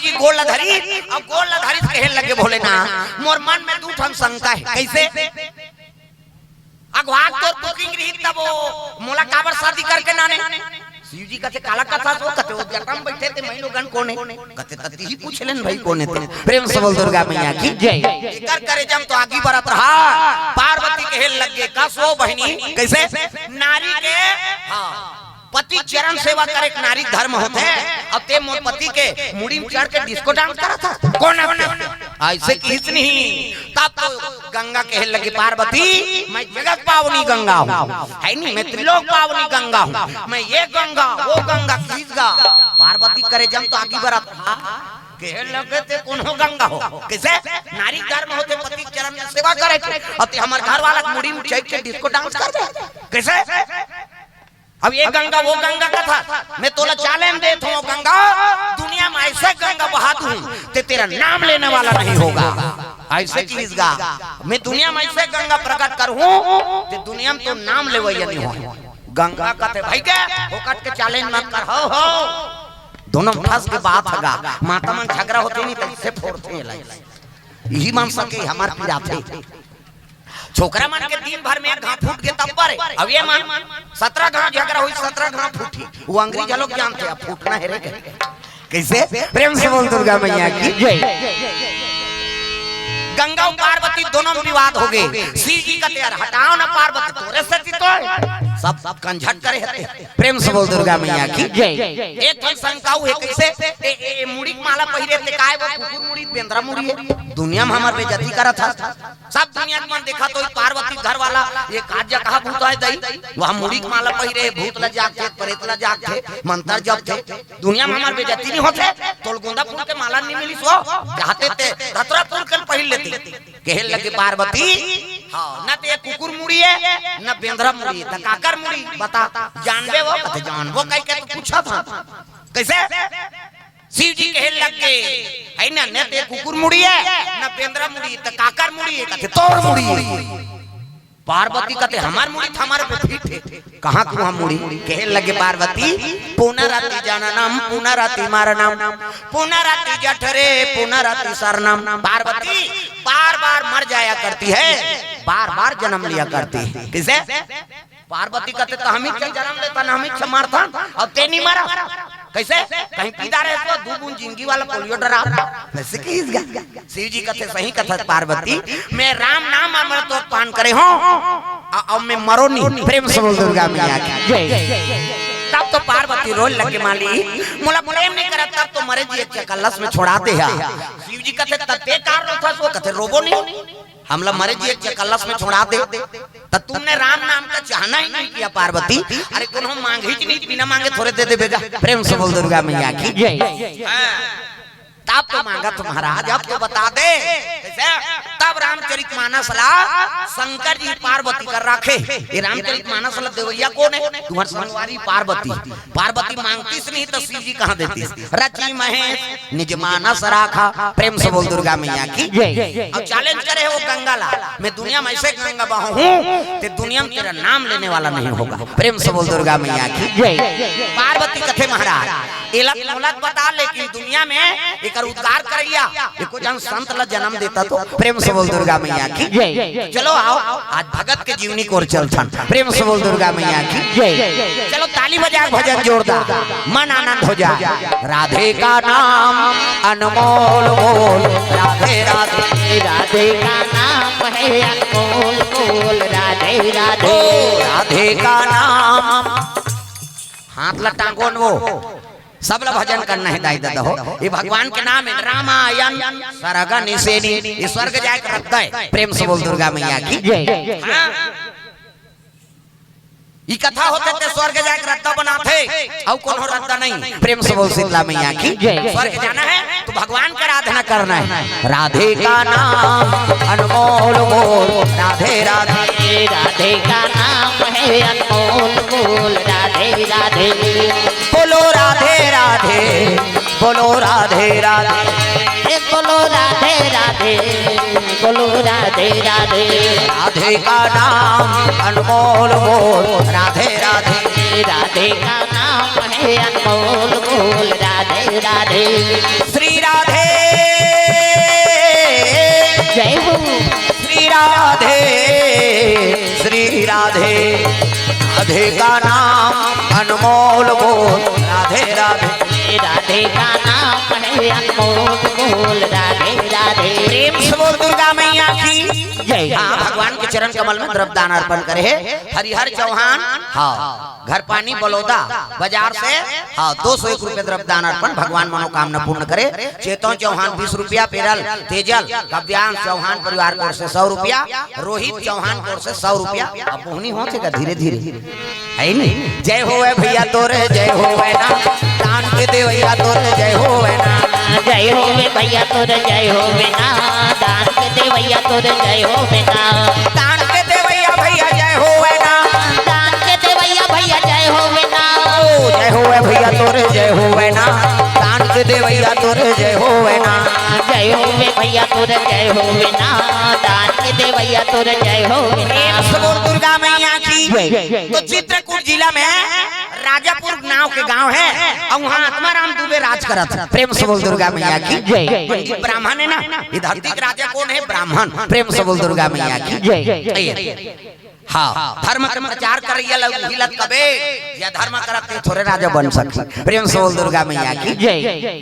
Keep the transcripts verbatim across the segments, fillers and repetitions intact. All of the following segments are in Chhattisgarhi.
जी गोड़ ला धरिस, अउ गोड़ ला धरिस कहे लगे, "भोलेनाथ, मोर मन में दू ठन शंका हे।" कइसे? अगवा के तोर बुकिंग रही तब वो मोला काबर शादी करके नाने? शिव जी कथे, "काला कथा सो?" कथे, "वो जटा म बइठे ते मइलोगन कोन हे?" कथे, "त तिही पूछ लेन भई कोन हे ते।" प्रेम से बोल दुर्गा मैया की जय। एकर करेजा म तो आगी बरत रहा। पार्वती कहे लगे, "का सो बहिनी?" कइसे? नारी के, हाँ, पति चरण सेवा करे के नारी धर्म होथे, अउ ते मोर पति के मुड़ी म चढ़ के डिस्को डांस करत हस? कोन हे ते? अइसे किहिस नहीं। तब तो गंगा कहे लगे, "पार्वती, मैं जगत पावनी गंगा हूँ, हे नी, मैं त्रिलोक पावनी गंगा हूँ, मैं ये गंगा, वो गंगा, किहिस गा।" पार्वती करेजा म तो आगी बरत रहा। कहे लगे, "ते कोनो गंगा हो?" कइसे? नारी धर्म होथे पति चरण के सेवा करे के, अउ ते हमर घर वाला के मुड़ी म चढ़ के डिस्को डांस करबे? कइसे? अब ये गंगा, वो गंगा कथस, मैं तोला challenge देत हूँ, गंगा, दुनिया म अइसे गंगा बहा दूँ, ते तेरा नाम लेने वाला नहीं होगा। अइसे किहिस गा, मैं दुनिया म अइसे गंगा प्रकट करहूँ, ते दुनिया म तो नाम लेवइया नहीं होय। गंगा कथे, "भई के, फोकट के challenge मत कर, हो, हो।" दोनों म फंस के बात हे गा, माता मन झगरा होथे नहीं, त अइसे फोड़थे एला। इही मन सके हमर पिराथे। छोकरा मन के दिन भर में एक घांव फूट गे तब बरे। अब ये मन सतरा घांव झगरा होही, सतरा घांव फूटही। वो अंग्रेज लोग जानथे, अब फूटना हे रे कहे। कइसे? प्रेम से बोल दुर्गा मैया की जय। गंगा अउ पार्वती दोनों म विवाद हो गे। शिव जी कथे, "यार हटाव ना पार्वती, तोरे सेती तो हे।" सब, सब कंझट करे हते। प्रेम से बोल दुर्गा मैया की जय। एक ठन शंका हे, कइसे? ए, ए, ए, मुड़ी के माला पहिरे ते काय वो कुकुर मुड़ी, बेंदरा मुड़ी हे? दुनिया म हमर बेइज्जती करत हस। सब दुनिया के मन देखत होही पार्वती घर वाला, ये का जगह भूत हे दई, वहाँ मुड़ी के माला पहिरे, भूत ला जागथे, प्रेत ला जागथे, मंतर जपथे। दुनिया म हमर बेइज्जती नहीं होथे, तोल गोंदा फूल के माला नहीं मिलिस वो, चाहते ते धतुरा फूल के पहिर लेते। कहे लगे पार्वती, "हाँ, न ते कुकुर मुड़ी हे, न बेंदरा मुड़ी हे, त काकर मुड़ी? बता, जानबे वो?" कथे, "जानबो कहिके तो पूछत हँव।" कइसे? शिव जी कहे लगे, "हे ना, न ते कुकुर मुड़ी हे, न बेंदरा मुड़ी, त काकर मुड़ी हे?" कथे, "तोर मुड़ी हे।" पार्वती कथे, "हमर मुड़ी त हमर पे फिट हे, कहाँ तुँहर मुड़ी?" कहे लगे पार्वती, "पुनरपि जननम पुनरपि मरणम, पुनरपि जठरे पुनरपि शयनम।" पार्वती बार-बार मर जाया करती है, बार-बार जन्म लिया करती है। कइसे? पार्वती कथे, "त हमही च जनम लेथन, हमही च मरथन, अउ ते नहीं मरस।" कइसे? कहीं पीदा रहे तो दू बूंद जिंदगी वाला पोलियो ड्राप। अइसे किहिस गा। शिव जी कथे, "सही कथस पार्वती, मैं राम नाम अमृत पान करे हँव, अउ मैं मरों नहीं।" प्रेम से बोल दुर्गा मैया की जय। तब तो पार्वती रोय लगे, "मालिक, मोला प्रेम नहीं करस, तब तो मरे जिए के कलश में छोड़ा दे हा।" शिव जी कथे, "त ते का रोथस?" वो कथे, "रोबो नहीं।" हमला मरे जिए के कलश में छोड़ा दे, त तुमने राम नाम का चाहना ही नहीं किया पार्वती। अरे कोनो मांगही च नहीं, बिना मांगे थोरे दे देबे गा। प्रेम से बोल दुर्गा मैया की जय। हाँ। तब तो मांगत महाराज, अब तो बता दे। कइसे? तब रामचरित मानस ला शंकर जी पार्वती कर राखे। ये रामचरित मानस ला देवइया कोन हे? तुँहर संगवारी पार्वती। पार्वती मांगतिस नहीं त शिव जी कहाँ देतिस? रचि महेश निज मानस राखा। प्रेम से बोल दुर्गा मैया की जय। अउ challenge करे हे वो गंगा ला, "मैं दुनिया में अइसे गंगा बहाहूँ, ते दुनिया में तेरा नाम लेने वाला नहीं होगा।" प्रेम से बोल दुर्गा मैया की जय। पार्वती कथे, "महाराज, एला मोला बता, लेकिन दुनिया में एकर उद्धार करइया एको झन संत ला जनम देता तो।" प्रेम से बोल दुर्गा मैया की जय। चलो आओ, आज भगत के जीवनी कोर चलथन। प्रेम से बोल दुर्गा मैया की जय। चलो ताली बजा के भजन जोरदार, मन आनंद हो जाए। राधे का नाम अनमोल मोल, राधे राधे। राधे का नाम है अनमोल मोल, राधे राधे। ओ राधे का नाम। हाथ ला टांगो न वो। सब ला भजन करना हे दाई ददा हो। ये भगवान के नाम हे, रामायण सरग निसेनी। ये स्वर्ग जाए के रद्दा हे। प्रेम से बोल दुर्गा मैया की जय। हाँ। ई कथा होथे ते स्वर्ग जाए के रद्दा बनाथे, अउ कोनो रद्दा नहीं। प्रेम से बोल शीतला मैया की जय। स्वर्ग जाना हे तो भगवान के आराधना करना हे। राधे का नाम अनमोल मोल, राधे राधे। राधे का नाम है अनमोल मोल, राधे राधे। बोलो राधे राधे, बोलो राधे राधे। ए बोलो राधे राधे, बोलो राधे राधे। राधे का नाम अनमोल मोल, राधे राधे। राधे का नाम है अनमोल मोल, राधे राधे। श्री राधे। जय हो। श्री राधे, श्री राधे। राधे का नाम अनमोल बोल, राधे राधे। राधे का नाम है अनमोल बोल, राधे राधे। प्रेम से बोल दुर्गा मैया की। जय। हाँ, भगवान के चरण कमल में द्रव्य दान अर्पण करे हे हरिहर चौहान। हाँ, घर पानी बलौदा बाजार से, हाँ, दो सौ एक रुपये द्रव्य दान अर्पण, भगवान मनोकामना पूर्ण करे। चेतन चौहान बीस रुपया, पेरल तेजल काव्यांश चौहान परिवार की ओर से सौ रुपया, रोहित चौहान की ओर से सौ रुपया। अब बोहनी हो चुका धीरे धीरे, है नहीं? जय होवे भैया तोरे, जय होवे ना, दान के देवैया तोरे, जय होवे ना। जय होवे भैया तोरे, जय होवे ना, दान के देवैया तोरे, जय होवे ना। दान के देवैया भैया जय होवे ना। दान के देवैया भैया जय होवे ना। ओ जय होवे भैया तोरे जय होवे ना। दान के देवैया तोरे जय होवे ना। जय होवे भैया तोरे जय होवे ना। दान के देवैया तोरे जय होवे ना। प्रेम से बोल दुर्गा मैया की। जय। तो चित्रकूट जिला में राजापुर नाव के गांव है और वहाँ आत्माराम दुबे राज करत हे। प्रेम से बोल दुर्गा मैया की। जय। पंडित ब्राह्मण है ना, ये धरती के राजा कौन है? ब्राह्मण। प्रेम से बोल दुर्गा मैया की। जय। ए, हाँ, धर्म के प्रचार करैया ला उही ला कबे, या धर्म करत ते थोरे राजा बन सकही। प्रेम से बोल दुर्गा मैया की। जय।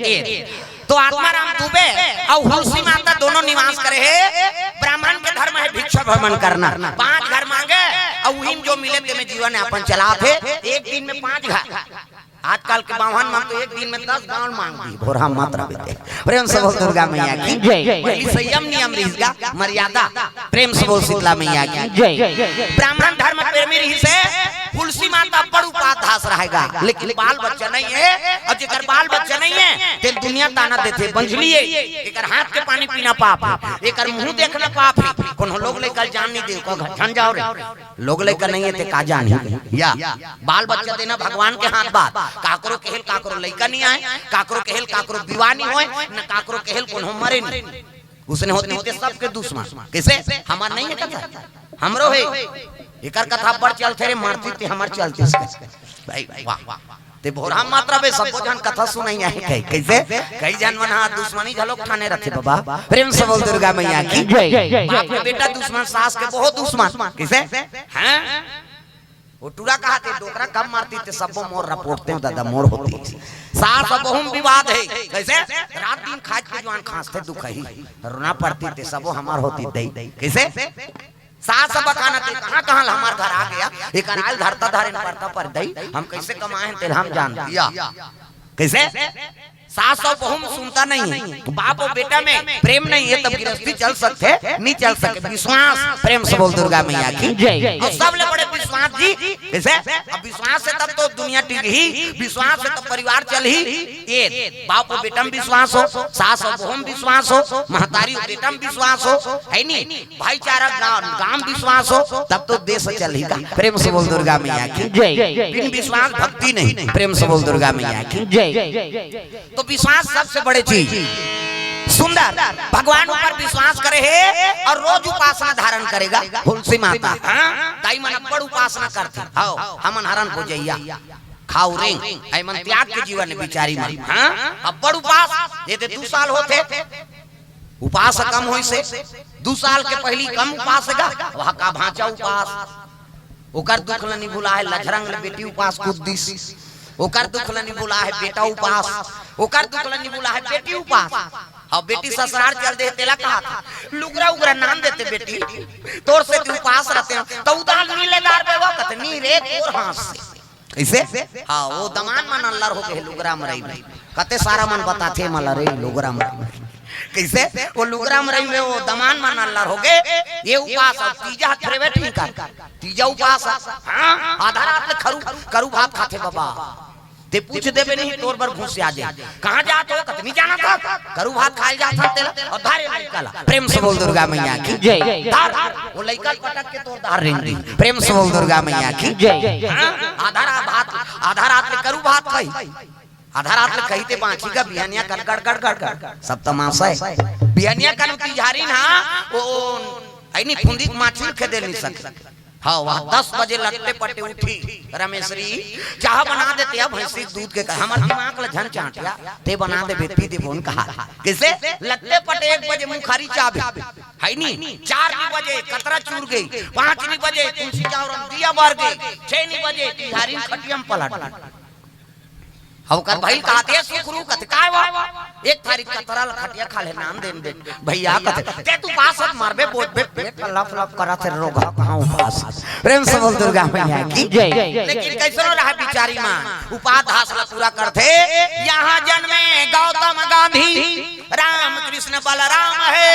ए, तो आत्माराम दुबे और हुलसी माता दोनों निवास करे हे। ब्राह्मण के धर्म है भिक्षा भ्रमण करना, पांच घर मांगे और उही में जो मिले ते में जीवन यापन चलात हे। एक दिन में पांच घर, आजकल के बाम्हन मन तो एक दिन में दस गांव मांग दी, भोरहा मात्रा बेटे। प्रेम से बोल दुर्गा मैया की। जय। पहली संयम नियम रिहिस गा, मर्यादा। प्रेम से बोल शीतला मैया की। जय। ब्राह्मण धर्म प्रेमी रिहिस हे, हुलसी माता बड़ उपास धास रहेगा, लेकिन बाल बच्चा नहीं है, और जेकर बाल बच्चा नहीं है, तेला दुनिया ताना देथे, बंझली है, एकर हाथ के पानी पीना पाप है, एकर मुंह देखना पाप है, कोनो लोग लइका ल जान नहीं दे, ओकर घर झन जाओ रे। लोग लइका नहीं है ते का जानही? या बाल बच्चा देना भगवान के हाथ बात। काकरो केहेल काकरो लइका नहीं आए, काकरो केहेल काकरो विवाह नहीं होए, न काकरो केहेल कोनो मरे नहीं। उसने होती ते सबके दुश्मन। कैसे? हमार नहीं है कथा, हमरो है। एकर कथा बड़ चलथे रे, मरती ते हमार चलती से। भाई, वाह, वाह। ते भोरहा मात्रा बे सबो झन कथा सुनई आए कहे। कैसे? कई झन मन हा दुश्मनी घलो ठाने रथे बाबा। प्रेम से बोल दुर्गा मैया की। जय। बाप के बेटा दुश्मन, सास के बहुत दुश्मन। कैसे? हैं? वो टूरा कहा थे, डोकरा कम मारती ते सबो मोर रपोटते हो दादा, मोर होती। सास और बहू में विवाद है। कैसे? रात दिन खाज के जुआन खांसते दुखही। रोना पड़ती ते सबो हमार होती दई। कैसे? सास अब बकाना ते कहाँ कहाँ ला हमार घर आ गया, एकर आयल धरता धरे न पड़ता पर दई, हम कैसे कमाए हैं तेल हम जान दिया। कैसे? सास और बहू में सुनता नहीं है, बाप और बेटा में प्रेम नहीं है, तब गृहस्थी चल सकते, नहीं चल सके। विश्वास, प्रेम से बोल दुर्गा मैया की। जय। और सबले बड़े विश्वास जी, कैसे? अब विश्वास है तब तो दुनिया टिकही, विश्वास है तब परिवार चलही। ये बाप और बेटा में विश्वास हो, सास और बहू में विश्वास हो, महतारी और बेटा में विश्वास हो, है नी? भाईचारा गांव, गांव विश्वास हो, तब तो देश चलही गा। प्रेम से बोल दुर्गा मैया की। जय। बिन विश्वास भक्ति नहीं। प्रेम से बोल दुर्गा मैया की। जय। तो विश्वास सबसे बड़े चीज। सुंदर, भगवान ऊपर विश्वास करे हे और रोज उपासना धारण करेगा। हुलसी माता, हाँ, दाई मन अब्बड़ उपासना करथे। हाव, हमन हरन भुजैया, खाऊ रेंग, ऐ मन त्याग के जीवन बिचारी मन। हाँ, अब्बड़ उपास, ये ते दू साल होथे। उपास कम होइस हे, दू साल के पहिली कम उपास हे गा, वह का भांचा उपास। ओकर दुख ल नि भुलाहे, लझरंग ले बेटी उपास कूद दिस। ओकर दुख ल नि भुलाहे, बेटा उपास। ओकर दुख ल नि भुलाहे, बेटी उपास। अब बेटी ससुरार चल दे, तेला कहा था, लुगरा उगरा नान देते बेटी, तोर से तू उपास रहते हो, तो उदाल नी ले दार बेवा, कतनी रे तोर हाथ से। कैसे? हाँ, वो दमान मन अल्लर हो गए लुगरा मरई में। कते सारा मन बताथे मला रे लुगरा मरई में। कैसे? वो लुगरा मरई में वो दमान मन अल्लर हो गए। ये उपास अब तीजा हथरे बैठ नहीं कर। तीजा उपास। हाँ, आधा रात ले खरू, करू भात खाथे बाबा। ते पूछ देबे नहीं, तोर बर घुस आ जाए। कहाँ जात हो? कतनी जाना था? करू भात खाए जात था तेला। और धारे लड़का ला। प्रेम से बोल दुर्गा मैया की। जय। धार, वो लइका पटक के तोर धार रेंग दी। प्रेम से बोल दुर्गा मैया की। जय। हाँ? आधा रात भात, आधा रात ले करू भात खाई। आधा रात ले कही ते बाँची का बिहनिया कर गड़ गड़ गड़ गड़। सब तमाशा है। बिहनिया कर उती झारी ना, वो, वो, ऐ नी फुंदी के माछी खेदे नहीं सके। हाँ, वह दस बजे लट्टे पट्टे उठी रमेशरी, चाह बना देते, अब भैंसी दूध के कहा, हमर दिमाग ला झन चाटिया, ते बना दे बेटी दे बोन कहा। कैसे? लट्टे पट्टे एक बजे मुखारी चाबे, है नी? चार नी बजे कतरा चूर गई, पाँच नी बजे तुलसी चावरम दिया बर गई, छह नी बजे तिहारी खटियम पलट गई। अब ओकर भाई कहते सुखरू कथे, "काय वा?" एक थारी कतरा ल खटिया खा ले, नाम देन दे। भैया कथे, "ते तू पास मत मारबे, बोझ बे, पेट लफ लफ करत हे, रोगहा कहाँ उपास।" प्रेम से बोल दुर्गा मैया की जय। लेकिन कैसनो रहा बिचारी माँ, उपास धास ला पूरा करथे। यहाँ जन्मे गौतम गांधी, राम कृष्ण बलराम है,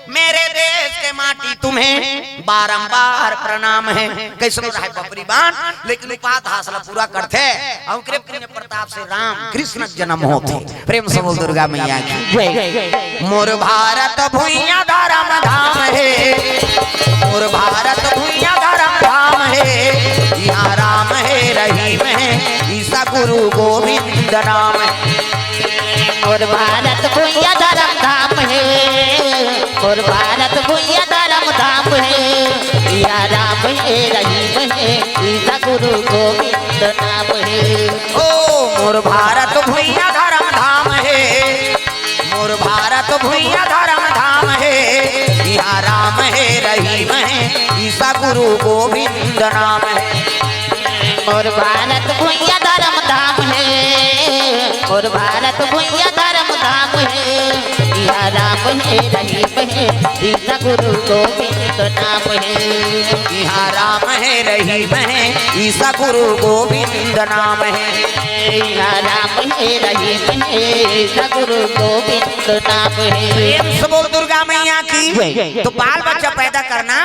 मेरे देश के माटी तुम्हें बारंबार प्रणाम है। कैसनो रहे बपरी बान, लेकिन उपास धास ला पूरा करथे। अउ ओकरे पुण्य प्रताप से राम कृष्ण जन्म होथे। प्रेम से बोल दुर्गा मैया की जय। मोर भारत भुइया धरम धाम हे, मोर भारत भुइया धरम धाम हे, इहाँ राम हे रहीम हे, ईसा गुरु गोविंद नाम हे। मोर भारत भुइया धरम धाम हे, मोर भारत भुइया धरम धाम हे, इहाँ राम हे रहीम हे, ईसा गुरु गोविंद नाम हे। ओ मोर भारत भुइया धरम धाम हे, मोर भारत भुइया धरम धाम हे, इहाँ राम हे रहीम हे, ईसा गुरु गोविंद नाम हे। मोर भारत भुइया धरम धाम हे, मोर भारत भुइया धरम धाम हे, इहाँ राम हे रहीम हे, ईसा गुरु गोविंद नाम हे। इहाँ राम हे रहीम हे, ईसा गुरु गोविंद नाम हे। इहाँ राम हे रहीम हे, ईसा गुरु गोविंद नाम हे। प्रेम से बोल दुर्गा मैया की। जय। तो बाल बच्चा पैदा करना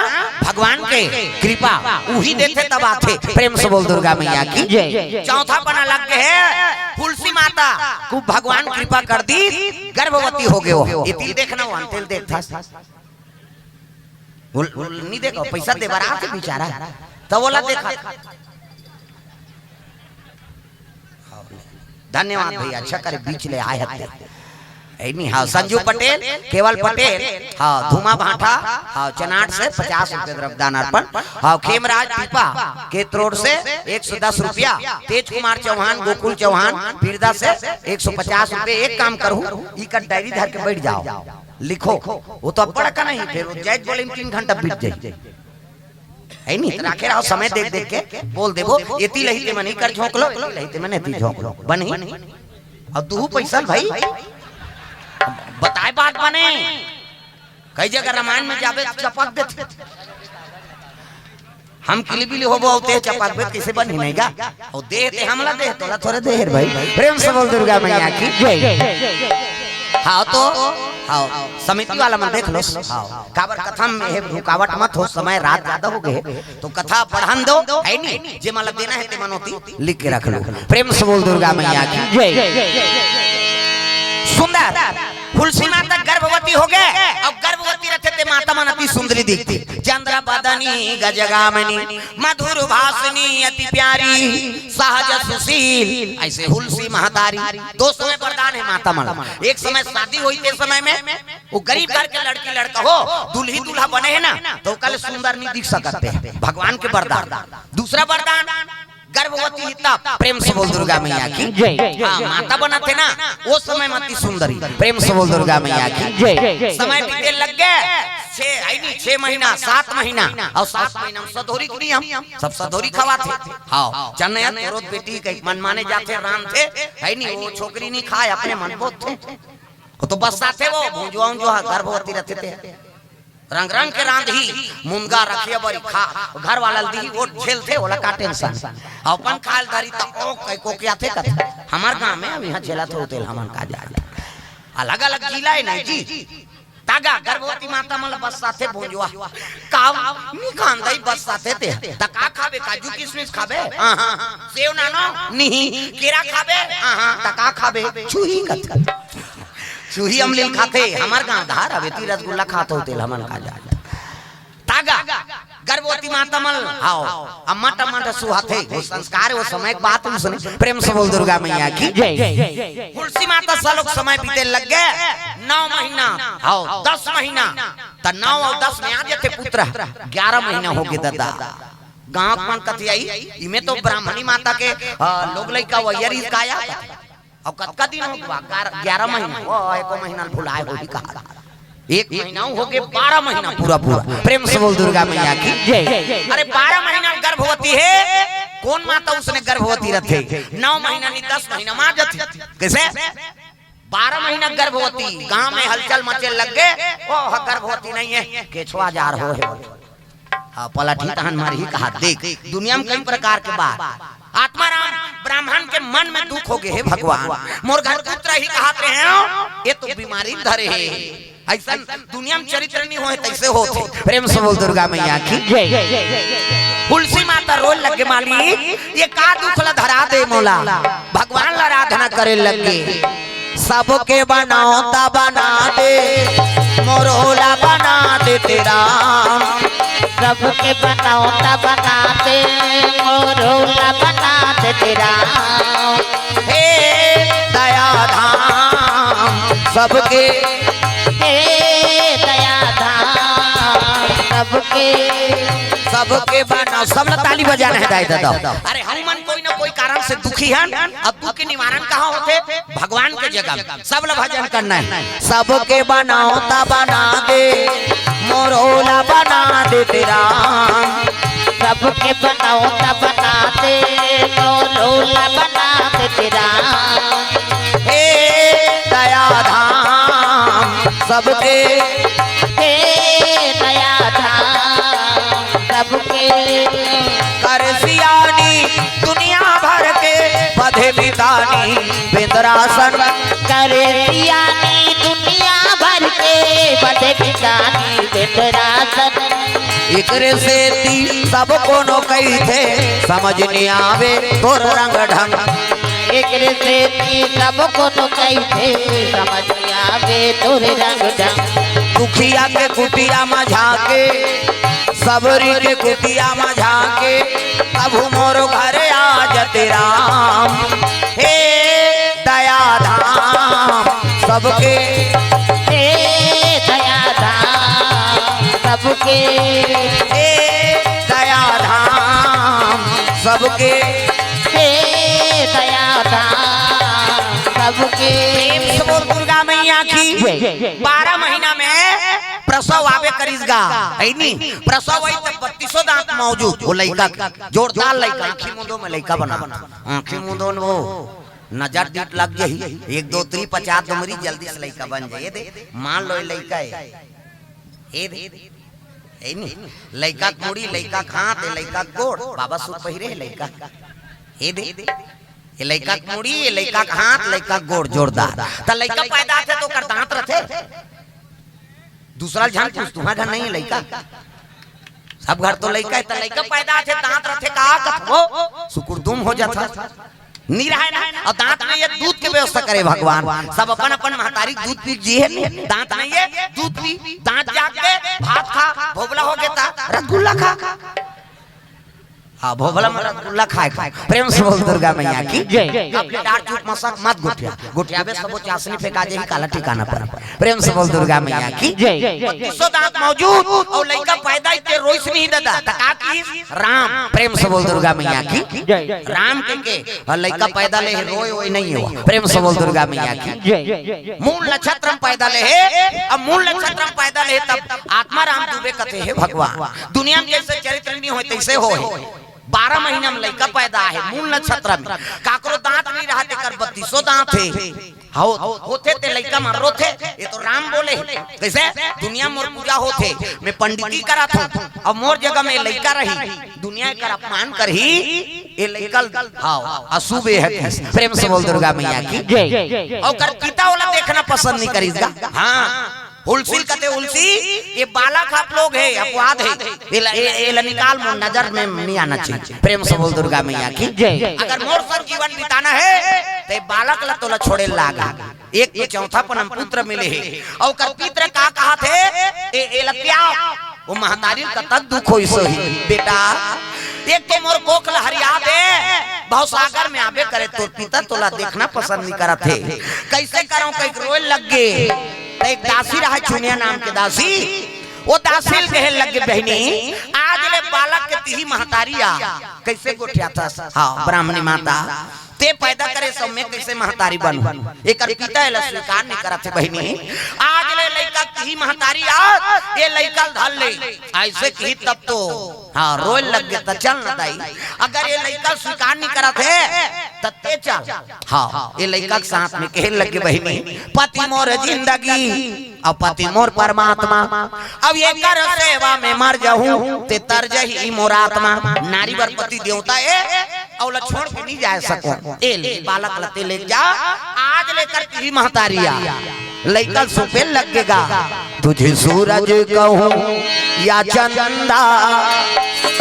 भगवान के कृपा, उही देथे तब आथे। प्रेम से बोल दुर्गा मैया की जय। चौथा पना लग गे हे, तुलसी माता को भगवान कृपा कर दी, गर्भवती हो गे हो। ये तिल देखना, वो तिल देखता। बोल, बोल, नहीं देखो, पैसा दे बर आथे बिचारा, तब बोला देखा। धन्यवाद भैया, अच्छा करे बीच ले आए हते। ए नी, हाँ, संजू पटेल, केवल पटेल, हाँ, धुमा भाटा, हाँ, चनाट से पचास रुपये द्रव्यदान अर्पण, हाँ, खेमराज पीपा, केत रोड से एक सौ दस रुपया, तेज कुमार चौहान, गोकुल चौहान, पीरदा से एक सौ पचास रुपये। एक काम करू, इकर डायरी धर के बैठ जाओ, लिखो, वो तो अब बड़ा का नहीं, फिर वो जैज बोले में तीन घंटा बीत जाए। है नी? त राखे रहो समय देख देख के बोल देबो, एती लही ते मन एकर झोंक लो, एती लही ते मन एती झोंक लो। बनही? अउ तू पैसा ल भाई, बताए बात बने। कई जगह रामायण में जाबे त चपक देथे। हम किलिबिली होबो अउ ते चपक बे, कैसे बनही नहीं गा? अउ दे ते हमला दे, तोला थोरे दे हे रे भाई। प्रेम से बोल दुर्गा मैया की जय। हाँ तो, हाँ, समिति वाला मन देख लो। हाँ, काबर कथा में हे रुकावट मत हो, समय रात ज्यादा हो गए, तो कथा पढ़न दो, है नी? जे मन ला देना हे ते मन ओती लिख के रख लो। प्रेम से बोल दुर्गा मैया की जय। सुंदर, तुलसी माता गर्भवती हो गए, अउ गर्भवती रथे ते माता मन अति सुंदरी दिखती। चंद्र बदनी गजगामिनी, मधुर भाषिनी अति प्यारी, सहज सुशील, ऐसे हुलसी महतारी। दो समय वरदान हे माता मन ला। एक समय शादी होई ते समय में वो गरीब घर के लड़की लड़का हो, दुल्ही दूल्हा बने हे ना, तो कल सुंदर नहीं दिख सकते, भगवान के वरदान। दूसरा वरदान, गर्भवती ही तब। प्रेम से बोल दुर्गा मैया की जय। हाँ, माता बनत हे ना, वो समय मती सुंदरी। प्रेम से बोल दुर्गा मैया की जय। समय बीते लग गए, छह, है नी, छह महीना, सात महीना, अउ सात महीना में सधौरी के नियम, सब सधौरी खवाथे। हाँ, चन्नैया तोरोत बेटी के मन माने जाथे, रांधथे, है नी, वो छोकरी नहीं खाए, अपने मन बोलथे। वो तो बस्साथे वो, भुंजुआ उंजुआ, गर्भवती रथे ते। रंग रंग के रांधही, मुनगा रखिया बरी खा, घर वाला ल दिही, वो झेलथे, ओला का टेंशन। अपन खाल धरी त ओ कई को क्या थे कथे, हमर गांव में अब इहाँ झेलत हो तेल हमन का जाए। अलग अलग जिला हे नहीं जी। तागा गर्भवती माता मन ल बस्साथे भुंजुआ। काव नी खान दई बस्साथे ते। त का खाबे, काजू किशमिश खाबे? हाँ, हाँ। सेव नानो? नहीं। केरा खाबे? हाँ, हाँ। त का खाबे? छुही कथे। छुही अमलील खाथे, हमर गांव धार हवे ती रसगुल्ला खात हो तेल हमन का जाए। तागा गर्भवती माता मन, हाव, अम्मा टमाटर सुहाथे, वो संस्कार, वो समय के बात उसने। प्रेम से बोल दुर्गा मैया की जय। तुलसी माता सलोक समय बीते लग गए, नौ महीना, हाव, दस महीना, त नौ अउ दस में आ जाथे पुत्र, ग्यारह महीना हो गए दादा। गांव मन कथी आई, इमे तो ब्राह्मणी माता के, अ, लोग लइका वैया रीत का आया। अउ कतका दिन हो गया? ग्यारह महीना। ओ, एको महीना भुलाए होही कहा। एक महीना हो गए, बारह महीना पूरा पूरा। प्रेम से बोल दुर्गा मैया की। जय। अरे, बारह महीना गर्भवती है, कौन माता उसने गर्भवती रथे? नौ महीना नहीं, दस महीना मा जथे। कैसे? बारह महीना गर्भवती, गांव में हलचल मचे लग गए, ओ, ह गर्भवती नहीं है, केछुआ जार हो है। हाँ, पलटही तहन मरही कहा। देख, दुनिया में कई प्रकार के बात। आत्माराम ब्राह्मण के मन में दुख हो गए, हे भगवान, मोर घर पुत्र ही कहत रहे हो, ये तो बीमारी धरे है। ऐसा दुनिया में चरित्र नहीं होए, तैसे होते। प्रेम से बोल दुर्गा मैया की। जय। तुलसी माता रोए लगे, मालिक, ये का दुख ला धरा दे मोला, भगवान ला आराधना करे लगे। सबके बनौता बना दे, मोर होला बना दे तेरा। सबके बनौता बना दे, मोर होला बना दे तेरा। हे दया धाम, सबके, हे दया धाम, सबके, सबके बना, सब ला ताली बजाना है दाई दादा। अरे, हम मन कोई ना कोई कारण से दुखी हन, अब दुख के निवारण कहाँ होथे? भगवान के जगह। सब ला भजन करना है। सबके बनौता बना दे, मोर होला बना दे तेरा। सबके बनौता बना दे, मोर होला बना दे तेरा। हे दया धाम, सबके, हे दया धाम, सबके। कर सियानी दुनिया भर के, बधे बितानी बिंदरासन। करे सियानी दुनिया भर के, बधे बितानी बिंदरासन। एकरे सेती सब कोनो कहिथे, समझ नइ आवे तोर रंग ढंग। एकरे सेती सब कोनो कहिथे, समझ नइ आवे तोर रंग ढंग। दुखिया के कुटिया म झांके, सबरी के कुटिया म झांके, तभू मोर घरे आ जते राम। हे दया धाम सबके, हे दया धाम सबके, हे दया धाम सबके, हे दया धाम सबके। प्रेम से बोल दुर्गा मैया की। जय। बारह महीना में प्रसव आबे करिस गा, है नी? प्रसव आई त बत्तीसों दांत मौजूद। वो लइका, जोरदार लइका, आँखी मूंदो में लइका बना, आँखी मूंदो में वो नजर डीठ लग जाही, एक दो त्री पचास दो मरी, जल्दी से लइका बन जाए। ये दे, मान लो ये लइका है, ये दे, है नी? लइका के मुड़ी, लइका के हाथ, ये लइका के गोड़, बाबा सूट पहिरे है लइका, ये दे, ये लइका के मुड़ी, ये लइका के हाथ, लइका के गोड़ जोरदार। त लइका पैदा होथे त ओकर दांत रथे? दूसरा झन पूछ, तुम्हार घर नहीं है लइका? सब घर तो लइका है, त लइका पैदा होथे, दांत रथे का कथो? सुकुरदुम हो जाथे। नी रहे ना, अउ दांत नहीं है, दूध के व्यवस्था करे भगवान। सब अपन अपन महतारी के दूध पी जी है नी, दांत नहीं है, दूध पी, दांत जाग के भात खा, भोभला हो गे त रसगुल्ला खा। हाँ, भोभला म रसगुल्ला खाए खाए। प्रेम से बोल दुर्गा मैया की। जय। अब डार चुप मसक मत गोठिया। गोठियाबे सबो चासनी फेंका जाही, काला ठिकाना पर। प्रेम से बोल दुर्गा मैया की। जय। बत्तीसों दांत मौजूद अउ लइका पैदा इते रोइस नहीं दादा। त का की? राम। प्रेम से बोल दुर्गा मैया की। जय। राम के के? अउ लइका पैदा ले हे, रोए ओए नहीं हुआ। प्रेम से बोल दुर्गा मैया की। जय। मूल नक्षत्र में पैदा ले हे, अब मूल नक्षत्र में पैदा ले हे तब आत्माराम दुबे कथे हे भगवान। दुनिया में जैसे चरित्र नहीं होए तैसे होए। बारह महीना में लइका पैदा हे मूल नक्षत्र में। काकरो दांत नहीं रहा तेकर बत्तीसों दांत हे। हो, होथे ते लइका म रोथे, ये तो राम बोले हे। कैसे? दुनिया मोर पूजा होथे, मैं पंडिती कराथंव, अब मोर जगह में लइका रही, दुनिया एकर अपमान करही, ये लइका ल-, हाँ, अशुभ हे। प्रेम से बोल दुर्गा मैया की। जय। अउ ओकर पिता ओला देखना पसंद नहीं करिस गा। हाँ, हुलसिल कथे, हुलसी, ये बालक आप लोग हे, अपवाद हे, ये ला, ये, ये ला निकाल, मोर नजर में नहीं आना चाहिए। प्रेम से बोल दुर्गा मैया की। जय। अगर मोर संग जीवन बिताना हे, त ये बालक ला तोला छोड़े लाग। एक तो चौथा पन म पुत्र मिले हे, अउ ओकर पित्र का कहत हे, ए, ए ला त्याग। वो महतारी ल कतक दुख होइस होही, बेटा, एक तो मोर कोख ल हरिया दे, भवसागर में आबे करे, तोर पिता तोला देखना पसंद नहीं करत हे। कैसे करंव, कहिके रोए लग गे। त एक दासी रहा, चुनिया नाम के दासी, वो दासी ल कहे लग गे, बहिनी, आज ले बालक के तिही महतारी आ, कइसे गोठियाथस? हाँ, ब्राह्मणी माता, ते पैदा करे सो मैं कइसे महतारी बनहूं? एकर पिता एला स्वीकार नइ करत हे बहिनी। आज ले लइका तिही महतारी आ, ए लइका ल धर ले, अइसे किही तब तो, हाँ, रोए लग गे त चल न दाई। अगर ए लइका ल स्वीकार नइ करत हे, त ते चल। हाँ, ए लइका के साथ में कहे लग गे बहिनी, पति मोर जिंदगी अउ पति मोर परमात्मा, अब एकर सेवा में मर जाहूं, ते तर जाही मोर आत्मा। नारी बर पति देवता ए, अउ ला छोड़ के नइ जाय सकों। ए ले, बालक ल ते लेके जा, आज ले एकर तिही महतारी आ। लइका सोपे लग गे गा, तुझे सूरज कहूं या चंदा,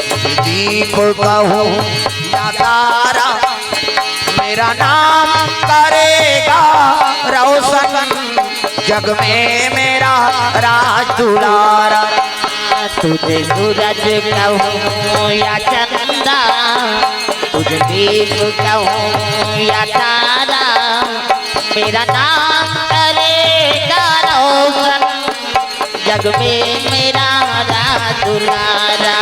तुझे दीप कहूं या तारा, मेरा नाम करेगा रोशन जग में मेरा राज दुलारा। तुझे सूरज कहूं या चंदा, तुझे दीप कहूं या तारा, मेरा नाम करेगा रोशन जग में मेरा राज दुलारा।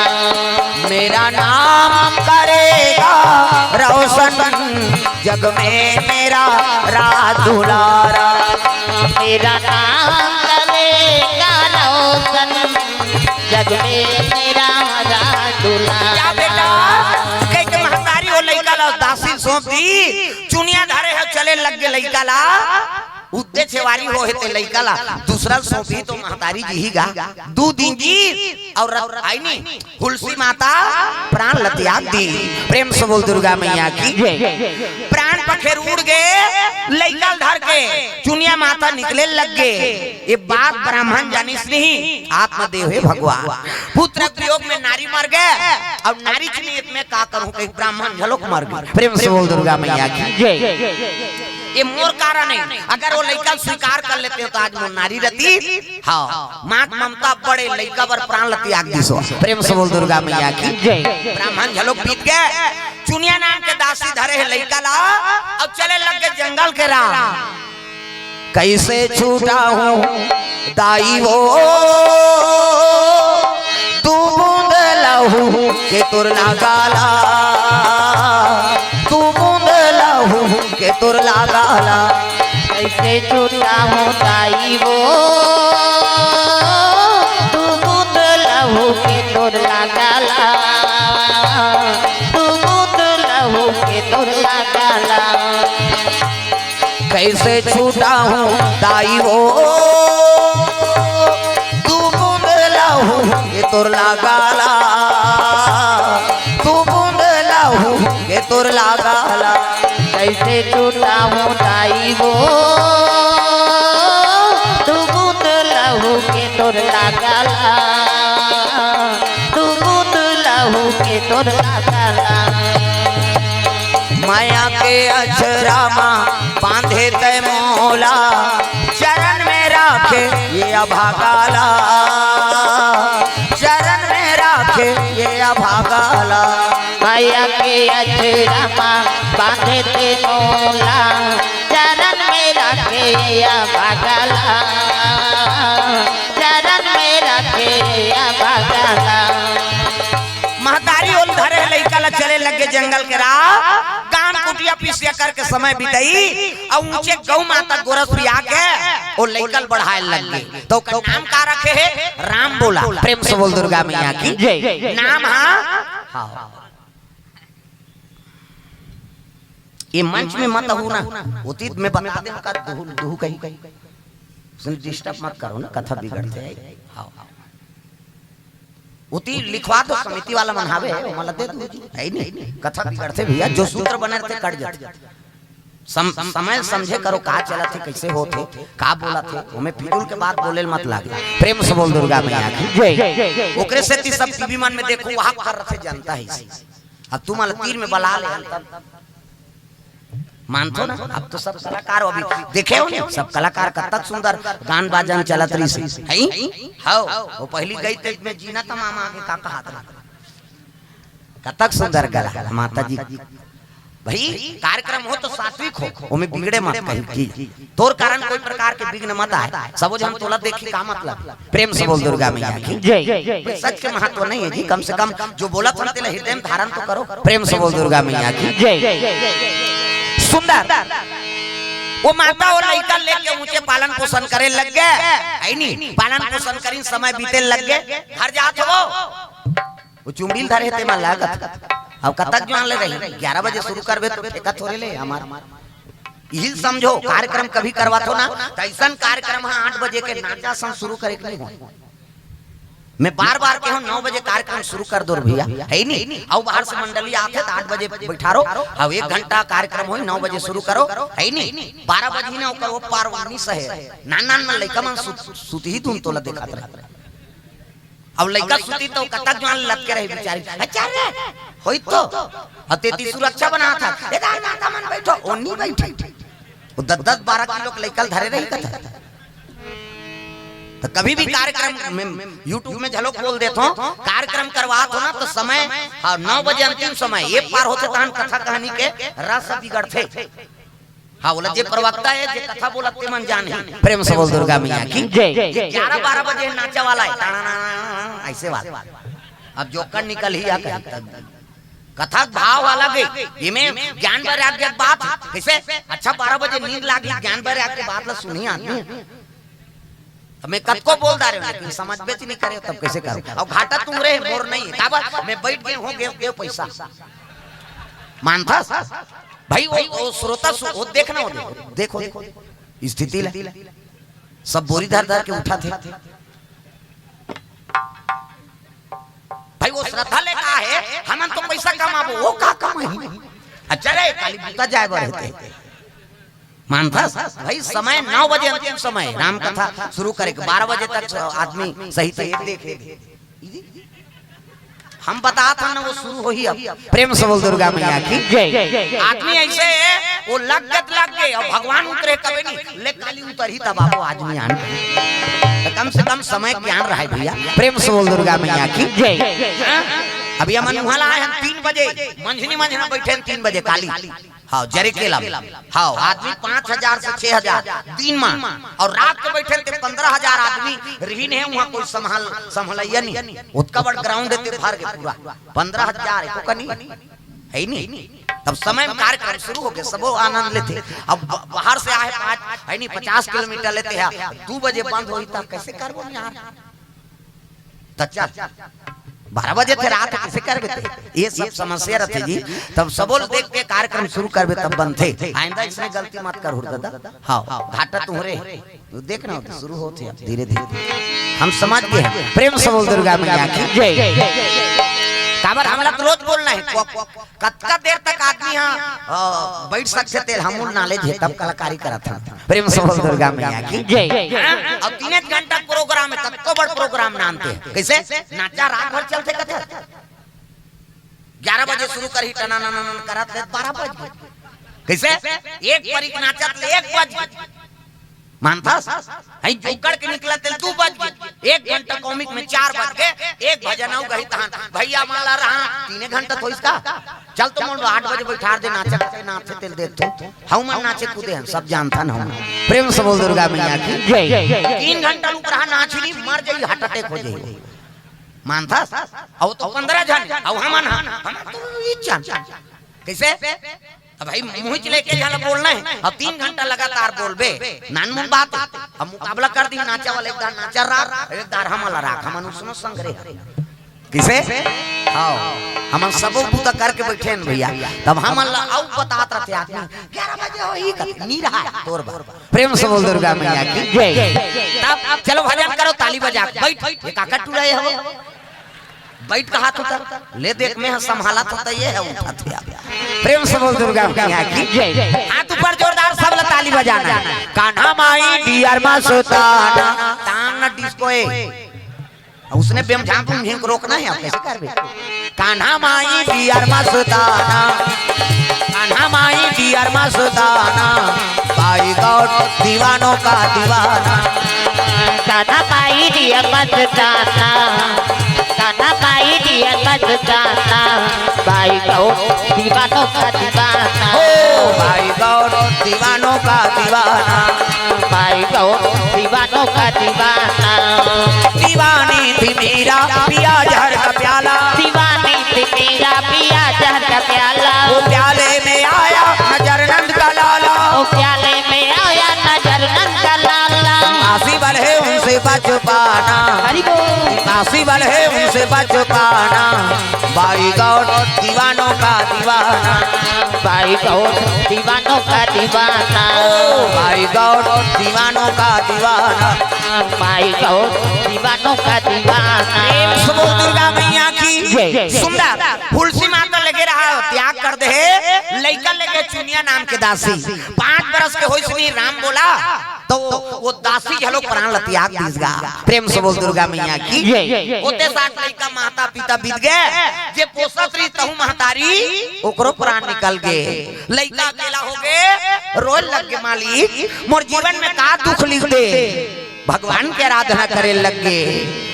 मेरा नाम करेगा रोशन जग में मेरा राज दुलारा। मेरा नाम करेगा रोशन जग में मेरा राज दुलारा। जा बेटा, कहि के महतारी ओ लइका ला दासी सौंप दी, चुनिया धरे हे, चले लग गे लइका ला। उद्दे छेवारी हो हे ते लइका ला, दूसरा सौंपही तो महतारी जीही गा। दू दिन जी अउ रत-, आय नी, हुलसी माता प्राण ल त्याग दी। प्रेम से बोल दुर्गा मैया की। प्राण पखेरु उड़ गे, लइका ल धर के चुनिया माता निकले लग गे। ए बात ब्राह्मण जानिस नहीं, आत्मदेव हे भगवान। पुत्र वियोग में नारी मर गे, अउ नारी के नियत में का करहूं, कहि ब्राह्मण घलोक मर गे। प्रेम से बोल दुर्गा मैया की। ए मोर कारण हे, अगर ओ लइका ल स्वीकार कर लेतेंव त आज मोर नारी रतिस। हाँ, मात ममता बड़े लइका बर प्राण ल त्याग दिस। प्रेम से बोल दुर्गा मैया की। ब्राह्मण घलोक बीत गे, चुनिया नाम के दासी धरे हे लइका ला, अउ चले लग गे जंगल के राह। कइसे छूटाहूं दाई वो, दू बूंद लहू के तोर लागा ला, दू बूंद लहू के तोर लागा ला। कइसे छूटाहूं दाई वो, दू बूंद लहू के तोर लागा ला, दू बूंद लहू के तोर लागा ला। कइसे छूटाहूं दाई वो, दू बूंद लहू के तोर लागा ला, दू बूंद लहू के तोर लागा ला। कइसे छूटाहूं दाई वो, दू बूंद लहू के तोर लागा ला, दू बूंद लहू के तोर लागा ला। माया के अचरा मा बांधे तैं मोला, चरण में राखे ए अभागा ला, चरण में राखे ए अभागा ला। माया के अचरा मा बांधे तैं मोला, चरण में राखे ए अभागा ला, चरण में राखे ए अभागा ला। महतारी ओल धरे हे लइका ला, चले लग गे जंगल के राह। गान कुटिया पिसिया करके समय बिताइस, अउ ऊंचे गौ माता गोरखपुरी आके ओ लइका ल बढ़ाए लग गे। त ओकर नाम का रखे हे? राम बोला। प्रेम से बोल दुर्गा मैया की। नाम हा, हाँ। ए मंच में मत हो ना, ओती में बता दे का दुहू, दुहू कही। सुन, डिस्टर्ब मत करो ना, कथा बिगड़थे। हाँ। ओती लिखवा दो, समिति वाला मन हावे, ओमन ला दे दो। हे नहीं, कथा बिगड़थे भैया, जो सूत्र बने रथे, कट जाथे। सम-, समय समझे करो, का चलत हे, कइसे होत हे, का बोलत हे, ओमे फिजूल के बात बोले ल मत लागे। प्रेम से बोल दुर्गा मैया की। ओकरे सेती सब टीवी मन में देखो, वहां कर रथे जनता हे। अब तुमन ला तीर में बला ले, तब मानथो ना? अब तो सब कलाकार अभी देखे हो ना, सब कलाकार कतक सुंदर गान बाजन चलत रहिस हे। हव, ओ पहिली गई ते में जीना त मामा आगे का कहत रहा। कतक सुंदर गला, माता जी। भाई, कार्यक्रम हो तो सात्विक हो, ओमे बिगड़े मत कहीं की। तोर कारण कोई प्रकार के विघ्न मत आए, सबो झन तोला देखी का मतलब। प्रेम से बोल दुर्गा मैया की। जय। सच के महत्व नहीं है जी, कम से कम जो बोलत हन तेला हृदय में धारण तो करो। प्रेम से बोल दुर्गा मैया की। जय। सुंदर। वो माता वो लइका लेके ऊंचे पालन पोषण करे लग गए, है नी? पालन पोषण करिन, समय बीते लग गए, घर जात हो। वो चुंबील धरे ते मन लागत। अब कतक जुआन ले रही, ग्यारह बजे शुरू करबे तो ठेका थोड़े ले हमार। यही समझो, कार्यक्रम कभी करवाथो ना, तो ऐसन कार्यक्रम है आठ बजे के नाचा सन शुरू करे के नहीं हो। मैं बार बार कहूँ, नौ बजे कार्यक्रम शुरू कर दो रे भैया, है नी? अउ बाहर से मंडली आथे तो आठ बजे बैठारो, अब एक घंटा कार्यक्रम होई, नौ बजे शुरू करो, है नी? बारह बजे ना ओकर वो पार उन्नीस है, नान नान मन लइका मन सुत, सुत ही धुन तोला देखात रहे। अब लइका सुती तो कतक जुआन लटके रहे बिचारी, अच्छा रे, होई तो, अते ती सुरक्षा बना था, ए दाई माता मन बैठो, ओ नी बैठे, वो दस दस बारह किलो के लइका ल धरे रही कथा। तो कभी भी कार्यक्रम में YouTube में झलक बोल देथो, कार्यक्रम करवात हो ना तो समय, हाँ, नौ बजे अंतिम समय, ये पार होथे तहन कथा कहानी के रस बिगड़थे। हाँ, बोला जे प्रवक्ता है, जे कथा बोलत ते मन जान ही। प्रेम से बोल दुर्गा मैया की। जय। ग्यारह बारह बजे नाचे वाला है, टाणा ऐसे वाला। अब जोकर निकल ही आ कहीं तब। कथा के भाव अलग है, इमे ज्ञान वैराग्य के बात है। कैसे? अच्छा, बारह बजे नींद लागी, ज्ञान वैराग्य के बात ला सुनी आदमी। अब मैं कतको बोल दा रहे हूँ, लेकिन समझ बेच नहीं करे, तब कैसे करूँ? अब घाटा तुम रहे, मोर नहीं है। काबर? मैं बैठ गए हो, गए, गए पैसा। मानथस? भाई, वो, वो श्रोता सु-, वो देखना, वो देखो, देखो, देखो, स्थिति ला। सब बोरी धर धर के उठाथे। भाई, वो श्रद्धा ले का है, हमन तो पैसा कमाबो, वो का कमाही? अच्छा रे, काली बुता जाए बर हे ते। मानथस? भाई, समय नौ बजे अंतिम समय, राम कथा शुरू करे के, बारह बजे तक आदमी सही से देखे। हम बतात हन ना, वो शुरू होही अब। प्रेम से बोल दुर्गा मैया की। जय। आदमी ऐसे है, वो लग गत लग गए, और भगवान उतरे कबे नहीं, ले काली उतरही तब आबो आदमी आन। तो कम से कम समय ज्ञान रहे भैया। प्रेम से बोल दुर्गा मैया की। जय। हाँ? अभी हमन उहाँ ला आए हैं तीन बजे, मंझनी मंझना बैठे हैं तीन बजे काली। हाँ, जरे केला में। हाँ, आदमी पाँच हजार से छह हजार दिन मा, और रात के बैठे थे पन्द्रह हजार आदमी, रहीन है वहाँ कोई संभाल, संभलैया नहीं। उतका बड़ ग्राउंड है ते भर के पूरा। पन्द्रह हजार है, को कनी? है नहीं। तब समय में कार्यक्रम शुरू हो गया, सबो आनंद लेते। अब ब-, बाहर से आए पाँच, है नहीं, पचास किलोमीटर लेते हैं, दो बजे बंद होई तब कैसे करबो यार? त चल, बारह बजे थे रात, कैसे करबे ते? ये सब समस्या रहते जी। तब सबो ल देख के कार्यक्रम शुरू करबे तब बनथे। आइंदा इसने गलती मत कर हुर दादा। हाँ, घाटा तुहरे। तू देख ना, शुरू होथे अब धीरे धीरे। हम समझ गए हैं। प्रेम से बोल दुर्गा मैया की। जय। काबर हमला तो रोज बोलना है। को-, को-, कतका देर तक आदमी हा, अ, बैठ सकथे तेल हमू ल knowledge हे, तब कलाकारी करत हन। प्रेम से बोल दुर्गा मैया की। जय। हाँ? अब तीन एक घंटा प्रोग्राम है, कतको बड़ प्रोग्राम नानते हैं। कैसे? नाचा रात भर चलथे कथा। ग्यारह बजे शुरू करही, टना ना ना ना करत ले बारह बज गए। कैसे? एक परिक नाचत ले एक बज गए। मानथस? है जोकड़ के निकलत ले दो बज गए। एक घंटा कॉमिक में चार बज गए, एक भजन अउ गही तहन भैया माला रहा, तीने घंटा तो इसका। चल तो मोल आठ बजे बैठार दे, नाचे कूदे, नाचे तेल देख तू। हम मन नाचे कूदे हैं, सब जानथन हम। प्रेम से बोल दुर्गा मैया की। जय। तीन घंटा रुक रहा, नाच ही नहीं, मर जाई, heart attack हो जाई। मानथस? अउ तो पन्द्रह जन, अउ हमन हा, हमन तो ई जान। कैसे? अब भाई मुँह च लेके झाला बोलना है, अब तीन घंटा लगातार बोलबे, नानमुन बात है। अब मुकाबला कर दी, नाचा वाला एक दार नाचा राख, एक दार हमला राख, हमन उसनो संग रहे। किसे? हाँ, हमन सबो बूता करके बैठे हैं भैया। तब हमन ला अउ बतात रहते आदमी, ग्यारह बजे होही कथे, नी रहा है, तोर बर। प्रेम से बोल दुर्गा मैया की। जय। तब चलो भजन करो, ताली बजा के। बैठ, ये काका टुरा ये हो। बैठ कहा तो था, ले देख मैं संभाला तो था, ये है उठा थे आप। प्रेम से बोल दुर्गा मैया की। जय। हाथ ऊपर जोरदार, सब ला ताली बजाना है। कान्हा माई डियर मस्ताना, तान डिस्को ए। उसने बेमझाम तुम झिंक रोकना है, आप कैसे करबे? कान्हा माई डियर मस्ताना, कान्हा माई डियर मस्ताना, बाई गॉड दीवानों का दीवाना। कान्हा माई डियर मस्ताना, गाना भाई दिया मस्त गाना, भाई गौर दीवानों का दीवाना। ओ भाई गौर दीवानों का दीवाना। भाई गौर दीवानों का दीवाना। दीवानी थी मीरा, पिया जहर का प्याला। दीवानी थी मीरा, पिया जहर का प्याला। वो प्याले में आया नजर नंद का लाला। वो प्याले में आया नजर नंद का लाला। आसी बल है उनसे बच पाना। हरि बोल। आसी बल है उनसे बच पाना। भाई गौर दीवानों का दीवाना। भाई गौर दीवानों का दीवाना। ओ भाई गौर दीवानों का दीवाना। भाई गौर दीवानों का दीवाना। प्रेम से बोल दुर्गा मैया की। जय। सुंदर। तुलसी माता लगे रहा, त्याग कर दे। लइका लगे चुनिया नाम के दासी, पाँच बरस के होइस नहीं, राम बोला तो वो दासी घलो प्राण ल त्याग दीस गा। प्रेम से बोल दुर्गा मैया की। जय। ओते साथ लइका माता पिता बीत गए, जे पोसत रही तहु महतारी ओकरो प्राण निकल गए। लइका अकेला हो गए, रोए लग गए, मालिक मोर जीवन में का दुख लिख दे। भगवान के आराधना करे लग गए।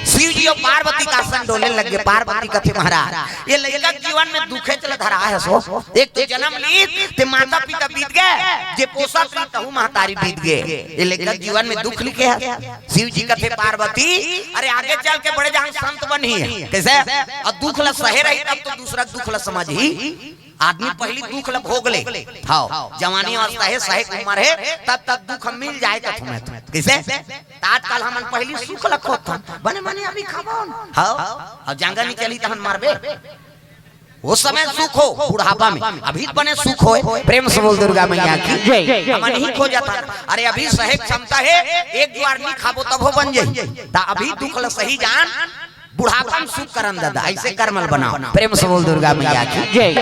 शिव जी और पार्वती का आसन डोले लग गए। पार्वती कथे महाराज, ये लइका जीवन में दुखे चल धरा है सो। एक तो जन्म लीत ते माता पिता बीत गए, जे पोसत रही तहु महतारी बीत गए। ये लइका जीवन में दुख लिखे है। शिव जी कथे पार्वती, अरे आगे चल के बड़े जहां संत बनी है। कैसे? और दुख ल सहे रही तब तो दूसरा दुख ल समझ ही। आदमी पहली दुख ल भोग ले। हाँ, जवानी अवस्था है, सहे के उम्र है, तब तक दुख मिल जाए कथु में तो। कैसे? त आजकल हमन पहली सुख ल खोजथन, बने बने अभी खाबो न। हाँ, अब जांगर नहीं चली तहन मरबे। वो समय सुख हो बुढ़ापा में, अभी बने सुख होए। प्रेम से बोल दुर्गा मैया की। जय। हमन ही खोजथन। अरे अभी सहे के क्षमता है, एक जुआर नहीं खाबो तभो बन जाई। त अभी दुख ल सही जान, बुढ़ापा में सुख करन दादा, ऐसे करमल बनाओ। प्रेम से बोल दुर्गा मैया की। जय।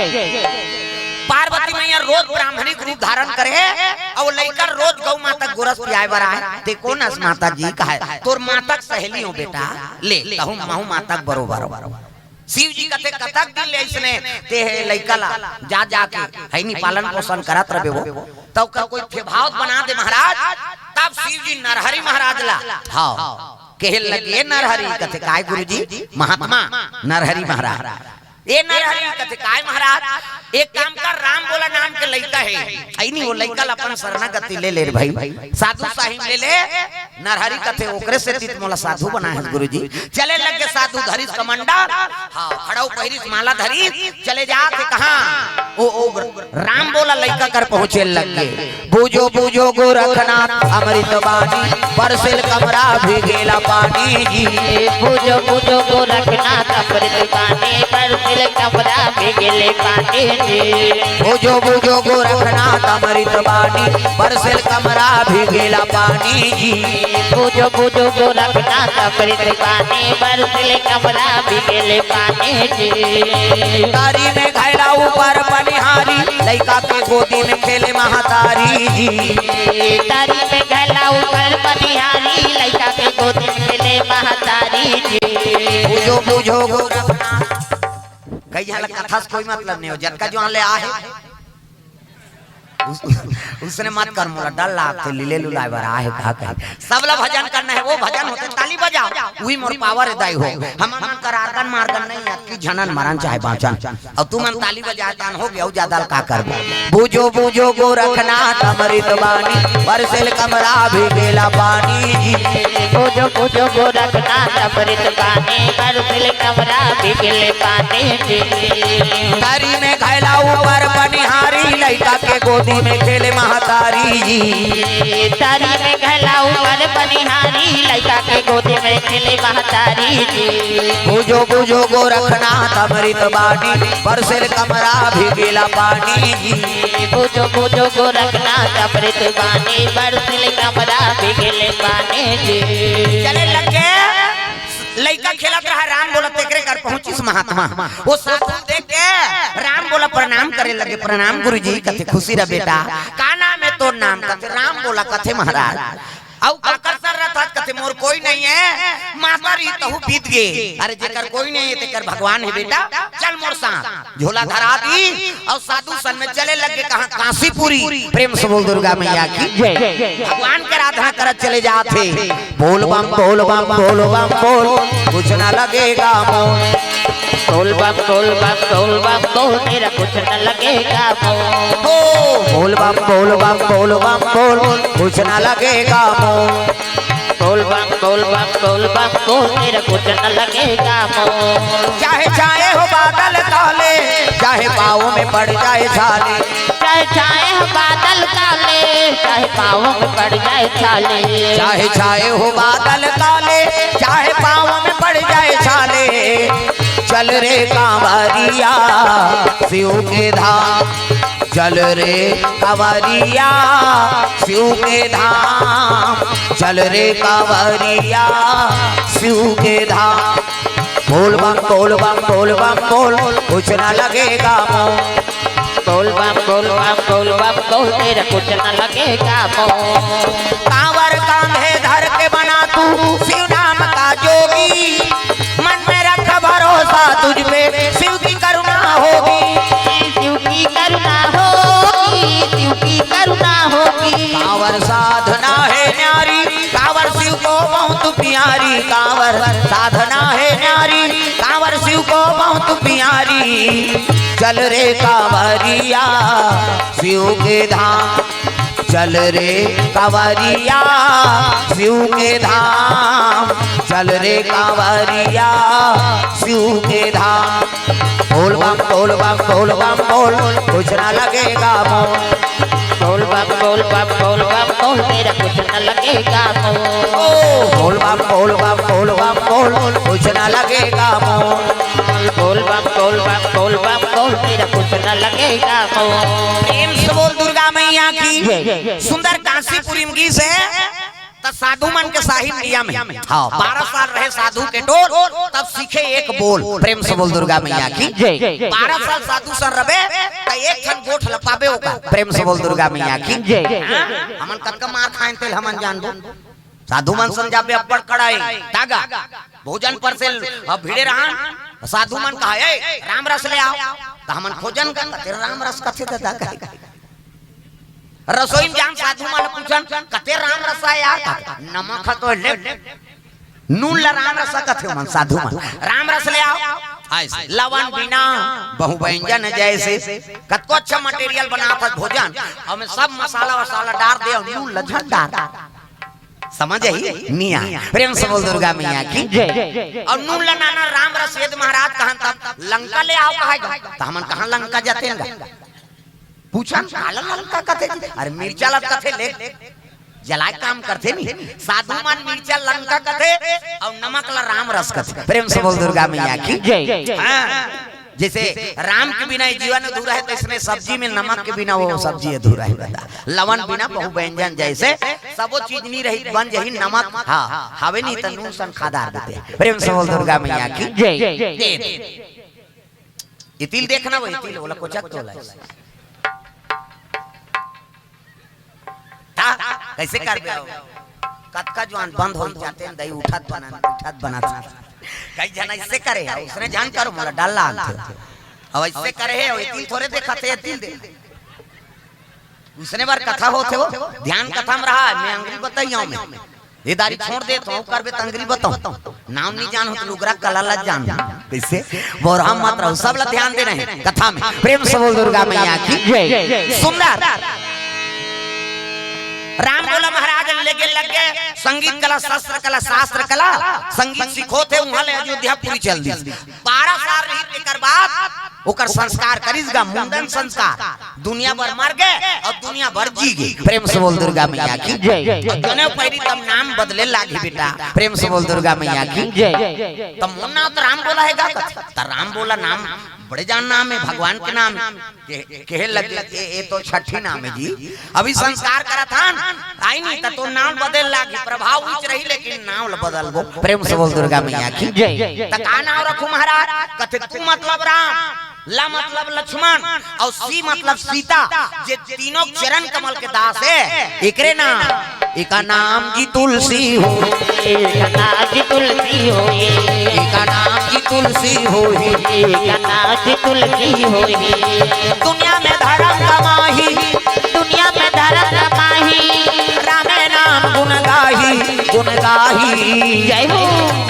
पार्वती मैया रोज ब्राह्मणी के रूप धारण करे, और लइका रोज गौ माता के गोरस पियाए बर आए। ते कोन अस माता जी कहे? तोर माता के सहेली हो बेटा, ले कहूँ महू माता के बरोबर हो। शिव जी कथे कतक दिन ले इसने ते हे लइका ला जा जा के है नी पालन पोषण करत रहे वो, तो ओकर कोई फेभाव बना दे महाराज। तब शिव जी नरहरि महाराज ला, हाँ, कहे लगे, "ए नरहरि।" कथे, "काय गुरुजी?" "महात्मा नरहरि महाराज।" "ए नरहरि," कथे, "काय महाराज?" "एक काम कर, राम बोला नाम के लइका है, आई नहीं वो लइका ला अपन शरणागति ले ले रे भाई, साधु साहिब ले ले।" नरहरि कथे, "ओकरे से तीत मोला साधु बनाए हस गुरुजी।" चले लगे साधु धरिस कमंडल, हाँ, खड़ाऊ पहिरिस माला धरिस, चले जात हे कहाँ? ओ, ओ, राम बोला लइका कर पहुँचे लग गे। "बूझो बूझो गोरखनाथ अमृत बानी, बरसेल कमरा भीगेला पानी जी।" "बूझो बूझो गोरखनाथ अमृत बानी, बरसेल कमरा भीगेले पानी जी।" "बूझो बूझो गोरखनाथ अमृत बानी, बरसेल कमरा भीगेला पानी जी।" "बूझो बूझो गोरखनाथ अमृत बानी, बरसेल कमरा भीगेले पानी जी।" तारी में घैला ऊपर पनिहारी, लइका के गोदी में खेले महतारी जी। तारी में घैला ऊपर पनिहारी, लइका के गोदी में खेले महतारी जी। बूझो बूझो गोरखनाथ। कई झन ला कथा से कोई मतलब नहीं हो, जतका जुआर ले आहे। उस-, उसने मत कर, मोला डर लागथे, लीले लुलाए बर आहे का कहे। सबला भजन करना है, वो भजन होथे, ताली बजाओ, उही मोर पावर है दाई हो। हम, हमन कर आर्गन मार्गन नहीं, अतकी झनन मरन चाहे बाँचन। अउ तुमन ताली बजाए तान हो गे, अउ जादा ल का करबो। बूझो बूझो गोरखनाथ अमृत बानी, बरसेल कमरा भीगेला पानी जी। बूझो बूझो गोरखनाथ अमृत बानी, बरसेल कमरा भीगेले पानी जी। तारी में घैला ऊपर पनिहारी, लइका के गोदी में खेले महतारी जी। तारी में घैला ऊपर पनिहारी, लइका के गोदी में खेले महतारी जी। बूझो बूझो गोरखनाथ अमृत बानी, बरसेल कमरा भीगेला पानी जी। बूझो बूझो गोरखनाथ अमृत बानी, बरसेल कमरा भीगेले पानी जी। चले लगे, लइका खेलत रहा, राम बोला तेकरे कर पहुँचिस महात्मा। वो साधु देख के राम बोला प्रणाम करे लगे, "प्रणाम गुरुजी।" कथे, "खुशी रह बेटा, का नाम है तोर नाम?" कथे, "राम बोला।" कथे, "महाराज, अउ काकर सर रथत?" ते मोर कोई नहीं है, माता री तहु बीत गे। अरे जेकर कोई नहीं है, तेकर भगवान है बेटा, चल मोर साथ। झोला धरा दी अउ साधु संग में चले लगे कहाँ? काशीपुरी। प्रेम से बोल दुर्गा मैया की। जय। भगवान के आराधना करत चले जात हे। बोल बम बोल बम बोल बम बोल, कुछ ना लगेगा मोल। बोल बम बोल बम बोल बम बोल, तेरा कुछ न लगेगा मोल। हो, बोल बम बोल बम बोल बम बोल, कुछ ना लगेगा मोल। बोल बम बोल बम बोल बम बोल, तेरा कुछ न लगेगा मोल। चाहे छाए हो बादल काले, चाहे पाँव में पड़ जाए छाले। चाहे छाए हो बादल काले, चाहे पाँव में पड़ जाए छाले। चाहे छाए हो बादल काले, चाहे पाँव में पड़ जाए छाले। चल रे कांवरिया शिव के धाम, चल रे कांवरिया शिव के धाम, चल रे कांवरिया शिव के धाम। बोल बम बोल बम बोल बम बोल, कुछ ना लगेगा मोल। बोल बम बोल बम बोल बम बोल, तेरा कुछ न लगेगा मोल। कांवर कांधे धर के बना तू शिव नाम का जोगी, मन में रख भरोसा तुझ पे शिव की करुणा होगी। शिव की करुणा होगी, शिव की करुणा होगी। कांवर साधना है न्यारी, कांवर शिव को बहुत प्यारी, कांवर साधना है न्यारी, कांवर शिव को बहुत प्यारी। चल रे कांवरिया शिव के धाम, चल रे कांवरिया शिव के धाम, चल रे कांवरिया शिव के धाम। बोल बम बोल बम बोल बम बोल, कुछ ना लगेगा मोल। बोल बम बोल बम बोल बम बोल, तेरा कुछ न लगेगा मोल। ओ, बोल बम बोल बम बोल बम बोल, कुछ ना लगेगा मोल। बोल बम बोल बम बोल बम बोल, तेरा कुछ न लगेगा मोल। प्रेम से बोल दुर्गा मैया की। जय, जय, जय। सुंदर कांसीपुरी में गीत हे। त साधु मन के साहिब नियम हे। हाँ। बारह साल रहे साधु के टोल, तब सीखे एक बोल। प्रेम से बोल दुर्गा मैया की। जय। बारह साल साधु संग रबे, त एक ठन गोठ ल पाबे ओकर। प्रेम से बोल दुर्गा मैया की। जय। हाँ? हमन कतका मार खाएन तेला हमन जानबो। साधु मन संग जाबे अब्बड़ कड़ाई, तागा। भोजन परसे ल, अब भिड़े रहन, साधु मन कहा, "ए, राम रस ले आव।" त हमन खोजन का, "कते राम रस कथे ददा?" कहे। रसोई में जान साधु मन पूछन, "कते राम रस आय यार?" कथे, "नमक ह तो ले।" नून ल राम रस कथे मन साधु मन। "राम रस ले आव।" ऐसे। लवन बिना बहु व्यंजन जैसे। कतको अच्छा material बनात हस भोजन, अउ में सब मसाला वसाला डार दे अउ नून ल झन डार। समझ ही? निया। प्रेम से बोल दुर्गा मैया की। जय। अउ नून ल नाना राम रस वेद महाराज कहन तब लंका ले आव कहे गा। त हमन कहाँ लंका जातेन गा? पूछन, "काला लंका कथे जी?" अरे मिर्चा ल कथे ले, जलाए काम करथे नी। साधु मन मिर्चा लंका कथे अउ नमक ल राम रस कथे। प्रेम से बोल दुर्गा मैया की। जय। हाँ। जैसे राम के बिना ये जीवन अधूरा है, तो इसने सब्जी में नमक के बिना वो सब्जी अधूरा है। लवन बिना बहु व्यंजन जैसे, सबो चीज नी रही, बन जही नमक। हाँ, हवे नी त नून सन खादार देते। प्रेम से बोल दुर्गा मैया की। जय। दे दे। इतिल देखना वो, इतिल बोला, कोचक तोला। ता, कैसे करबे हो? कतका जुआन बंद हो जाते हैं, दई उठत बनन, उठत बनत। कई झन ऐसे करे, उसने जान करो, मोला डर लागथे। अब ऐसे करे है, ये दिल थोड़े देखा थे, ये दिल दे। उसने बार कथा होथे वो, ध्यान कथा में रहा, मैं अंगरी बताई हूँ मैं। ये दारी छोड़ दे तो, करबे त अंगरी बताऊं। नाम नहीं जान हो तो लुगरा कला ला जान। कैसे? बोरहा मत रहो, सब ला ध्यान दे रहे हैं कथा में। प्रेम से बोल दुर्गा मैया की। जय। सुंदर। राम बोला महाराज लेगे लगे, संगीत कला, शस्त्र कला, शास्त्र कला, संगीत सीखो थे, वहां ले अयोध्यापुरी चल दी। बारह साल रही, तेकर बाद ओकर संस्कार करिस गा, मुंडन संस्कार। दुनिया भर मर गे अउ दुनिया भर जी गे। प्रेम से बोल दुर्गा मैया की। जय। अउ जनेऊ पहिरी तब नाम बदले लागी बेटा। प्रेम से बोल दुर्गा मैया की। जय। त मोर नाम त राम बोला हे गा कथे। त राम बोला नाम बड़े जान नाम हे, भगवान के नाम हे। के-, केहे लगे, "ए, ए तो छठी नाम हे जी। अभी संस्कार करत हन, आई नी त तो नाम बदल लागी, प्रभाव उच रही लेकिन नाम ल बदलबो।" प्रेम से बोल दुर्गा मैया की। जय। त का नाम रखूं महाराज? कथे, "तू मतलब राम।" ल मतलब लक्ष्मण अउ सी मतलब सीता, जे तीनों चरण कमल के दास हे, एकरे नाम, एका नाम जी तुलसी होही। एका नाम जी तुलसी होही। एका नाम जी तुलसी होही। एका नाम जी तुलसी होही। दुनिया में धरम कमाही। दुनिया में धरम कमाही। रामे नाम गुण गाही, गुण गाही। जय हो।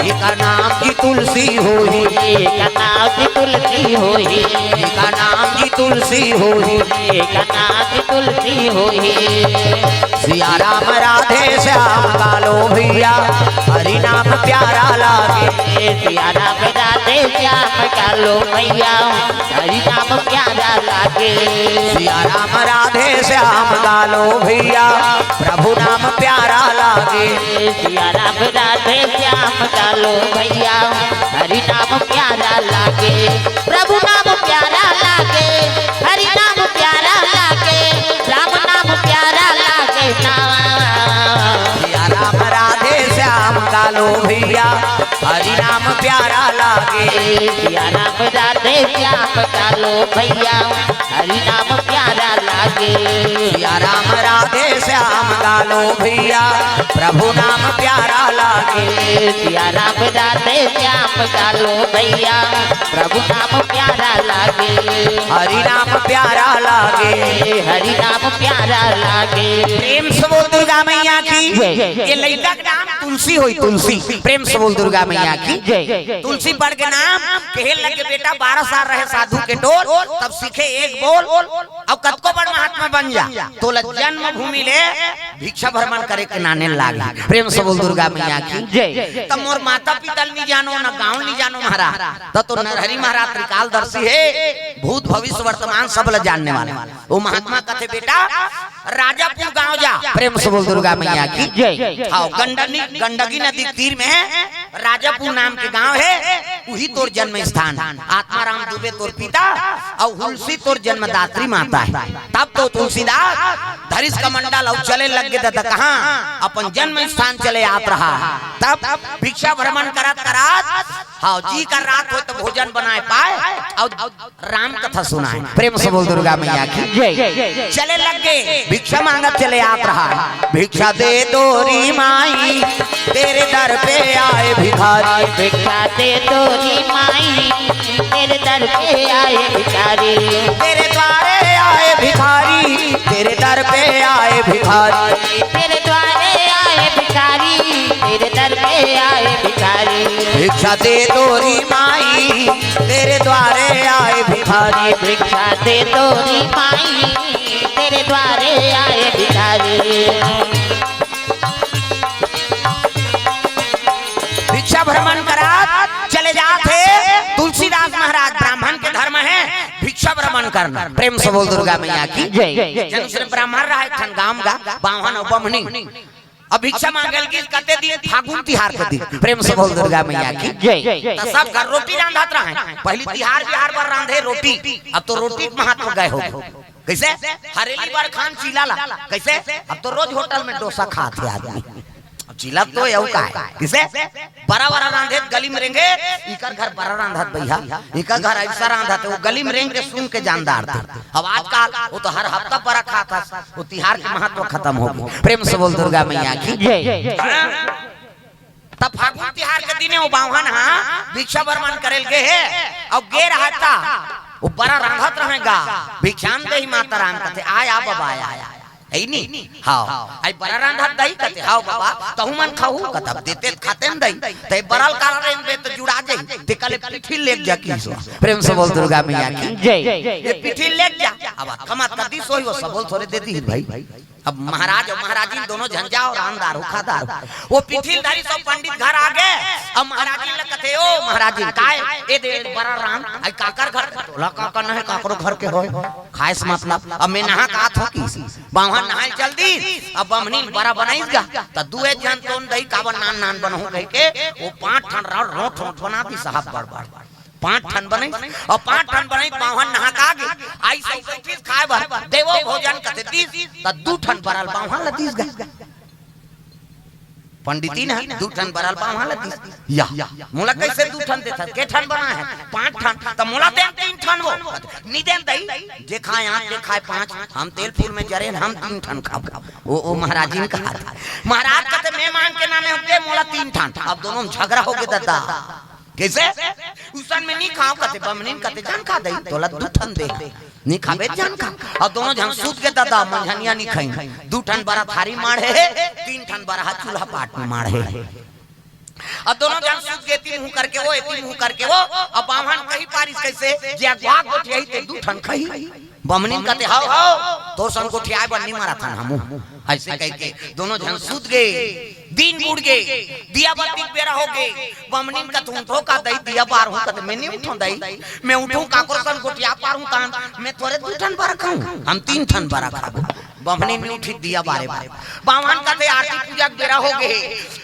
एका नाम जी तुलसी होही। एका नाम जी तुलसी होही। एका नाम जी तुलसी होही। एका नाम जी तुलसी होही। सिया राम राधे श्याम गा लो भइया, हरि नाम प्यारा लागे। सिया राम राधे श्याम गा लो भइया, हरि नाम प्यारा लागे। सिया राम राधे श्याम गा लो भइया, प्रभु नाम प्यारा लागे। सिया राम राधे श्याम गा लो भइया, हरि नाम प्यारा लागे। प्रभु नाम प्यारा लागे, हरि नाम प्यारा लागे, राम नाम प्यारा लागे ना। सिया राम राधे श्याम गा लो भइया, हरि नाम प्यारा लागे। सिया राम राधे श्याम गा लो भइया, हरि नाम प्यारा लागे। सिया राम राधे श्याम गा लो भइया, प्रभु नाम प्यारा लागे। सिया राम राधे श्याम गा लो भइया, प्रभु नाम प्यारा लागे। हरि नाम प्यारा लागे। हरि नाम प्यारा लागे। प्रेम से बोल दुर्गा मैया की। जय। ये लइका के नाम तुलसी होही, तुलसी। प्रेम से बोल दुर्गा मैया की। जय। तुलसी पढ़ के नाम कहे लगे, बेटा, बारह साल रहे साधु के टोल, तब सीखे एक बोल, अउ कतको बड़ महात्मा बन जा, तोला जन्मभूमि ले भिक्षा भ्रमण करे के नाने लागे। प्रेम से बोल दुर्गा मैया की। जय। त मोर माता पिता ल नइ जानो, न गांव ल नइ जानो महाराज, त तो नरहरि महाराज त्रिकालदर्शी हे, भूत भविष्य वर्तमान सब ल जानने वाला। ओ महात्मा कथे, बेटा, राजापुर गांव जा। प्रेम से बोल दुर्गा मैया की। जय। हाँ, गंडनी, गंडकी नदी तीर में राजापुर नाम के गांव हे, उही तोर जन्म स्थान। आत्माराम दुबे तोर पिता अउ हुलसी तोर जन्मदात्री माता हे। तब तो तुलसीदास धरिस कमंडल अउ चले लग गे, त कहाँ अपन जन्म स्थान चले आत रहा। तब भिक्षा भ्रमण करत करत, हाँ, जी कर रात हो त भोजन बनाए पाए, अउ राम कथा सुनाए। प्रेम से बोल दुर्गा मैया की। जय। चले लग गे, भिक्षा मांगत चले आत रहा। भिक्षा दे दो री माई, तेरे दर पे आए भिखारी। भिक्षा दे दो री माई, तेरे दर पे आए भिखारी। तेरे द्वारे आए भिखारी, तेरे दर पे आए भिखारी। तेरे द्वारे आए भिखारी, तेरे दर पे आए भिखारी। भिक्षा दे दो री माई, तेरे द्वारे आए भिखारी। भिक्षा दे दो री माई, तेरे द्वारे आए भिखारी। भिक्षा भ्रमण करत चले जात हे। तुलसीदास महाराज, ब्राह्मण के धर्म हे भिक्षा भ्रमण करना। प्रेम से बोल दुर्गा मैया की। जय। जन से ब्राह्मण रहा एक ठन गांव गा, बाम्हन अउ बम्हनी। अब भिक्षा मांगे ल गिस कते दिन, फागुन तिहार के दिन। प्रेम से बोल दुर्गा मैया की। जय। त सब घर रोटी रांधत रहे। पहिली तिहार बिहार बर रांधे रोटी, अब तो रोटी के महत्व गए हो। कइसे? हरेली बर खान चीला ला। कइसे? अब तो रोज होटल में डोसा खात हे आदमी। अब चीला तो अउ का हे? कइसे? बरा बरा रांधे त गली में रेंगे, इकर घर बरा रांधत भइया, इकर घर अइसा रांधत हे, ओ गली में रेंग के सुन के जान डारथे। अब आजकल ओ तो हर हफ्ता बरा खात हस, ओ तिहार के महत्व खतम हो गे। प्रेम से बोल दुर्गा मैया की। जय। त फागुन तिहार के दिने ओ बाम्हन हा भिक्षा भ्रमण करे ल गे हे, अउ गे रहा त ओ बरा रांधत रहे गा, भिक्षाम देहि माता राम कथे, आय आ बबा आय, आय, आय। हे नी? हाँ। आय बरा रांधत दई कथे, हाँ बबा, तहू मन खाहू कथे, अब देते त खाते न दई, त ए बरा ल काला रेंधबे त जुड़ा जाही, ते कले पीठी लेग जा किसो। प्रेम से बोल दुर्गा मैया की। जय। ए पीठी लेग जा। अब कमत कदी सोई ओ सबो ल थोरे दे दिही भाई। अब महाराज अउ महाराजिन दोनों झन जाव, रांध डारहू, खा डारहू। ओ पीठी ल धरिस अउ पंडित घर आ गे। अब महाराजिन ल कथे, ओ महाराजिन, काय ए दे बरा रांध, आय काकर घर, तोला का करना हे काकरो घर के होय, खाय से मतलब। अब मैं नहा के आत हों किस, बाम्हन नहाय ल चल दिस, अब बम्हनी ल बरा बनाइस गा, त दुए झन तोन दई काबर नान नान बनहूं कहिके, ओ पांच ठन रो-, रोंठ रोंठ बना दिस साहब बड़ बड़। पांच ठन बनाइस, अउ पांच ठन बनाइस, बाम्हन नहा के आ गे, आइस अउ बइठिस खाय बर, देवो भोजन कथे दिस, त दू ठन बरा ल बाम्हन ल दिस गा। पंडितिन ह दू ठन बरा ल बाम्हन ल दिस। या, मोला कइसे दू ठन देथस? के ठन बरा हे? पांच ठन। त मोला दे तीन ठन वो। नी देन दई, जे खाय आठ, जे खाय पांच, हम तेल फूल में जरेन, हम तीन ठन खाबो। ओ, ओ महाराजिन कहाथे। महाराज कथे, मैं मांग के नाने हंव, दे मोला तीन ठन। अब दोनों में झगरा होगे ददा। कइसे? उसन में नी खांव कथे, बमनिन कथे, झन खा दई, तोला दू ठन दे। नी खाबे त झन खा। अब दोनों झन सूत गे ददा, मंझनिया नी खइन। दू ठन बरा थारी माढ़े हे, तीन ठन बरा ह चूल्हा पाट में माढ़े हे। अब दोनों झन सूत गे, एती मुंह करके वो, एती मुंह करके वो। अब बाम्हन कहि पारिस कइसे, जे अगवा गोठियाही ते दू ठन खही। बमनिन कथे, हव, हव, तोर सन गोठियाय बर नी मरत हन हमू। अइसे कहिके दोनों झन सूत गे। दिन बुड़ गे, दिया बत्ती के बेरा होगे। बमनिन कथे, उठो का दई, दिया बारहूं। कथे, मैं नी उठंव दई, मैं उठहूं काकरो सन गोठिया पारहूं तहन, मैं थोरे दू ठन बरा खाहूं, हम तीन ठन बरा खाबो। बमनिन नी उठिस दिया बारे बर। बाम्हन कथे, आरती पूजा के बेरा होगे,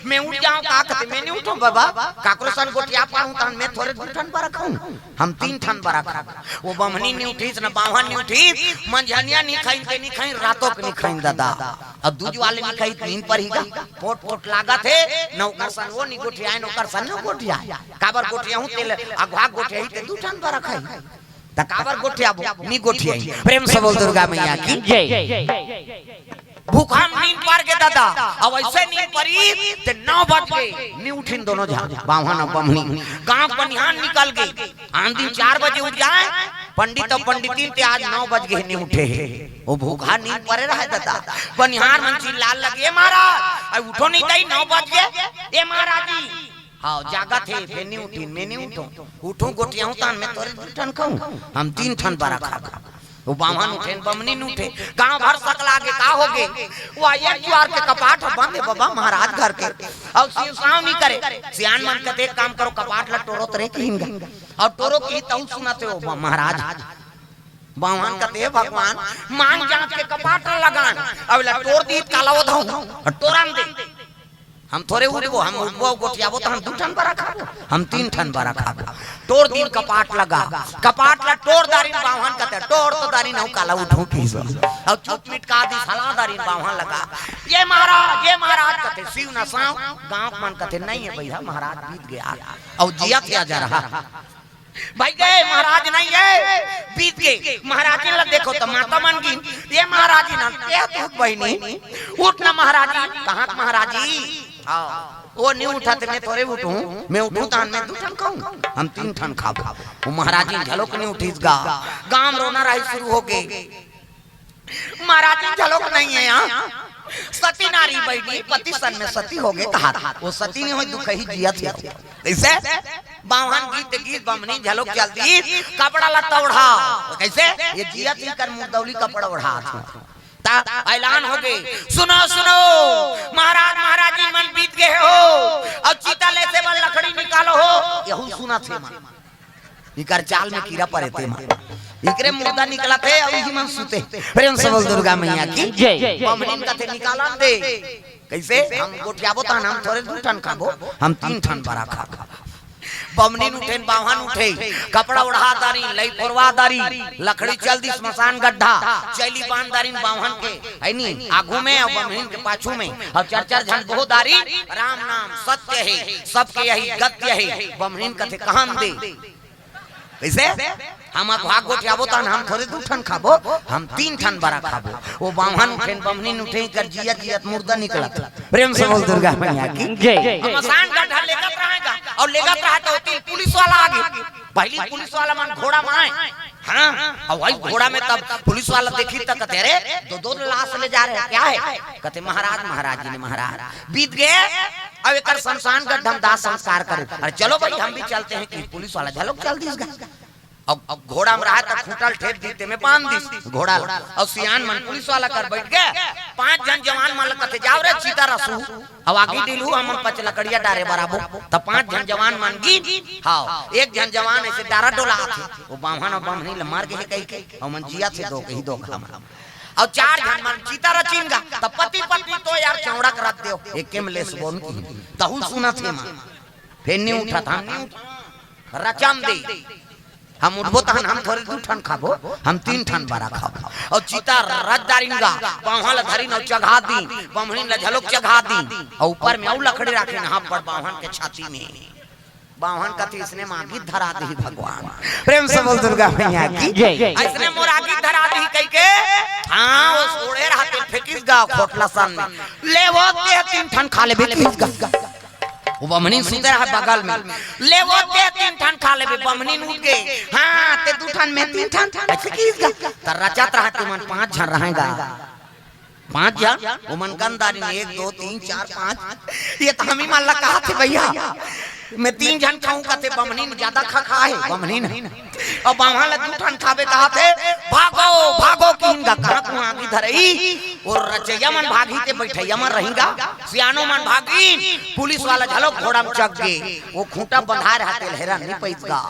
मैं उठ जांव का? कथे, मैं नी उठंव बबा, काकरो सन गोठिया पारहूं तहन, मैं थोरे दू ठन बरा खाहूं, हम तीन ठन बरा खाबो। वो बमनिन नी उठिस न बाम्हन नी उठिस, मंझनिया नी खइन ते नी खइन, रातो के नी खइन ददा। अब दूज वाले नी खही त नींद परही गा। पोट पोट लागत हे, न ओकर सन वो नी गोठियाय, न ओकर सन न गोठियाय। काबर गोठियाहूं तेला अगवा गोठियाही ते दू ठन बरा खही। त काबर गोठियाबो? नी गोठियाही। प्रेम से बोल दुर्गा मैया की। जय। भूखा म नींद पर गे ददा। अब अइसे नींद परिस ते नौ बज गे, नी उठिन दोनों झन, बाम्हन अउ बमनी। गांव के बनिहार निकल गे। आन दिन चार बजे उठ जाय पंडित अउ पंडितिन, ते आज नौ बज गे हे, नी उठे हे। वो भूखा नींद परे रहय ददा। बनिहार मन चिल्लाय लगे, ए महाराज, अरे उठो नहीं तई, नौ बज गे। ए महाराज जी, हव, जागत हे, फेर नी उठिन, मैं नी उठंव। उठहूं गोठियाहूं तहन मैं थोरे दू ठन खाहूं, हम तीन ठन बरा खाबो। वो बाम्हन उठे न बमनिन उठे, गांव भर सकला गे, का होगे? वो एक जुआर के कपाट ह बंद हे बबा, महाराज घर के। अउ सिवसाव नी करे। सियान मन कथे, एक काम करो, कपाट ला टोरो तरे किहिन गा। अउ टोरो किही तहू सुनत हे वो महाराज। बाम्हन कथे, भगवान, मांग जांच के कपाट ला लगान, अब एला टोर दिही त काला ओधहूं, अउ टोरन दे। हम थोरे उठबो, हम उठबो, गोठियाबो त हम दू ठन बरा खाबो, हम तीन ठन बरा खाबो। टोर दिन कपाट लगा, कपाट ला टोर दारिन, बाम्हन कथे, टोर तो दारिन, अउ काला उठहूं किहिस। अउ चुप मिटका दिस, हला दारिन बाम्हन लगा। ए महाराज, ए महाराज कथे, सिव नसाव, गांव के मन कथे, नहीं हे भइया, महाराज बीत गे। अउ जियत हे अजरहा। भइगे, महाराज नहीं हे, बीत गे। महाराजिन ला देखो त माता मन गिन, ए महाराजिन, ए तो बहिनी, उठ ना महाराजिन, कहां के महाराजी? हव, वो नी उठत ते मैं थोरे उठहूं, मैं उठहूं तहन मैं दू ठन खाहूं, हम तीन ठन खाबो। वो महाराजिन घलोक नी उठिस गा, गांव म रोना राही सुरू होगे। महाराजिन घलोक नहीं हे इहां। सती नारी बहिनी, पति सन में सती होगे कहाथे। वो सती नी होय, दुखही जियत हे। कइसे? बाम्हन गीत गीत बमनी घलोक चल दिस, कपड़ा ला ओढ़ा। कइसे? ये जियत हे कर मुरदौली कपड़ा ओढ़ात हे। त ऐलान होगे, सुनो, सुनो, महाराज, महाराजी मन बीत गे हो, अउ चिता लेसे बर लकड़ी निकालो हो, यहू सुनत हे मन। इकर चाल में कीरा परे ते मन। इकरे मुर्दा निकलत हे अउ इही मन सुते। प्रेम से बोल दुर्गा मैया की। जय। बमनिन कथे निकालन दे। कइसे? हम गोठियाबो तहन हम थोरे दू ठन खाबो, हम तीन ठन बरा खाबो। बमनिन उठेन, बाम्हन उठे, कपड़ा ओढ़ा दारिन, लई फोरवा दारिन, लकड़ी चल दिस स्मशान गड्ढा, चैली बांध दारिन बाम्हन के, है नी, आगू में अउ बमनिन के पाछू में, अउ चार चार झन बोह दारिन, राम नाम सत्य हे, सबके यही गत्य हे। बमनिन कथे कहन दे। कइसे? हम अघवा गोठियाबो तहन हम थोरे दू ठन खाबो, हम तीन ठन बरा खाबो। वो बाम्हन उठेन, बमनिन उठे, इकर जियत जियत मुर्दा निकलत। प्रेम से बोल दुर्गा मैया की। जय। हम स्मशान गड्ढा लेगत रहेगा अउ लेगत रहा त ओती पुलिस वाला आगे। पहिली पुलिस वाला मन घोड़ा म आय। हां, अउ वही घोड़ा में तब पुलिस वाला देखिस त कथे, "अरे, दो दो लाश ले जा रहे हैं, क्या है?" कथे, "महाराज, महाराज जी ने महाराज बीत गे, अब एकर स्मशान गड्ढा म दाह संस्कार करे।" "अरे चलो भाई, हम भी चलते हैं," कि पुलिस वाला घलोक चल दिस गा। अब, अब घोड़ा म रहा त खूंटा ल ठेप दिस, तेमे बांध दिस घोड़ा ल। अउ सियान मन पुलिस वाला कर बइठ गे। पांच झन जवान मन ल कथे, "जाव रे, चिता रसू।" अउ आगी डीलहू, हमन पच लकड़िया डारे बर आबो। त पांच झन जवान मन गिन। हां, एक झन जवान अइसे डारा डोलात हे, वो बाम्हन अउ बमनी ल मर गे हे कहिके, अउ मन जियत हे दो कही दो घाम। अउ चार झन मन चिता रचिन गा, त पति पत्नी तो यार चौड़ा करत देव, एके म लेसबोन की। तहू सुनत हे मन। फेर नी उठत, हम नी उठ-, रचन दे। हम उठबो तहन हम थोरे दू ठन खाबो, हम तीन ठन बरा खाबो। अउ चिता रच डारिन गा, बाम्हन ल धरिन अउ चघा दिन, बम्हनिन ल झलोक चघा दिन, अउ ऊपर में अउ लकड़ी राखिन, हाँ, पर बाम्हन के छाती में। बाम्हन कथे, "इसने माँ आगी धरा दिही भगवान।" प्रेम से बोल दुर्गा मैया की। जय। "इसने मोर आगी धरा दिही," कहिके, हाँ, वो ओढ़े रहते फेंकिस गा खोटला सन में। "ले वो ते तीन ठन खा लेबे," कहिस गा। वो बम्हनिन सुते रहा बगल में। "ले वो ते तीन ठन खा लेबे।" बम्हनिन उठ गे, "हाँ, ते दू ठन, मैं तीन ठन।" अइसे कहिस गा। त रचत रहा, तुमन पांच झन रहेगा। पांच झन, वो मन गंदारी में एक, दो, तीन, चार, पांच। ये तो हम ही मन ला कहा थे भैया, "मैं तीन झन खाऊं," कथे, बम्हनिन ज्यादा खा खा है, बम्हनिन। अउ बाम्हन ला दू ठन खाबे कहा थे, "भागो, भागो," किहिन गा, कहाँ कुहाँ आगी धरही। वो रचइया मन भागही ते बइठइया मन रहिन गा, सियानो मन भागिन, पुलिस वाला झलोक घोड़ा में चघ गे। वो खूंटा बंधाय रहा तेल हेरा नइ पइस गा,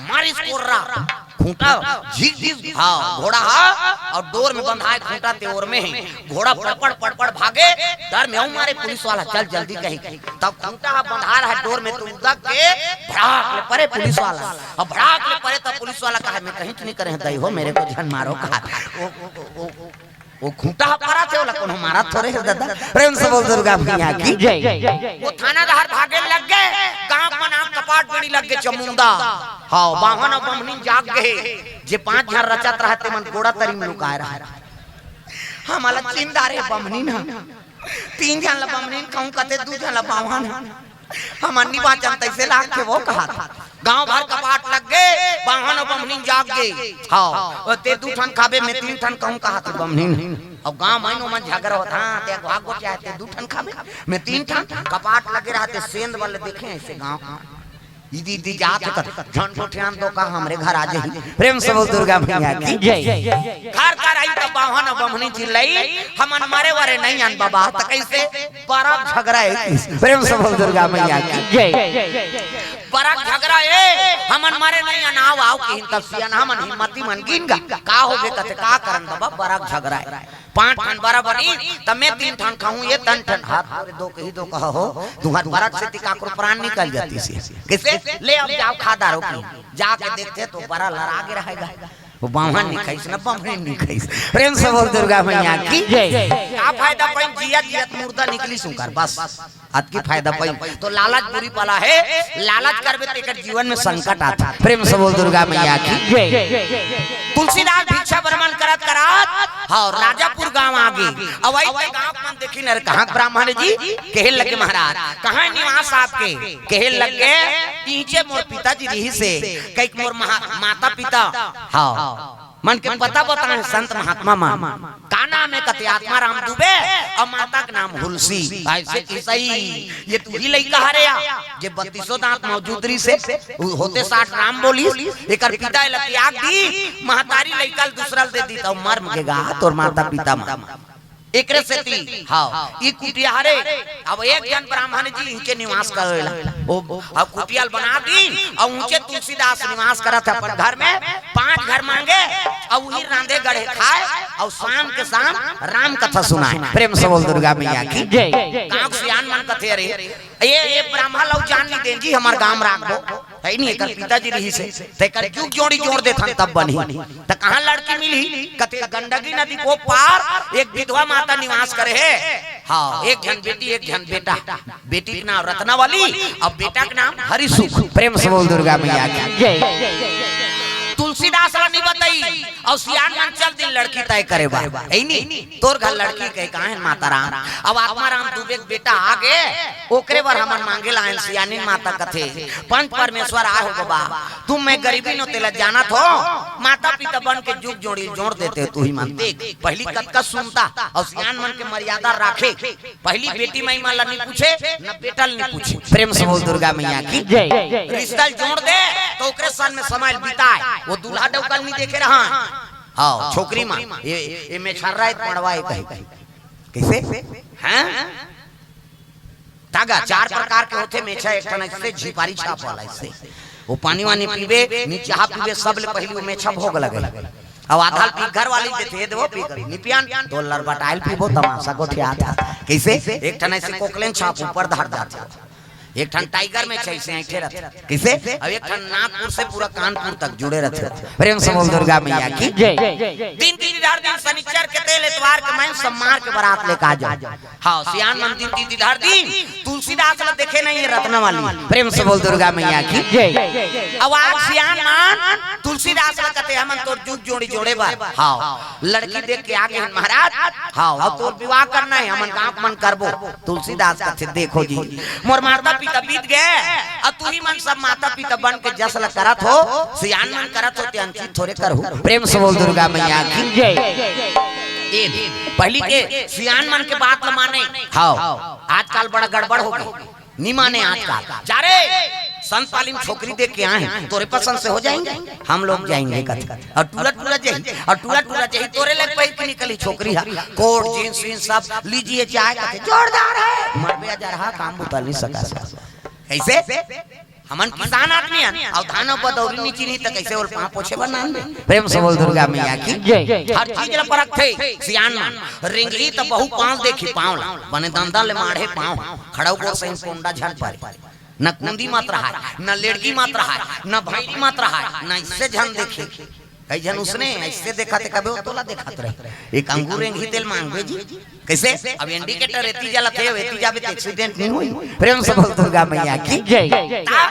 मारिस कोर्रा, खूंटा झिक दिस, हाँ, घोड़ा हा, अउ डोर में बंधाय खूंटा ते ओर में हे। घोड़ा पड़पड़ पड़पड़ भागे, डर में अउ मारे पुलिस वाला, "चल जल्दी," कहिके। तब खूंटा हा बंधाय रहा डोर में, तो उदक के भड़ाक ले परे पुलिस वाला। अब भड़ाक ले परे तब पुलिस वाला कहा, "मैं कहीं तो नहीं करे हैं दई हो, मेरे को झन मारो," कहा। वो, वो, वो, वो, वो खूंटा हा परा थे, ओला कोनो मारा थोरे हे दादा। प्रेम से बोल दुर्गा मैया की। जय। वो थाना डहर भागे लग गे, गांव मन आंख कपाट बेड़ी लग गे चमुंदा। हाँ, बाम्हन अउ बम्हनिन जाग गे, जे पांच झन रचत रहा ते मन गोड़ा तरी में लुकाय रहा। हमला चिन्ह डारे बम्हनिन हा। तीन झन ला बम्हनिन खाऊं कथे, दू झन ला बाम्हन हा। हमन नी बांचन तइसे लागथे वो कहा। गांव भर कपाट लग गे, बाम्हन अउ बम्हनिन जाग गे। हाँ, ते दू ठन खाबे, मैं तीन ठन खाऊं कहा थे बम्हनिन। अउ गांव में ओमन झगरा होत, "हाँ, ते अगवा गोठिया हे, ते दू ठन खाबे, मैं तीन ठन।" कपाट लगे रहा ते सेंध वाले देखे अइसे गांव। इदी, इदी जात हे कथे, "झन गोठियान दो का हमरे घर आ जाही।" प्रेम से बोल दुर्गा मैया की। जय। घर का रही तब बाम्हन अउ बम्हनिन चिल्लाई, "हमन मरे वरे नइ अन बबा।" त कइसे? बरा झगरा हे। प्रेम से बोल दुर्गा मैया की। जय। "बरा झगरा हे, हमन मरे नइ अन, आव, आव," किहिन तब सियान हमन हिम्मती मन गिन गा। "का होगे?" कथे, "का करन बबा, बरा झगरा हे।" पांच ठन बरा बनी, त मैं तीन ठन खाऊं, ये तन ठन हाथ तोरे दो कही दो कहा हो, तुम्हार बरा से ती काकरो प्राण निकल जातिस। कइसे? ले अब जाव खा डारो पी। जाके देखथे तो बरा लरा गे रहेगा। वो बाम्हन नी खाइस ना, बम्हनिन नी खाइस। प्रेम से बोल दुर्गा मैया की। जय। का फायदा पाइन जियत जियत मुर्दा निकलिस उंकर, बस। अतकी फायदा पाइन। तो लालच बुरी बला हे, लालच करबे त एकर जीवन में संकट आथे। प्रेम से बोल दुर्गा मैया की। जय। तुलसीदास भिक्षा भ्रमण करत करत, हाँ, राजापुर गांव आ गे। अउ अइसे गांव के मन देखिन, "अरे, कहाँ के ब्राह्मण जी?" कहे लगे, "महाराज, कहाँ हे निवास आपके?" कहे लगे, "इहिंचे मोर पिताजी रिहिसे।" कहिके मोर महा-, माता पिता, हाँ, मन के पता बताए संत महात्मा मन। "का नाम हे?" कथे, "आत्माराम दुबे, अउ माता के नाम हुलसी।" अइसे कहिस, "ये तुही लइका हरे या, जे बत्तीसों दांत मौजूद रिहिसे, होते साठ राम बोलिस, एकर पिता एला त्याग दिस, महतारी लइका ल दूसरा ल दे दिस, त मर गे गा तोर माता पिता मन।" एकरे सेती, हाँ, ई कुटिया हरे। अब एक झन ब्राह्मण जी इहिंचे निवास करेला। ओ, अब कुटिया ल बना दिस, अउ उहिंचे तुलसीदास निवास करत हे अपन घर में। पांच घर मांगे, अउ उही रांधे गढ़े खाय, अउ शाम के शाम राम कथा सुनाय। प्रेम से बोल दुर्गा मैया की। जय। गांव के सियान मन कथे, "अरे, ये, ये ब्राह्मण ल अउ जान नइ देन जी, हमर गांव राख दो।" हे नहीं, एकर पिताजी रिहिसे, त एकर जुग जोड़ी जोड़ देथन तब बनही। त कहाँ लड़की मिलही? कथे, "गंडकी नदी को पार एक विधवा माता निवास करे हे।" हाँ, एक झन बेटी, एक झन बेटा। बेटी के नाम रत्नावली अउ बेटा के नाम हरिसुख। प्रेम से बोल दुर्गा मैया की। जय। तुलसीदास ला नइ बताइस अउ सियान मन चल दिस लड़की तय करे बर। हे नहीं, "तोर घर लड़की कहे कहाँ हे माता राम?" अब आत्माराम दुबे के बेटा आ गे, ओकरे बर हमन मांगे ल आएन। सियानिन माता कथे, "पंच परमेश्वर आय हो बबा, तुम मैं गरीबी नो तेला जानत हो, माता पिता बन के जुग जोड़ी जोड़ देते तुही मन।" देख, पहिली कतका सुनता अउ सियान मन के मर्यादा राखे। पहिली बेटी माई मन ला नइ पूछे, न बेटा ल नइ पूछे। प्रेम से बोल दुर्गा मैया की। जय। रिश्ता ल जोड़ दे त ओकरे सन में समय ल बिताय। वो दूल्हा डउका ल नइ देखे रहय। हाँ, छोकरी मन, ये, ये मेछर्रा हे, पड़वा हे कहे। कइसे? हैं? तागा चार प्रकार के होथे, मेछा एक ठन अइसे झिपारी छाप वाला अइसे। वो पानी वानी पीबे, नी चाहा पीबे, सब ले पहिली वो मेछा भोग लगे। अब आधा ल पी घर वाली देथे, "दे वो पी कर, नी पियन, तो लरबटाय ल पीबो, तमाशा गोठियाथे।" कइसे? एक ठन अइसे कोकलेन छाप ऊपर धर जाथे। एक ठन टाइगर में छह से ऐंठे रथे। कइसे? अब एक ठन नागपुर से पूरा कानपुर तक जुड़े रथे। प्रेम से बोल दुर्गा मैया की। जय। दिन तीन हर दिन शनिचर के तेल एतवार के मैं सब मार के बारात लेके आ जाओ। हाँ, सियान मन दिन तीन हर दिन तुलसीदास ला देखे नहीं है रत्ना वाली। प्रेम से बोल दुर्गा मैया की। जय। अब आज सियान मन तुलसीदास ला कथे हमन तोर जुग जोड़ी जोड़े बर। हाँ, लड़की देख के आगे हन महाराज। हाँ, अब तोर विवाह करना है, हमन गाँव मन करबो। तुलसीदास कथे, "देखो जी, मोर माता पिता बीत गए, अब तुही मन सब माता पिता बन के जस ल करत हो, सियान मन करत हो, ते अनचित थोरे करहू।" प्रेम से बोल दुर्गा मैया की। जय। ए, पहली के सियान मन के बात ल माने। हाँ, आजकल बड़ा गड़बड़ हो गई, नी माने आजकल। जा रे, संत पाली में छोकरी देख के आए हैं, तोरे पसंद से हो जाएंगे, हम लोग जाएंगे कथे। और टूरा टूरा जाही, और टूरा टूरा जाही, तोरे लग पहिर के निकली छोकरी हा, कोट जींस वींस सब, "लीजिए चाय," कथे, "जोरदार है।" मरबे अजरहा, काम बुता नहीं सका। कैसे? हमन किसान आदमी हन, अउ धान अउ बदौरी नहीं चिन्ही त कैसे ओल पाँव पोछे बर नान दे? प्रेम से बोल दुर्गा मैया की। जय। हर चीज ल परखथे सियान मन। रेंगही त बहु पाँव देखी, पाँव ला बने दंदा ले माढ़े पाँव, खड़ाऊ गोर सही कोंडा झन परे। न कुंदी मत रहाय, न लेड़गी मत रहाय, न भैरी मत रहाय, न इससे झन देखे। कई झन उसने ऐसे देखत हे, कबे वो तोला देखत रहे। एक अंगूर रेंगही तेल मांगबे जी। कैसे? अब इंडिकेटर एती जलत हे, एती जाबे त एक्सीडेंट नहीं होई। प्रेम से बोल दुर्गा मैया की। जय। ता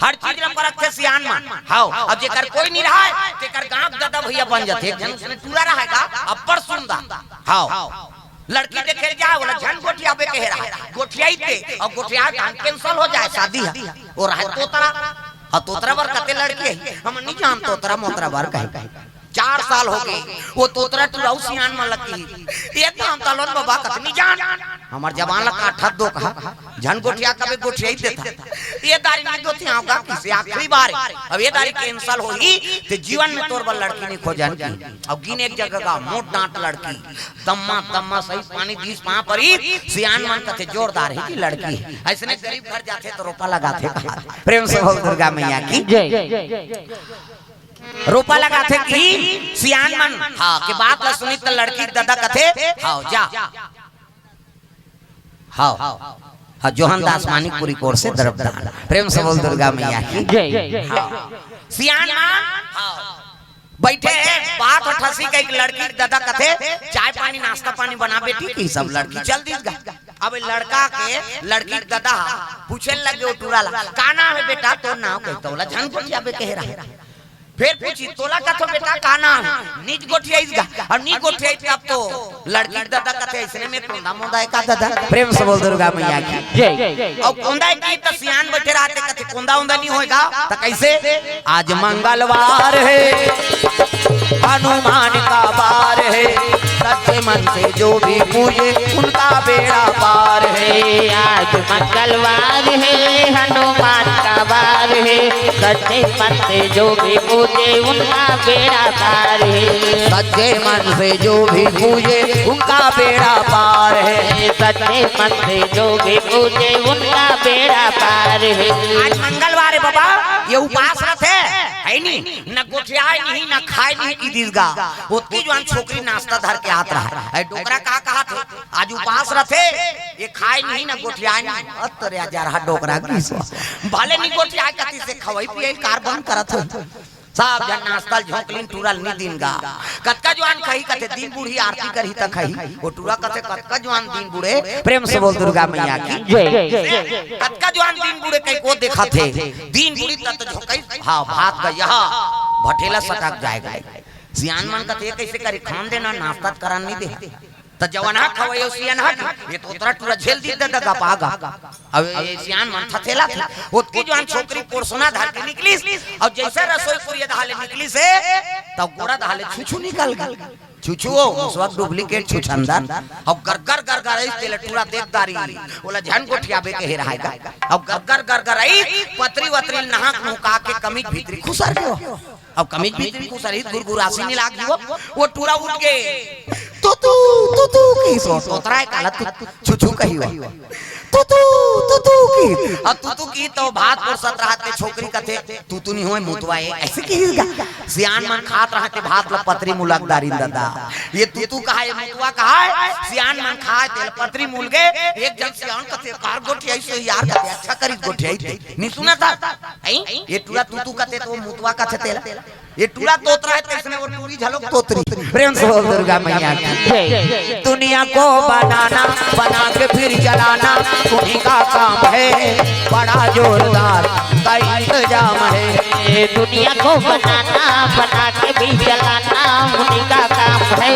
हर चीज ल परखथे सियान मन। हाव, अब जेकर कोई नहीं रहाय, तेकर गांव ददा भैया बन जाथे। एक झन उसने टूरा रहाय का, अब्बड़ सुंदर। हाव। लड़की देखे ल जाए, ओला झन गोठियाबे कहे रहा, गोठियाई ते, अउ गोठिया धान कैंसिल हो जाए, शादी है, वो रहा तोतरा, हाँ, तोतरा बर कते लड़की है, हम नहीं जान तोतरा मोतरा बर कहे। चार साल हो गए, वो तोतरा टुराऊ सियान मन लगी, ये तो हम तलोन बाबा कत नहीं जान, हमार जबान ला काठत दो कहा, झन गोठिया कबे गोठियाई देता, ये दारी नहीं दो थे, किसे आखिरी बार, अब ये दारी कैंसिल होही, ते जीवन में तोर बर लड़की नहीं खोजन की, अब गिन एक जगह का मोट डांट लड़की, दम्मा दम्मा सही पानी दीस पाँव परी, सियान मन कथे जोरदार है कि लड़की है। ऐसने गरीब घर जाथे तो रोपा लगाथे कहा। प्रेम से बोल दुर्गा मैया की। जय। रोपा लगाथे कि सियान मन, हाँ, के बात ला सुनी त लड़की ददा कथे, हाँ, जा। हाँ, हाँ, जोहन दास मानिकपुरी कोर से द्रव्यदान। प्रेम से बोल दुर्गा मैया की। जय। हाँ। सियान मन, हाँ। बैठे हे, बात ह ठसी के एक लड़की के ददा कथे, "चाय पानी, नाश्ता पानी बना बेटी," कि सब लड़की चल दीस गा। अब लड़का के लड़की के ददा ह पूछे लगे वो टूरा ला, "का नाम है बेटा?" "तोर नाम कही तोला झन गोठियाबे कहे रहा।" फिर पूछी, "तोला कथो बेटा का नाम है?" "निज गोठियाईस गा।" "अब नी गोठियाई तब तो लड़की के ददा कथे, "ऐसने में कोंदा मोंदा है का ददा?" प्रेम से बोल दुर्गा मैया की। जय। अब कोंदा की त सियान बैठे रहते, कथे कोंदा उंदा नहीं होएगा, त कैसे? आज मंगलवार है, हनुमान का वार है, सच्चे मन से जो भी पूजे, उनका बेड़ा पार है। आज मंगलवार है, हनुमान का वार है, सच्चे मन से जो भी पूजे, उनका बेड़ा पार है। सच्चे मन से जो भी पूजे, उनका बेड़ा पार है। सच्चे मन से जो भी पूजे, उनका बेड़ा पार है। आज मंगलवार है बाबा, ये उपास रथे, है नी? न गोठियाय नहीं, न खाय नहीं कि दीस गा। ओतकी जुवान छोकरी नाश्ता धर के आत रहा। ए डोकरा का कहा थे? आज उपास रथे, ये खाय नहीं, न गोठियाय नहीं। अत रे अजरहा डोकरा की सो। भले नहीं गोठियाय कती से खवई पियई कार बंद करत हो। सब झन नाश्ता ल झोंकलिन टूरा ल नी दीन गा। कतका जुवान खही कथे, दिन बूढ़ी आरती करही त खही। वो टूरा कथे, "कतका जुवान दिन बूढ़े।" प्रेम से बोल दुर्गा मैया की। जय। कतका जुवान दिन बूढ़े कही को देखा थे। दिन बूढ़ी तत झोंकई, हाँ, भात गया, भटेला सटक जाएगा। सियान मन कथे, "ये कैसे करी? खान देना, नाश्ता त करन नहीं दे।" त जवन हा खवई हो सियान हा, ये तोतरा टूरा झेल दी ददा गपा गा। अब ये सियान मन थथेला थे, ओतकी जुवान छोकरी पोरसोना धर के निकलिस, अउ जैसे रसोई कुरिया दहाले निकलिस हे, तब गोड़ा दहाले छुछू निकल गई। छुछू हो, मुसवा डुप्लीकेट छुछंदर, अउ गरगर गरगर आई तेला टूरा देख दारी, ओला झन गोठियाबे कहे रहाय गा, अउ गरगर गरगर आई, पतरी वतरी नहाक मुहका के कमीज भीतरी खुसर गयो। अब कमीज भीतरी खुसर ही गुरगुरासी नहीं लाग गयो, वो टूरा उठ गए। तू तू तू तू की सो तोतरा हे काला तू छुछू कही हो। तू तू तू तू की अब तू तू की तो भात परोसत रहत ते छोकरी कथे तू तू नहीं होय मुतवा हे ऐसे की गा। सियान मन खात रहते भात ल पतरी मुलक दारिन दादा। ये तू तू कहा हे मुतवा कहा हे सियान मन खाए तेल पतरी मुल गे। एक जन सियान कथे कार गोठियाई सो यार कथे अच्छा करी गोठियाई ते नहीं सुना था। हैं? ये टूरा तू तू कथे तो मुतवा कथे तेला। ये टूरा तोतरा हे तैसने वो टूरी झलक तोतरी। प्रेम से बोल दुर्गा मैया की। जय। दुनिया को बनाना बना के फिर जलाना उन्हीं का काम है। बड़ा जोरदार का इंतजाम है। ये दुनिया को बनाना बना के भी जलाना उन्हीं का काम है।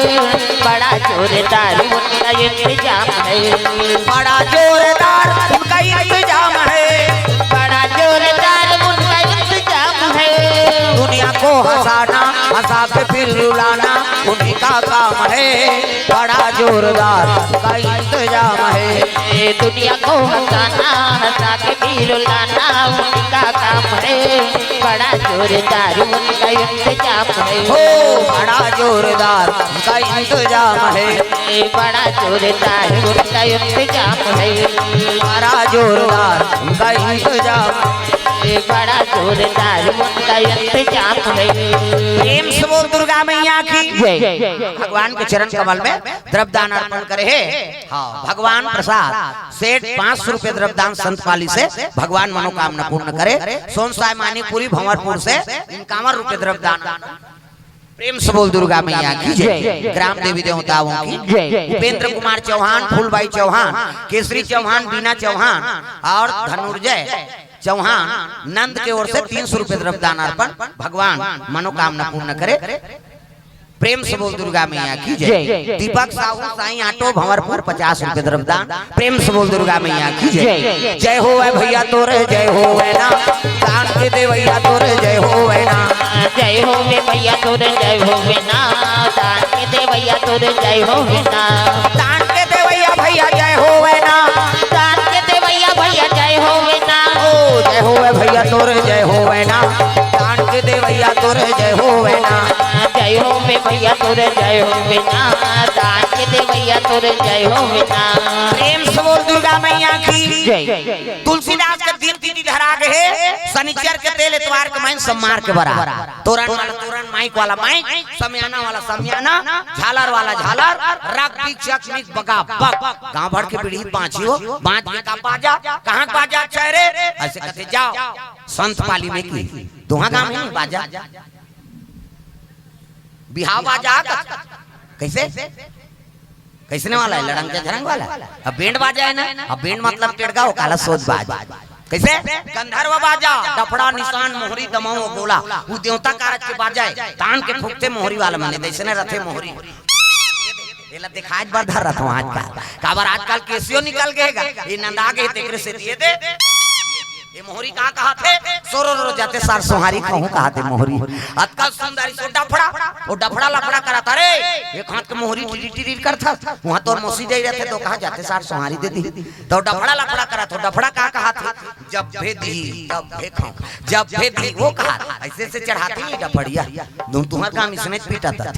बड़ा जोरदार उनका इंतजाम है। बड़ा जोरदार उनका इंतजाम है। बड़ा जोरदार उनका इंतजाम है। दुनिया को हंसाना हंसा के फिर रुलाना उन्हीं का काम है। बड़ा जोरदार का इंतजाम है। ये दुनिया को हंसाना हंसा के भी रुलाना उनका काम है। बड़ा जोरदार उनका इंतजाम है। हो बड़ा जोरदार का इंतजाम है। ये बड़ा जोरदार उनका इंतजाम है। बड़ा जोरदार का इंतजाम। ये बड़ा जोरदार उनका इंतजाम है। प्रेम से बोल दुर्गा मैया की। जय। भगवान के चरण कमल में द्रव्य दान अर्पण करे हे। हाँ, भगवान प्रसाद सेठ पाँच सौ रुपये द्रव्य दान संत पाली से भगवान मनोकामना पूर्ण करे। सोन साय मानिकपुरी भंवरपुर से इक्यावन रुपये द्रव्य दान। प्रेम से बोल दुर्गा मैया की जय। जय। ग्राम देवी देवताओं की जय। उपेंद्र कुमार चौहान, फूलबाई चौहान, केसरी चौहान, बीना चौहान और धनुर्जय चौहान नंद के ओर से तीन सौ रुपये द्रव्य दान अर्पण। भगवान मनोकामना पूर्ण करे। प्रेम से बोल दुर्गा मैया की जय। जय। दीपक साहू साईं ऑटो भंवरपुर पचास रुपये द्रव्य दान। प्रेम से बोल दुर्गा मैया की जय। जय। जय हो ए भैया तोरे जय हो ए ना। दान के देवैया तोरे जय हो ए ना। जय हो ए भैया तोरे जय हो ए ना। दान के देवैया तोरे जय हो ए ना। दान के देवैया भैया जय हो ए ना। दान के देवैया भैया जय हो ए ना। ओ जय हो ए भैया तोरे जय हो ए ना। दान के देवैया तोरे जय हो ए ना। जय हो ए भैया तोरे जय हो ए ना। दान के देवैया तोरे जय हो ए ना। प्रेम से बोल दुर्गा मैया की जय। तुलसीदास के दिन तिथि धरा गे हे, शनिचर के तेल, एतवार के माइन सम्मार के बरा। तोरन वाला तोरन, माइक वाला माइक, समियाना वाला समियाना, झालर वाला झालर, रग बिग चक मिग बगा बग। गांव भर के पीढ़ी बांची हो, बांच के का बाजा, कहां के बाजा अच्छा हे रे? ऐसे कथे जाव संत पाली में की, तुहां गांव में बाजा, बिहाव बाजा कथे। कैसे? कैसने वाला हे? लड़ंग झरंग वाला। अब बैंड बाजा हे ना, अब बैंड मतलब टेड़गा हो काला सोच बाज। कैसे? गंधर्व बाजा, डफड़ा, निसान, मोहरी, दमऊ, गोला, उ देवता कारज के बाजा हे। तान के फूकथे मोहरी वाला मने, तैसने रथे मोहरी। एला देखाय बर धर रथों आजकल। काबर आजकल केसियो निकल गे हे गा। ये नंदा गे तेकरे से दिए दे। ये मोहरी का कहाथे? सोरो रो जाते सार सोहारी कहूं कहाथे मोहरी। अतका सुंदरी सो डफड़ा, वो डफड़ा लफड़ा करत हे रे। एक हाथ के मोहरी टिरी टिरी करथस, उहां तोर मौसी जाई रथे तो कहा जाते सार सोहारी दे दी। तो डफड़ा लफड़ा करत हो, डफड़ा का कहाथे? जब भे दी, तब भे खाऊं। जब भे दी, वो कहा, ऐसे से चढ़ाते नहीं डफड़िया। तुम तुम्हार काम इसने पीटा था।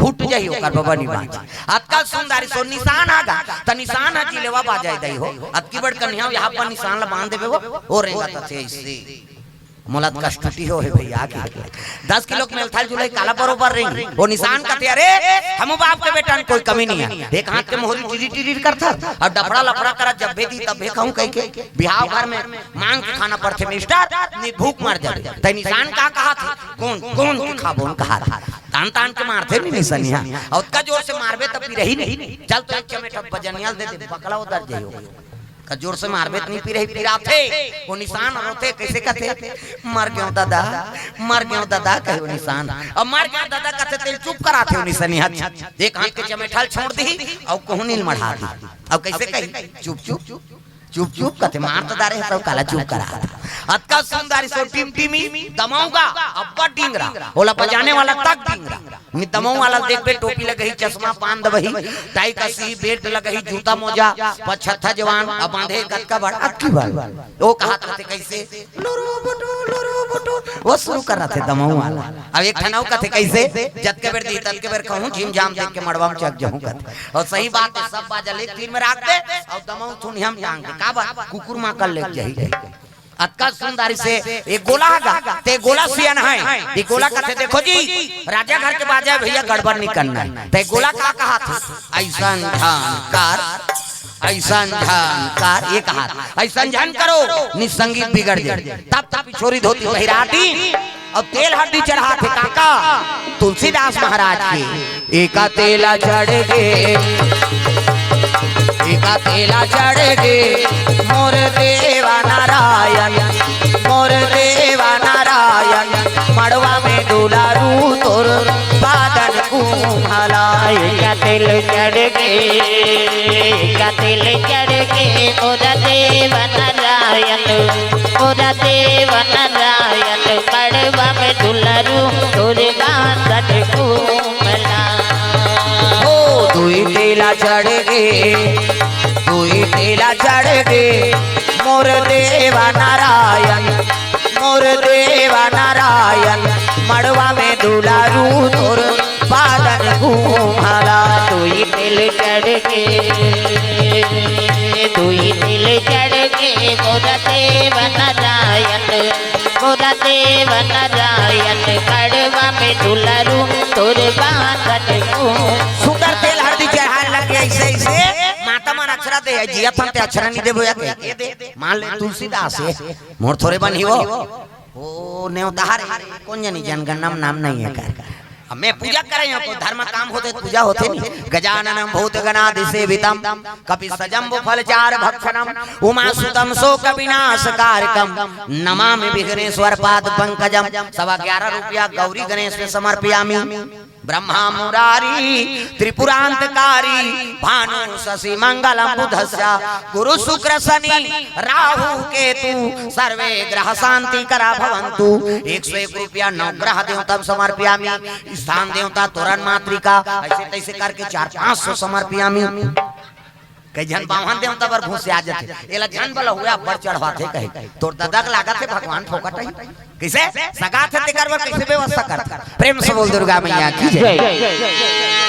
फूट जाही ओकर बबा निबाज। अतका सुंदरी सो निसान आ गा, त निसान ह जिलेवा बाजाय दई हो। अतकी बड़ कन्हैया यहाँ पर निसान ला बांध देबे वो, ओ रेंगा त थे इससे। मोला त कष्टुटी हो हे भैया के। दस किलो के मेलथाल जुलाई काला बरोबर रेंगी। वो निसान कथे, "अरे, हमू बाप के बेटा में कोई कमी नहीं है। एक हाथ के मोहरी टिरी टिरी करथा, और डफड़ा लफड़ा करा जब भे दी तब भे खाऊं कह के। बिहाव घर में मांग के खाना पड़थे मिस्टर, नहीं भूख मर जाबे।" तै निसान का कहा था? कौन, कौन के खाबो न कहा था? तान तान के मारथे नहीं निसनिया। और का जोर से मारबे तब भी रही नहीं। चल तो एक चमेटा बजनियल दे दे, बकला उधर जाइयो। का जोर से मारबे त नहीं पिरही, पिराथे। वो निसान रोथे, कैसे कथे? "मर गयो दादा, मर गयो दादा," कहे वो निसान। अब "मर गयो दादा" कथे, तेल चुप कराथे वो निसनिया। एक हाथ के चमेठल छोड़ दी, और कोहनील मढ़ा दी। अब कैसे कही? "चुप, चुप, चुप, चुप, चुप," कथे, "मार तो डारे हे, तब काला चुप करा।" अतका सुंदरी सो टिमटिमी, दमऊगा, अब्बड़ डिंगरा, ओला बजाने वाला तक डिंगरा। नि दमऊ वाला देखबे, टोपी लगही, चश्मा, पान दबही, टाई कसी, बेल्ट लगही, जूता मोजा, पछत्था जवान, अब बांधे कतका बड़, अतकी बड़। ओ कहात रथे कैसे? लुरु बुटु, लुरु वो शुरू कर रहा थे दमऊ वाला। अब एक ठन अउ कथे, कैसे? जतके बेर दी ततके बेर कहूँ, झिम झाम देख के मड़वा में चक जाऊँ कथे। और सही बात है, सब बाजा ले तीर में राख दे और दमऊ थुनिया में टांग दे। का बात? कुकुर माँ कर ले जाही। अतका सुंदर से एक गोला हगा, ते गोला सियान है। ये गोला कथे, देखो जी, राजा घर के बाजा है भैया, गड़बड़ नहीं करना है। ते गोला का कहा था? ऐसा झन कर, ऐसा झन कर, ये कहा था, ऐसा झन करो, निसंगीत बिगड़ जाए। तब तब छोरी धोती पहिरा दी और तेल हरदी चढ़ा थे काका तुलसीदास महाराज के। एका तेला चढ़ गे, एका तेला चढ़ गे, मोर देवा नारायण, मोर देवा नारायण, मड़वा में दुलारू तोर बादन कुंभला। एका तेल चढ़ गे, एका तेल चढ़ गे, मोर देवा नारायण, मोर देवा नारायण, मड़वा में दुलारू तोर बादन कुंभला। ओ दुई तेला चढ़ गे, दुई तेला चढ़ गे, मोर देवा नारायण, मोर देवा नारायण, मड़वा में दुलारू तोर बादन कुंभला। दुई तेल चढ़ गे, दुई तेल चढ़ गे, मोर देवा नारायण, मोर देवा नारायण, मड़वा में दुलारू तोर बादन कुंभला। सुंदर तेल हरदी चढ़ाए लग गया ऐसे, ऐसे माता मन अक्षरा दे है, जिया थन ते अक्षरा नहीं देबो या के? ये दे, मान ले तुलसीदास है, मोर थोरे बन ही वो। ओ नेवतार है, कौन जानी जनगणना में नाम नहीं है कर। अब मैं पूजा करे हूँ, कोई धर्म काम होते, पूजा होते नहीं। गजाननम भूत गणादि सेवितम, कपि सजम्बु फल चार भक्षणम, उमा सुतम शोक विनाश कारकम, नमामि विघ्नेश्वर पाद पंकजम। सवा ग्यारह रुपया गौरी गणेश में समर्पयामी। ब्रह्मा मुरारी त्रिपुरांतकारी, भानु शशि मंगलम बुधस्य, गुरु शुक्र शनि राहु केतु, सर्वे ग्रह शांति करा भवंतु। एक सौ एक रुपया नवग्रह देवता समर्पयामी। स्थान देवता तोरण मातृका, ऐसे तैसे करके चार पाँच सौ समर्पयामी। कई झन बावन देवता बर भूसे आ जाथे, एला झन बला हुआ बड़ चढ़वाथे कहे, तोर ददा के लागत है भगवान फोकट है। कैसे सगात है तेकर बर कैसे व्यवस्था करथे? प्रेम से बोल दुर्गा मैया की जय।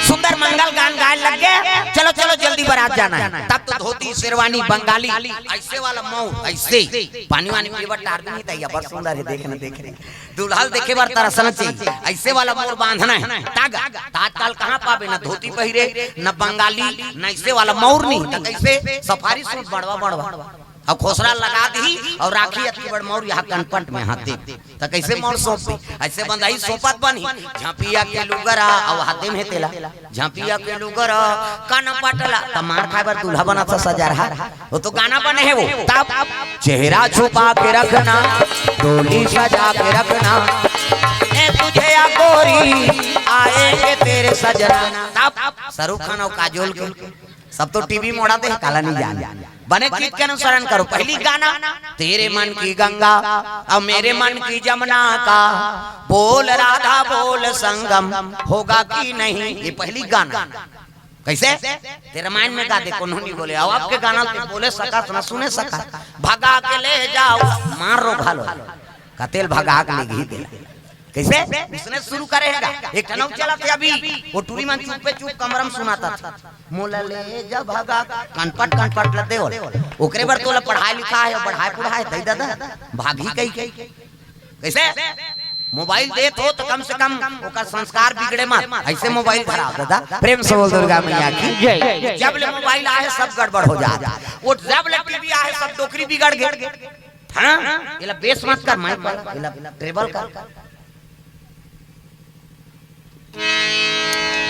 सुंदर मंगल गान गाए लग गए, चलो चलो जल्दी बारात जाना है। तब तो धोती शेरवानी बंगाली, ऐसे वाला मऊ, ऐसे पानी वानी पीवत टार नहीं था, ये बड़ सुंदर है, देखने देखने दुल्हन देखे बर तरसना चाहिए। ऐसे वाला मोर बांधना है। तागा, त आजकल कहाँ पाबे, न धोती पहिरे, न बंगाली, न ऐसे वाला मौर नहीं, त कैसे सफारी सूट बड़वा बड़वा। अब खोसरा लगा दी और राखी अतकी बड़ मौर यहाँ कनपट में हाथ दे। त कैसे मौर सौंप दी? ऐसे बंधाई सौंपत बनी। झांपिया के लुगरा और हाथे में तेला। झांपिया के लुगरा, कान पटला, त मार खाए बर दूल्हा बनत सजरहा। वो तो गाना बने है वो। तब चेहरा छुपा के रखना, डोली सजा के रखना, ए तुझे या गोरी, आएंगे तेरे सजना। तब शाहरुख खान और काजोल के सब तो टीवी मोड़ा दे, काला नहीं जान। बने चीज के अनुसरण करो। पहली गाना, तेरे मन की गंगा, अब मेरे मन की जमुना का, बोल राधा बोल संगम, होगा कि नहीं, ये पहली गाना। कैसे? तेरे माइंड में गा दे, कोनो नहीं बोले। अब आपके गाना ते बोले सका, ना सुने सका। भगा के ले जाओ, मार रो घालो। कतेल भगा के ले गई दे। कैसे? उसने शुरू करे है गा। एक ठन अउ चला थे अभी, वो टूरी मन चुप पे चुप कमरम सुनाता था। मोला ले जा भगा, कनपट कनपट लते हो। ओकरे बर तोला पढ़ाई लिखा है, पढ़ाई पढ़ाई दई दादा, भागी कही कही। कैसे? मोबाइल देत हो तो कम से कम ओकर संस्कार बिगड़े मत। ऐसे मोबाइल धरा दादा। प्रेम से बोल दुर्गा मैया की जय। जब ले मोबाइल आहे सब गड़बड़ हो जात। वो जब ले टीवी आहे सब डोकरी बिगड़ गए। हाँ, एला बेस मत कर, माइक वाला, एला ट्रेबल कर।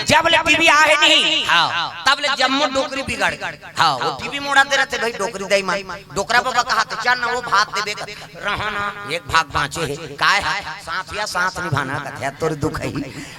जब ले टीवी आहे नहीं, हाँ, तब ले जम्मो डोकरी बिगड़ गए। हाँ, वो टीवी मोड़ा दे रहते भाई, डोकरी दाई मन। डोकरा बाबा कहा तो चल ना, वो भात देबे कर। रहा ना, एक भाग बाँचे है। काय है? साथ या साथ निभाना कथे, तोर दुख है।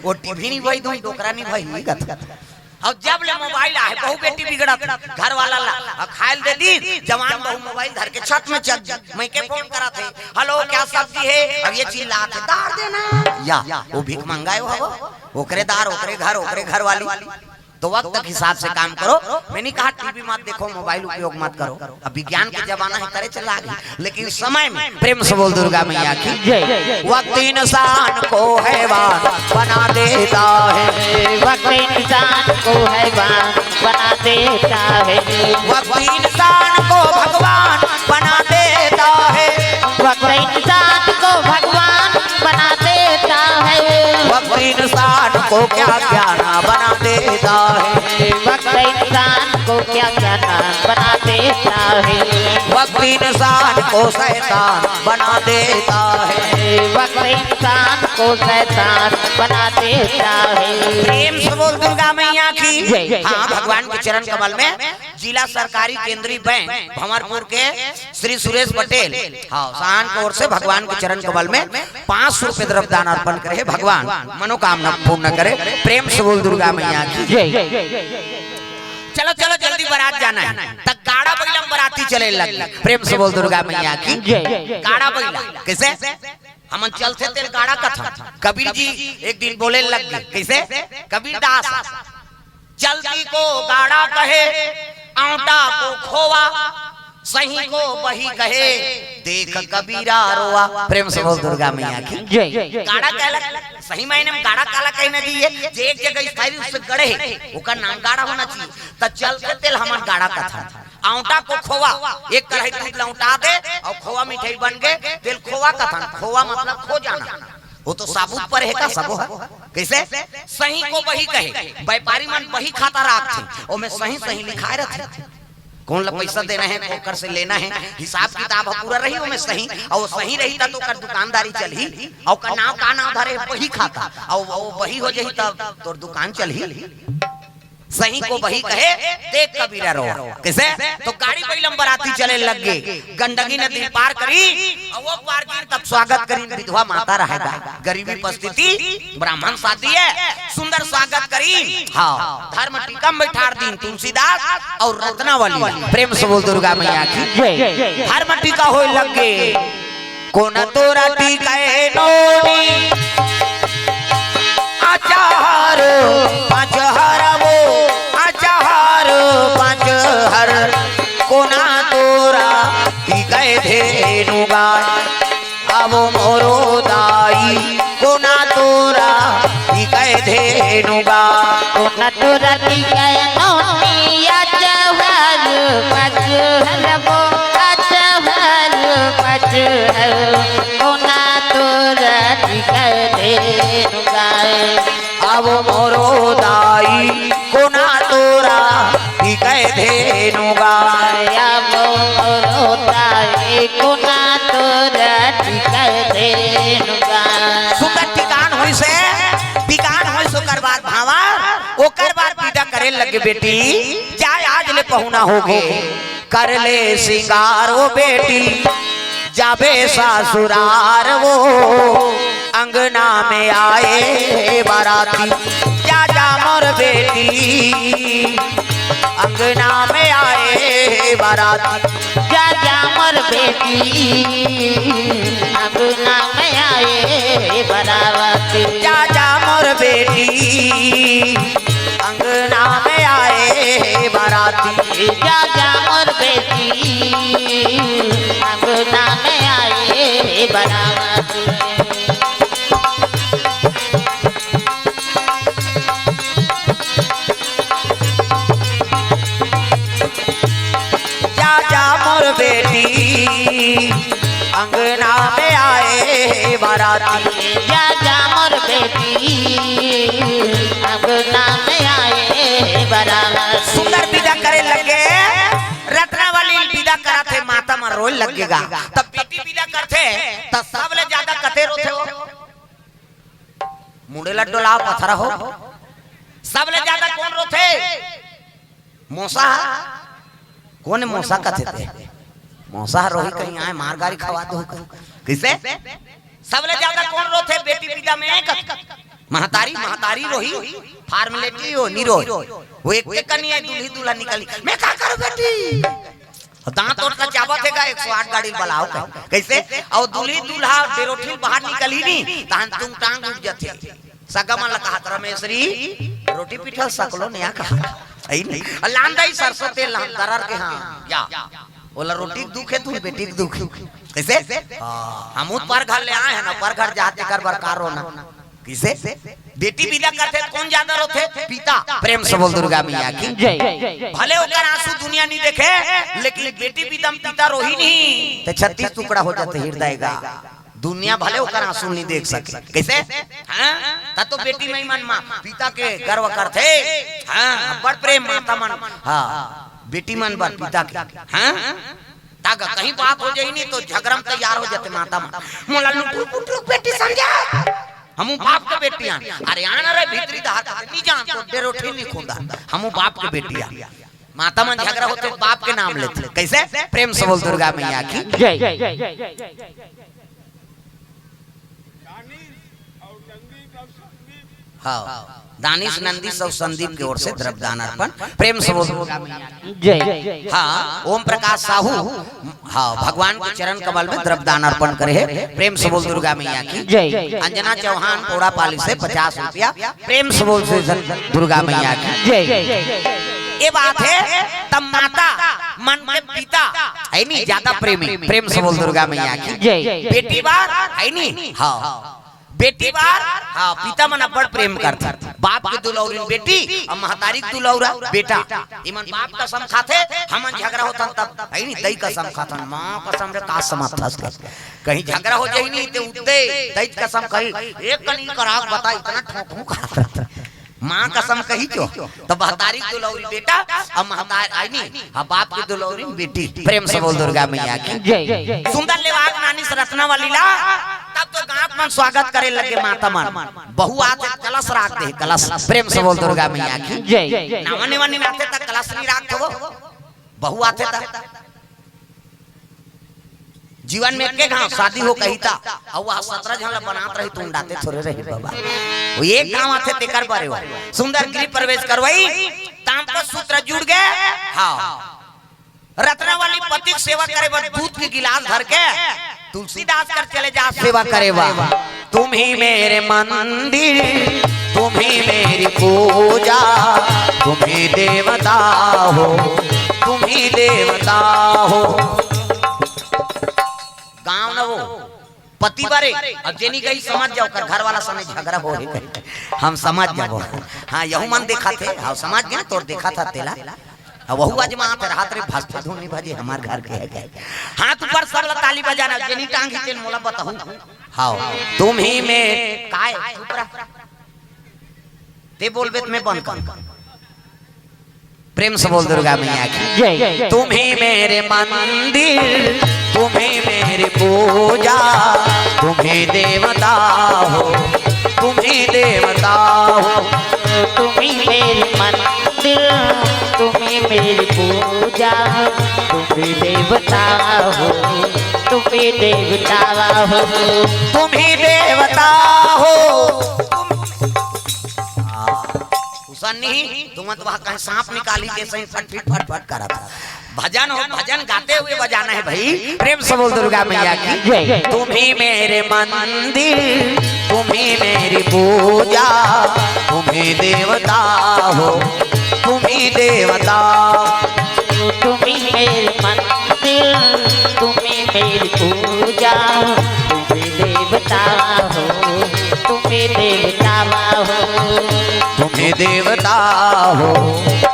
वो टीवी नहीं भाई, तुम डोकरा नहीं भाई, नहीं कथे। और जब ले मोबाइल आहे, बहू बेटी बिगड़त, घर वाला ला, और खायल दे दी, जवान बहू मोबाइल धर के छत में चल जा। मैं के फोन करा थे, "हेलो, क्या सब्जी है?" अब ये चिल्लात है, "दार देना।" या, वो भीख मंगाए हो, ओकरे दार, ओकरे घर, ओकरे घर वाली। तो वक्त के हिसाब से काम करो। मैं नहीं कहा टीवी मत देखो, मोबाइल उपयोग मत करो, अब विज्ञान के जमाना है, करे चला गया, लेकिन समय में प्रेम से बोल दुर्गा मैया की। जय। वक्त इंसान को हैवान बना देता है। वक्त इंसान को हैवान बना देता है। वक्त इंसान को भगवान बना देता है। वक्त इंसान को भगवान बना देता है। वक्त इंसान को क्या क्या ना बना देता है। वक्त इंसान को क्या क्या ना बना देता है। वक्त इंसान को शैतान बना देता है। वक्त इंसान को शैतान बना देता है। प्रेम से बोल दुर्गा मैया की। जय। हाँ, भगवान के चरण कमल में जिला सरकारी केंद्रीय बैंक भंवरपुर के श्री सुरेश पटेल, हाँ, शान की ओर से भगवान के चरण कमल में पाँच सौ रुपए द्रव्य दान अर्पण करे। भगवान मनोकामना पूर्ण करे। प्रेम से बोल दुर्गा मैया की। जय। चलो चलो, जल्दी बारात जाना है। तक गाड़ा बैला में बराती चले लग गई। प्रेम से बोल दुर्गा मैया की। जय। गाड़ा बैला कैसे? हमन चलथे तेल गाड़ा कथन। कबीर जी एक दिन बोले लग गए, कैसे? कबीर दास, चलती को गाड़ा कहे, औंटा को खोवा, सही को बही कहे, देख कबीरा रोवा। प्रेम से बोल दुर्गा मैया की। जय। गाड़ा कहला, सही मायने में गाड़ा काला कहना चाहिए, जे एक जगह स्थायी रूप से गड़े है, ओकर नाम गाड़ा होना चाहिए। त चलथे तेल हमन गाड़ा कथन। औंटा को खोवा, एक कढ़ाई दूध लौटा दे और खोवा मिठाई बन गए, तेल खोवा कथन। खोवा मतलब खो जाना। वो तो साबुत पर है का सबो है। कैसे? सही को बही कहे, व्यापारी मन बही खाता राखथे, ओमे सही सही लिखाए रहथे। कौन ला पैसा देना है, ओकर से लेना है, हिसाब किताब ह पूरा रही ओमे सही, और सही रही त तो ओकर दुकानदारी चलही। और ओकर नाव का नाव धरे, बही खाता, और वो बही हो जाही तब तोर दुकान चलही। सही को बही कहे, देख कबीरा रो। कैसे? तो गाड़ी बैला में बराती चले लग गए। गंडकी नदी पार करी, और वो पार करी तब स्वागत करी विधवा माता रहेगा। गरीबी परिस्थिति, ब्राह्मण शादी है, सुंदर स्वागत करी। हाँ, धर्म टीका में बैठार दीन तुलसीदास और रत्नावली। प्रेम से बोल दुर्गा मैया की। जय। धर्म टीका होए लग गए। कोन तोरा टीकाए नोनी, अचार पाँच हर वो, अचार पाँच हर। कोना तोरा टीकाए धेनु गाय, अब मोरो दाई। कोना तोरा टीकाए धेनु गाय। कोना तोरा टीकाए नोनी, अचार पाँच हर वो, अचार पाँच हर। कोना तोरा टीकाए धेनु गाय, अब मोरो दाई। कोना तोरा टीकाए धेनु गाय, अब मोरो दाई। कोना तोरा टीकाए धेनु गाय। सुंदर टीकान होइसे, टीकान होइसे ओकर बाद भांवर, ओकर बाद विदा करे लगे बेटी, जा आज ले पहुना होगे। कर ले सिंगार वो बेटी, जाबे ससुरार वो, अंगना में आए बराती। जा जा मोर बेटी, अंगना में आए बराती। जा जा मोर बेटी, अंगना में आए बराती। जा जा मोर बेटी, अंगना में आए बराती। जा जा मोर बेटी, अंगना में आए बराती। जा जा मोर बेटी, अंगना में आए बराती। जा जा मोर बेटी, अंगना में आए बराती। सुंदर विदा करे लगे, रत्नावली विदा करत हे, माता मन रोए लगेगा। तब बेटी विदा करथे, तब सबले ज्यादा कते रोथे हो? मुड़े ला डोलाव पथरा हो। सबले ज्यादा कौन रोथे? मोसा। कौन मोसा कथे ते? मोसा रोही कहीं आए, मार गारी खवा दो कहीं। कैसे? सबले ज्यादा कौन रोथे बेटी विदा में? कथ-, महतारी, महतारी रोही, फार्मेलिटी हो, नी रोही। वो एक कनी है, दूल्ही दूल्हा निकली। मैं का करूं बेटी? दांत ओट ला चाबत हे का, एक सौ आठ गाड़ी बलाओ का। कैसे? और दूल्ही दूल्हा डेरोठी बाहर निकली नी, तहन तुम टांग उठ जाथे। सगा मन ला कहत रमेश री, रोटी पीठा सकलो नया कहा। आई नहीं। अउ लान दई सरसों तेल लान दरर के, हाँ, या। ओला रोटी के दुख हे, तू बेटी के दुख हे। कइसे? हाँ, हमू तो पर घर ले आए हन, पर घर जात तेकर बर का रोना। कइसे? बेटी बिदा करथे त कोन जादा रोथे? पिता। प्रेम से बोल दुर्गा मैया की। जय। भले ओकर आंसू दुनिया नइ देखे, लेकिन बेटी बिदा म पिता रोही नहीं, त छत्तीस टुकड़ा हो जाथे हृदय का। दुनिया भले ओकर आंसू नइ देख सके। कइसे? हाँ? त तो बेटी में मन मा पिता के गर्व करथे। हाँ, बड़ प्रेम माता मन। हाँ, बेटी मन बर पिता के। हाँ? त ग-, कहीं बात हो जाही नहीं त झगरा म तैयार हो जाथे माता मन। मोला लुटुर पुटुर बेटी समझे। हमू बाप के बेटी आन। अरे आन रे भीतरी डहर, नइ जान त डेरोठी नइ खुंदा। हमू बाप के बेटी आन। माता मन झगरा होथे त बाप के नाम लेथे। कइसे? प्रेम से बोल दुर्गा मैया की। जय। हाँ, दानिश नंदीश अउ संदीप के ओर से द्रव्य दान अर्पण। प्रेम से बोल दुर्गा मैया की। जय। हाँ, ओम प्रकाश साहू, हाँ, भगवान के चरण कमल में द्रव्य दान अर्पण करे हे। प्रेम से बोल दुर्गा मैया की। जय। अंजना चौहान पोड़ापाली से पचास रुपया। प्रेम से बोल से दुर्गा मैया की। जय। ये बात हे, तब माता मन के पिता हे नहीं जादा प्रेमी। प्रेम से बोल दुर्गा मैया की। जय। बेटी बर हे नहीं, हाँ। बेटी बर, हाँ, पिता मन अब्बड़ प्रेम करथे। बाप के दुलौरिन बेटी अउ महतारी के दुलौरा बेटा। इमन बाप कसम खाथे, हमन झगरा होथन तब, हे नहीं, दई कसम खाथन, माँ कसम रे का समझथस कर। कहीं झगरा हो जाही नहीं त उद्दे दई कसम कही, एक कनी कराक बता, इतना ठोकू खात रहथे। माँ कसम कही जो, त महतारी के दुलौरी बेटा, अउ महतारी, हे नहीं, हाँ, बाप के दुलौरी बेटी। प्रेम से बोल दुर्गा मैया की। जय। सुंदर लेवाग नानी से रत्नावली ला, तब तो गाँव मन स्वागत करे लगे माता मन। बहू आथे कलश राख दे, कलश। प्रेम से बोल दुर्गा मैया की। जय। नावा नेवा नइ आथे त कलश नइ राखथो। बहू आथे त जीवन में एके घांव शादी हो कही त, अउ वह सतरा झन ला बनात रही त उंडाते थोरे रही बाबा। वो एक घांव आथे तेकर बरे हो। सुंदर गृह प्रवेश करवई, तामपत्र सूत्र जुड़ गे। हाँ। रत्नावली पति के सेवा करे बर दूध के गिलास धर के तुलसीदास कर चले जा सेवा करे बर। तुम ही मेरे मंदिर, तुम ही मेरी पूजा, तुम ही देवता हो, तुम ही देवता हो। गाँव न वो पति बारे, अब जेनी गई समझ जाओ, कर घर वाला सने झगरा हो हे कहे। हम समझ जाबो। हाँ, यहू मन देखा थे, हाँ, समझ गया, तोर देखा था तेला। अब वहू आज माँ तेरा हाथ रे भजते धुन नहीं भजे, हमार घर के हे कहे। हाथ ऊपर सब ला ताली बजाना, जेनी टांग ही तेन मोला बताहू। हाँ, तुम ही में काय, चुप रह। ते बोलबे त मैं बंद कर। प्रेम से बोल दुर्गा मैया की। जय। तुम ही मेरे मंदिर, तुम ही मेरी पूजा, तुम ही देवता हो, तुम ही देवता हो। तुम ही मेरे मंदिर, तुम ही मेरी पूजा, तुम ही देवता हो, तुम ही देवता हो। तुम ही देवता हो, तुम हाँ। उसन नहीं, तुम तो वहाँ कहीं सांप निकाली जैसे ही फट फट फट फट करत। भजन हो, भजन गाते हुए बजाना है भाई। प्रेम से बोल दुर्गा मैया की। जय। तुम ही मेरे मंदिर, तुम ही मेरी पूजा, तुम ही देवता हो, तुम ही देवता। तुम ही मेरे मंदिर, तुम ही मेरी पूजा, तुम ही देवता हो, तुम ही देवता हो। तुम ही देवता हो,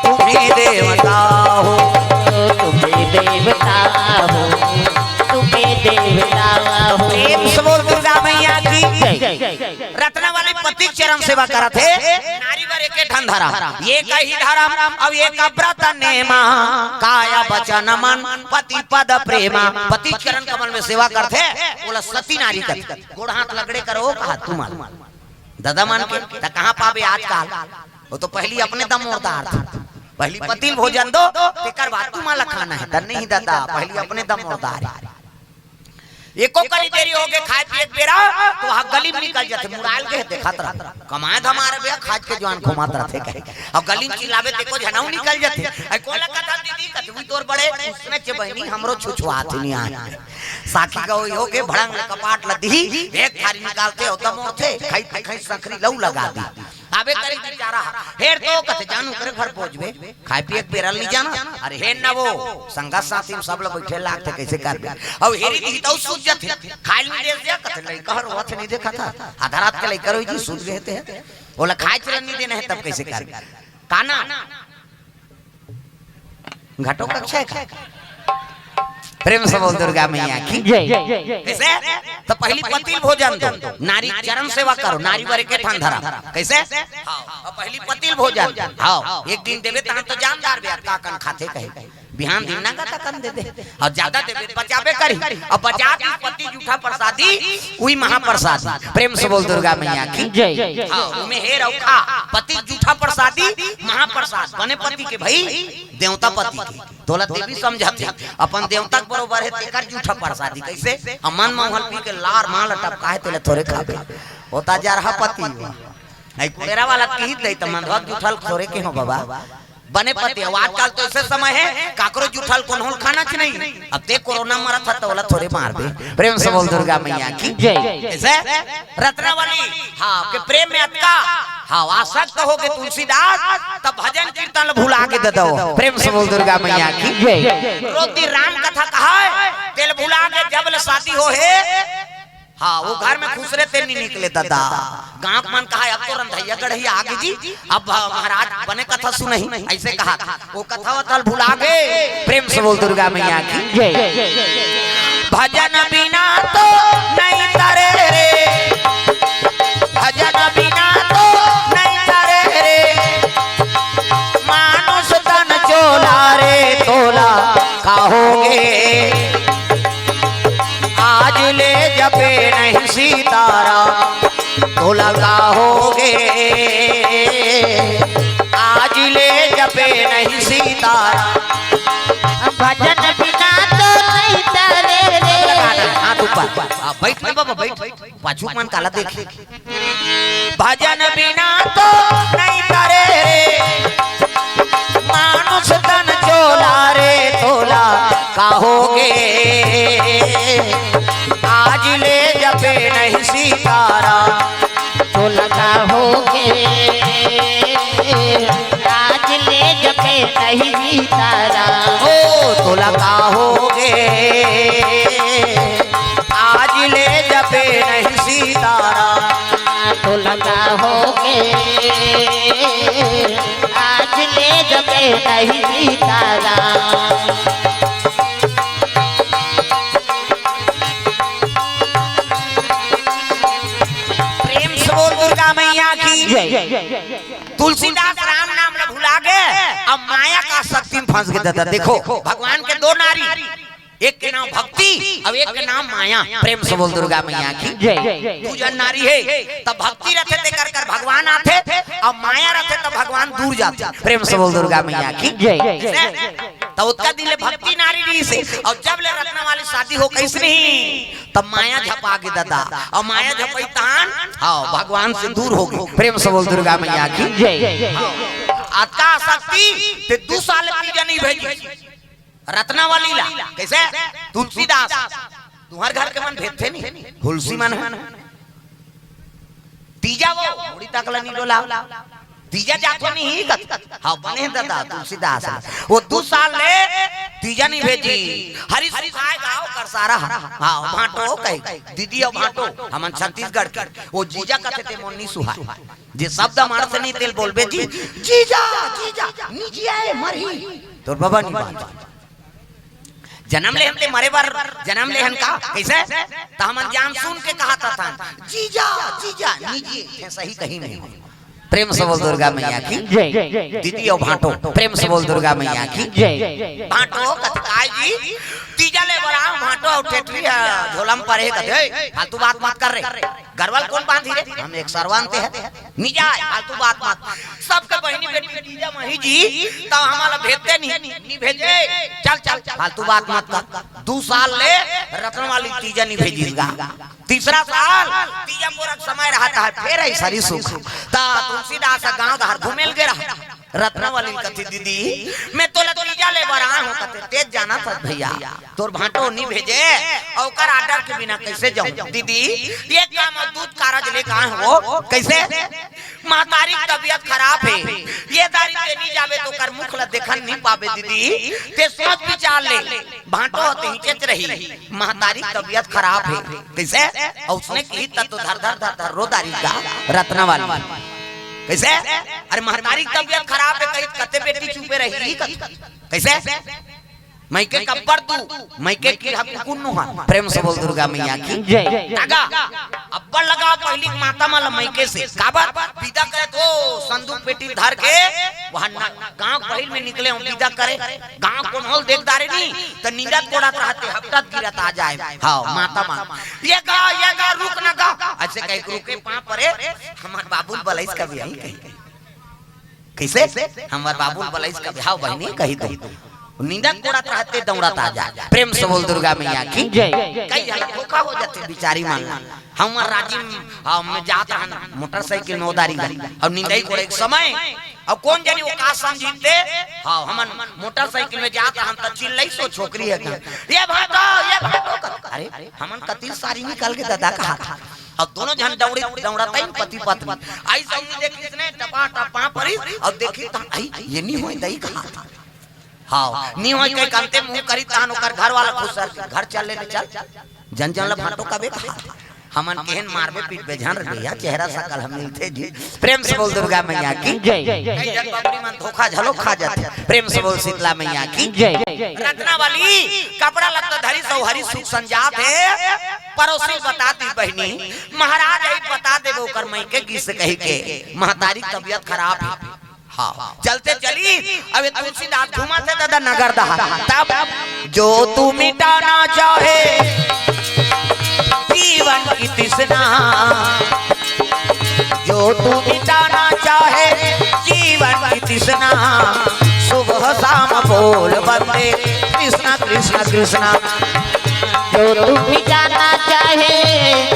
तुम ही देवता हो। तुम ही देवता हो, तुम ही देवता हो। प्रेम से बोल दुर्गा मैया की। जय। रत्नावली पति के चरण सेवा करत हे। नारी बर एके ठन धरम, एक ही धरम, अउ एक व्रत नेमा, काय वचन मन पति पद प्रेमा। पति चरण कमल में सेवा करथे, ओला सती नारी कथे। गोड़ हाथ लगड़े करो, कहा तुमन ददा मन के, त कहाँ पाबे आजकल? वो तो पहली अपने दम ओरदार था। पहली पति ल भोजन दो, तेकर बाद तुमन ला खाना हे। त नहीं ददा, पहली अपने दम ओरदार हे। एको कनी देरी होगे खाए पिए के बेरा, त वहाँ गली में निकल जाथे, मुड़ाल के देखत रह। कमाए धमाए बर खाज के जुआन घुमात रथे कहे। अब गली में चिल्लाबे त एको झनऊ निकल जाथे। अरे कोला कथा दीदी, कतवी तोर बड़े, उसने चे बहिनी हमरो छुछुआत ही नहीं आए। साखी का वही होगे, भड़ंग ले कपाट ल दिही, एक थारी निकालथे, ओतम ओरथे, खाई खाई संकरी लऊ लगा दी। अबे करे बेचारा, हेर तो कथे जानू करे घर पहुंचबे, खाए पिए के बेरा ल नहीं जाना। अरे हेर ना वो, संगत साथी में सब ल बैठे लागथे, कैसे करबे? अउ हेरी दी तो सूझ जाथे, खाए ल नहीं दे दिया, कथे लइका हर रोवत नहीं देखा था, आधा रात के लइका रोई जी, सूझ गए थे, ओला खाए चलन नहीं देना है, तब कैसे करबे? काना घटो कक्षा है का? प्रेम से बोल दुर्गा मैया की। जय। कैसे? तो पहली पति ल भोजन दो, नारी चरण सेवा करो, नारी बर के ठान धरा। कैसे? हाँ, और पहली पति ल भोजन। हाँ, एक दिन देबे तहन तो जानदार बे, का कन खाथे कहे। बिहान दिन ना का कन दे दे, और ज्यादा देबे बचाबे करी, और बचा दी पति जूठा प्रसादी, उही महाप्रसाद। प्रेम से बोल दुर्गा मैया की। जय। हाँ, उमे हेर अउ खा, पति जूठा प्रसादी, महाप्रसाद, बने पति के भाई, देवता पति के। तोला देवी समझत हे, अपन देवता के बरोबर हे, तेकर जूठा प्रसादी। कैसे? अमन मंगल पी के लार माल टपका हे, तेला थोरे खाबे। होता जा रहा पति। नहीं, कुबेरा वाला कही दे, त मंधवा जूठा ल थोरे के हो बाबा। बने पति, अब आजकल तो ऐसे समय है, काकरो जूठा ल कोनो ल खाना च नहीं। अब ते कोरोना मरत ह, त ओला थोरे मारबे। प्रेम से बोल दुर्गा मैया की। जय। कैसे? रत्नावली, हाँ, के प्रेम में अतका, हाँ, आसक्त हो गे तुलसीदास, तब भजन कीर्तन ल भुला गे ददो। प्रेम से बोल दुर्गा मैया की। जय। रोती राम कथा कहा है, तेल भुला गे जब ले शादी हो हे। हाँ, वो घर में खुसरे ते नहीं निकले ददा। गांव के मन कहा, अब तो रंधैया गढ़ैया आगे जी, अब महाराज बने कथा सुनही, ऐसे कहा। वो कथा वथा ल भुला गे। प्रेम से बोल दुर्गा मैया की। जय। भजन बिना तो नहीं तरे रे, भजन बिना तो नहीं तरे रे, मानुष तन चोला रे तोला कहोगे। आज ले जपे नहीं सीताराम, तोला कहोगे। आज ले जपे नहीं सीताराम। भजन बिना तो नहीं तरे रे। हाथ ऊपर। हाँ, बैठ, बैठ बाबा, बैठ। पाछू मन काला देख। भजन बिना तो नहीं तरे रे, मानुष तन चोला रे तोला कहोगे। आज ले जपे नहीं सीताराम, तोला कहोगे। आज ले जपे नहीं सीताराम। ओ तोला कहोगे। आज ले जपे नहीं सीताराम। तोला कहोगे। आज ले जपे नहीं सीताराम। प्रेम से बोल दुर्गा मैया की। जय। तुलसीदास राम नाम ल भुला गे, अब माया का शक्ति में फंस गे ददा। देखो, भगवान के दो नारी, एक के नाम भक्ति, अब एक के नाम माया। प्रेम से बोल दुर्गा मैया की। जय। दू जन नारी हे, तब भक्ति रथे ते कर कर भगवान आथे, अब माया रथे तब भगवान दूर जाथे। प्रेम से बोल दुर्गा मैया की। जय। तो ओतका दिन ले भक्ति नारी रहिसे, और जब ले रत्नावली शादी हो कइस नहीं, तब माया झपा गे ददा, और माया झपई तान, हाँ, भगवान से दूर हो गे। प्रेम से बोल दुर्गा मैया की। जय। हाँ, अतका शक्ति ते दू साल तीजा नहीं भेजी रत्नावली ला। कैसे? तुलसीदास, तुम्हर घर के मन भेजथे नहीं, हुलसी मन है। तीजा वो, मुड़ी तक ला नी डोलाव। तीजा जाथो नहीं ही कत। हाँ, बने ददा, तुलसीदास। वो दू साल ले तीजा नहीं भेजी। हरी सुखाए गाँव कर सारा। हाँ, भांटो कही। दीदी और भांटो, हमन छत्तीसगढ़ के। वो जीजा कथे ते मोर नी सुहाय। जे शब्द मार से नहीं तेल बोलबे जी। जीजा, जीजा, नी जिया ए मरही। तोर बाबा नी बात। जनम ले हन ते मरे बर जनम ले हन का? कैसे? त हमन जान सुन के कहा था थान, जीजा, जीजा, निजी, ये सही कहीं नहीं। प्रेम से बोल दुर्गा मैया की। जय। दीदी और भांटो, प्रेम से बोल दुर्गा मैया की। जय। भांटो कथकाय जी, तीजा ले बड़ा भांटो और टेटरी है, झोलम पर है कथे, "ए, फालतू बात मत कर रे।" गरवा ल कोन बांधी रे? हम एक सरवा आनते हैं। नी जाय, फालतू बात मत। सबके बहिनी बेटी तीजा मही जी, त हमला भेजते नहीं, नहीं भेजे। चल, चल, फालतू बात मत कर। दू साल ले रत्नवाली तीजा नहीं भेजिस गा। तीसरा साल तीजा मोरा समय रहता है, फिर ऐसा ही सुख। त तुलसीदास गांव धार घूमेल गे रहा। रत्नावली कथे, "दीदी, मैं तोला तीजा ले बर आए हूँ," कथे, "तेज जाना था भैया, तोर भांटो नी भेजे, अउ ओकर order के बिना कैसे जाऊँ दीदी? ये काम अउ दूध कारज लेके आए हूँ, वो कैसे?" महतारी के तबीयत खराब हे, ये दारी ते नी जाबे तो ओकर मुख ला देखन नी पाबे दीदी, ते सोच विचार ले, भांटो ह ते हिचेच रही, महतारी के तबीयत खराब हे, कैसे? अउ उसने कही त तो धर धर धर धर रो दारी गा रत्नावली, कैसे? अरे महतारी के तबीयत खराब हे कही, कते बेटी चुपे रही, कैसे? मइके कब्बर तू, मइके की हक कुन्नू हा। प्रेम से बोल दुर्गा मैया की जय। लगा, अब्बड़ लगा पहिली माता मन ल मइके से। काबर? बिदा करे तो संदूक पेटी धर के वहाँ न-, गांव बहिर में निकले हो बिदा करे। गांव कोन होल देख दारे नी, त निंदत कोड़त रहते, हपटत गिरत आ जाए। हाँ, माता मन। ये गा, ये गा, रुक न गा। ऐसे कह के रुके पाँव परे, हमर बाबुल बलइस कभी आई कही। कैसे? हमर बाबुल बलइस कभी, हाव बहिनी कही तो। निंदत कोड़त रहते दौड़त आ जा। प्रेम से बोल दुर्गा मैया की जय। कई झन धोखा हो जाथे बिचारी मन ला। हमर राजिम, हाँ, में जात रहन मोटरसाइकिल में ओदारी ला। अउ निंदई कोड़े के समय, अउ कोन जनी वो का समझिते, हाँ, हमन मोटरसाइकिल में जात रहन त चिल्लइस ओ छोकरी हे का, "ये भाटो, ये भाटो," कर। अरे, हमन कतिल सारी निकल के ददा कहा था। अब दोनों झन दौड़ी, दौड़त आइन पति पत्नी। आई सौनी देखिस ने टपा टप पाँव परिस, अब देखिस त आई, ये नी होय दई कहा था। हाँ, नी होय कहि के अंते मुंह करिस तहन ओकर घर वाला खुसर, "घर चल ले, ले चल, जन जन ल भांटो कबे कहा था।" हमन केहन मारबे पीटबे झन रे भैया, चेहरा सकल हम मिलथे जी। प्रेम से बोल दुर्गा मैया की जय। कई झन बबरी मन धोखा झलो खा जाथे। प्रेम से बोल शीतला मैया की जय। रत्नावली कपड़ा लत्ता धरिस अउ हरिस सुख संजात हे। परोसी बता दी बहिनी, महाराज आई बता देबो ओकर मइके गिस कहि के, महतारी तबीयत खराब हे। हाँ, चलते चली। अब ये तुलसीदास घूमत हे दादा नगर दहा। तब जो तू मिटाना चाहे जीवन की तृष्णा, जो तू मिटाना चाहे जीवन की तृष्णा, सुबह शाम बोल बंदे कृष्णा कृष्णा कृष्णा। जो तू मिटाना चाहे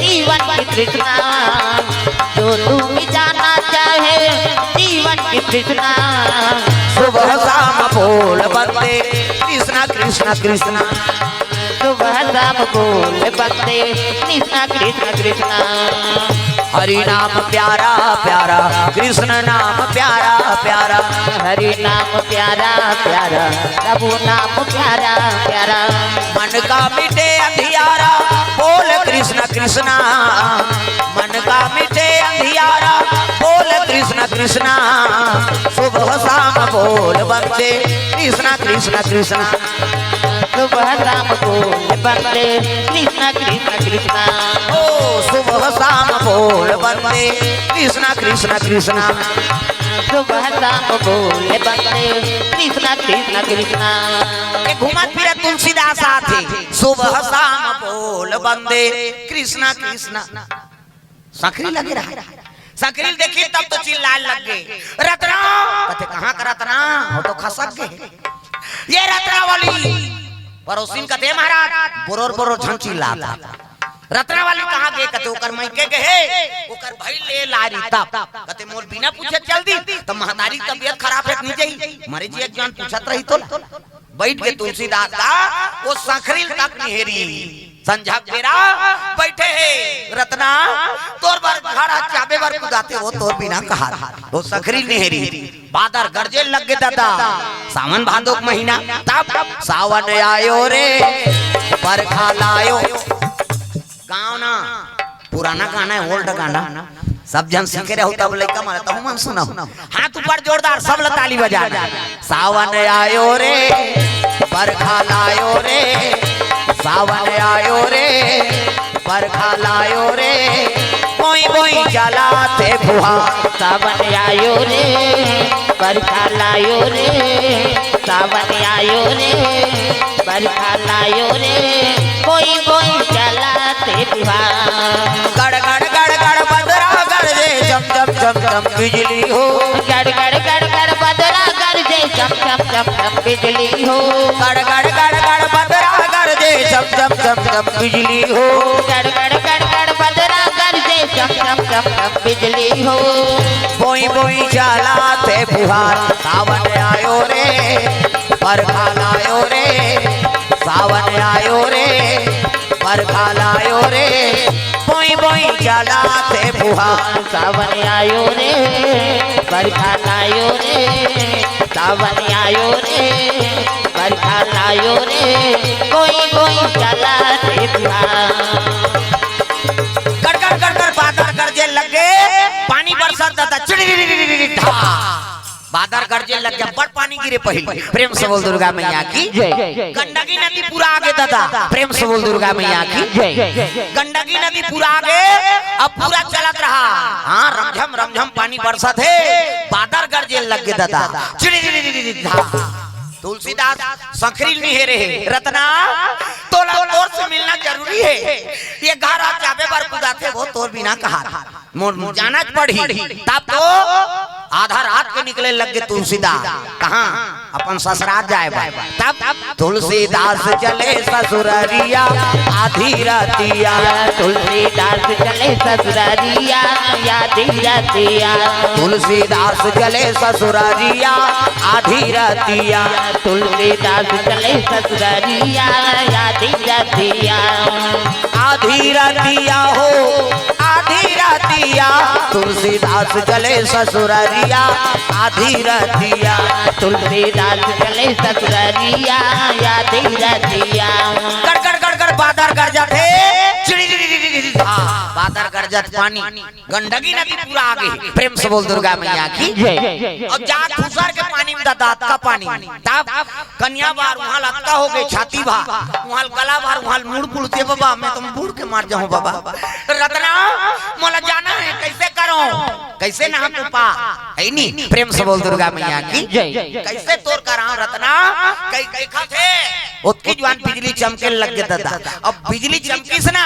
जीवन की तृष्णा, जो तू मिटाना चाहे जीवन की तृष्णा, सुबह शाम बोल बंदे कृष्णा कृष्णा कृष्णा। सुबह शाम बोल बंदे कृष्णा कृष्णा कृष्णा। हरि नाम प्यारा प्यारा, कृष्ण नाम प्यारा प्यारा। हरि नाम प्यारा प्यारा, प्रभु नाम प्यारा प्यारा। मन का मिटे अंधियारा, बोल कृष्ण कृष्णा। मन का मिटे अंधियारा, बोल कृष्ण कृष्णा। सुबह शाम बोल बंदे कृष्णा कृष्ण कृष्णा। सुबह शाम बोल बंदे कृष्णा कृष्ण कृष्णा। ओ सुबह शाम बोल बंदे कृष्णा कृष्ण कृष्णा। सुबह शाम बोल बंदे कृष्णा कृष्ण कृष्णा। ये घूमत फिरत तुलसीदास आथे, सुबह शाम बोल बंदे कृष्णा कृष्णा। संकरी लगे रहा। संकरी देखी तब तो चिल्लाए लग गे, "रत्ना!" कथे, "कहाँ का रत्ना? वो तो खसक गे।" "ये रत्नावली।" परोसिन कथे, "महाराज, बोरोर बोरोर झन चिल्लात हे।" "रत्नावली कहाँ गे?" कथे, "ओकर मइके गे हे, ओकर भई ले लारी तब।" कथे, "मोर बिना पूछे चल दी, त महतारी तबीयत खराब हे, नी जाही। मरे जी एक जन पूछत रही तो ला।" बइठ के तुलसीदास दा, वो संकरी ल तक निहेरी। संझा के बेरा बइठे हे, "रत्ना, तोर बर घर ह चाबे बर कुदाथे, वो तोर बिना कहा, वो संकरी ल निहेरी।" बादर गरजे लग गे दादा, सावन भादो के महीना, तब सावन आयो रे, बरखा लायो। गाँव ना, पुराना गाना हे, old गाना। सब झन सीखे रहो तब लइका मन, तहु मन सुनहु। हाथ ऊपर जोरदार, सब ल ताली बजाना। सावन आयो रे, बरखा लायो रे, सावन आयो रे, बरखा लायो रे, बोई बोई चलाथे फुहार। सावन आयो रे, बरखा लायो रे, सावन आयो रे, बरखा लायो रे, बोई बोई चलाथे फुहार। गड़ गड़ गड़ गड़ बदरा गरजे, चम चम चम चम बिजली हो। गड़ गड़ गड़ गड़ बदरा गरजे, चम चम चम चम बिजली हो। गड़ गड़ गड़ गड़ बदरा गरजे, चम चम चम चम बिजली हो। गड़ गड़ गड़ गड़ बदरा गरजे, चम चम चम बिजली हो। बोई बोई चलाथे फुहार, सावन आयो रे, बरखा लायो रे, सावन आयो रे, बरखा लायो रे। बोई बोई चलाथे फुहार। सावन आयो रे, बरखा लायो रे, सावन आयो रे, बरखा लायो रे, कोई कोई चलाथे फुहार। गड़ गड़ गड़ गड़ बादर गरजे लगे, पानी बरसत ददा, चिड़ी धा। बादर गरजे लगे, बड़ पानी गिरे पहिली। प्रेम से बोल दुर्गा मैया की। जय। गंडकी नदी पूरा आगे ददा। प्रेम से बोल दुर्गा मैया की। जय। गंडकी नदी पूरा आगे, अब पूरा चलत रहा। हाँ, रमझम रमझम पानी बरसत हे, बादर गरजे लगे ददा, चिड़ी धा। तुलसीदास संखरी निहेरे हे, रतना, तोला तोर से मिलना जरूरी हे। ये घर आ जाबे बर कुदाथे, वो तोर बिना कहा मोर जाना पड़ही। तब तो आधा रात के निकले लग गे तुलसीदास। कहाँ? अपन ससुराल जाए बर। तब तुलसीदास चले ससुररिया आधी रतिया। तुलसीदास चले ससुररिया आधी रतिया। तुलसीदास चले ससुररिया आधी रतिया। तुलसीदास चले ससुररिया आधी रतिया। आधी रतिया हो, आधी रतिया, तुलसीदास चले ससुररिया आधी रतिया। तुलसीदास चले ससुररिया आधी रतिया। गड़ गड़ गड़ गड़ बादर गरजत हे, चिड़ी चिड़ी चिड़ी चिड़ी धा। बादर गरजत पानी, गंडकी नदी पूरा आगे। प्रेम से बोल दुर्गा मैया की। जय। अब जात खुसर के पानी में ददा, अतका पानी में। तब कनिया बार उहाँ लतका हो गे, छाती भा, उहाँ गला बार, उहाँ मुड़ पुड़ते बाबा, मैं तो बूड़ के मर जाहूँ बाबा। रतना, मोला जाना हे, कइसे करँव? कइसे नहा के पा? हे नी, प्रेम से बोल दुर्गा मैया की। जय। कइसे तोर कराँव रतना? कई देखत हे, ओतकी जुवार बिजली चमके लग गे ददा। अब बिजली चमकिस ना,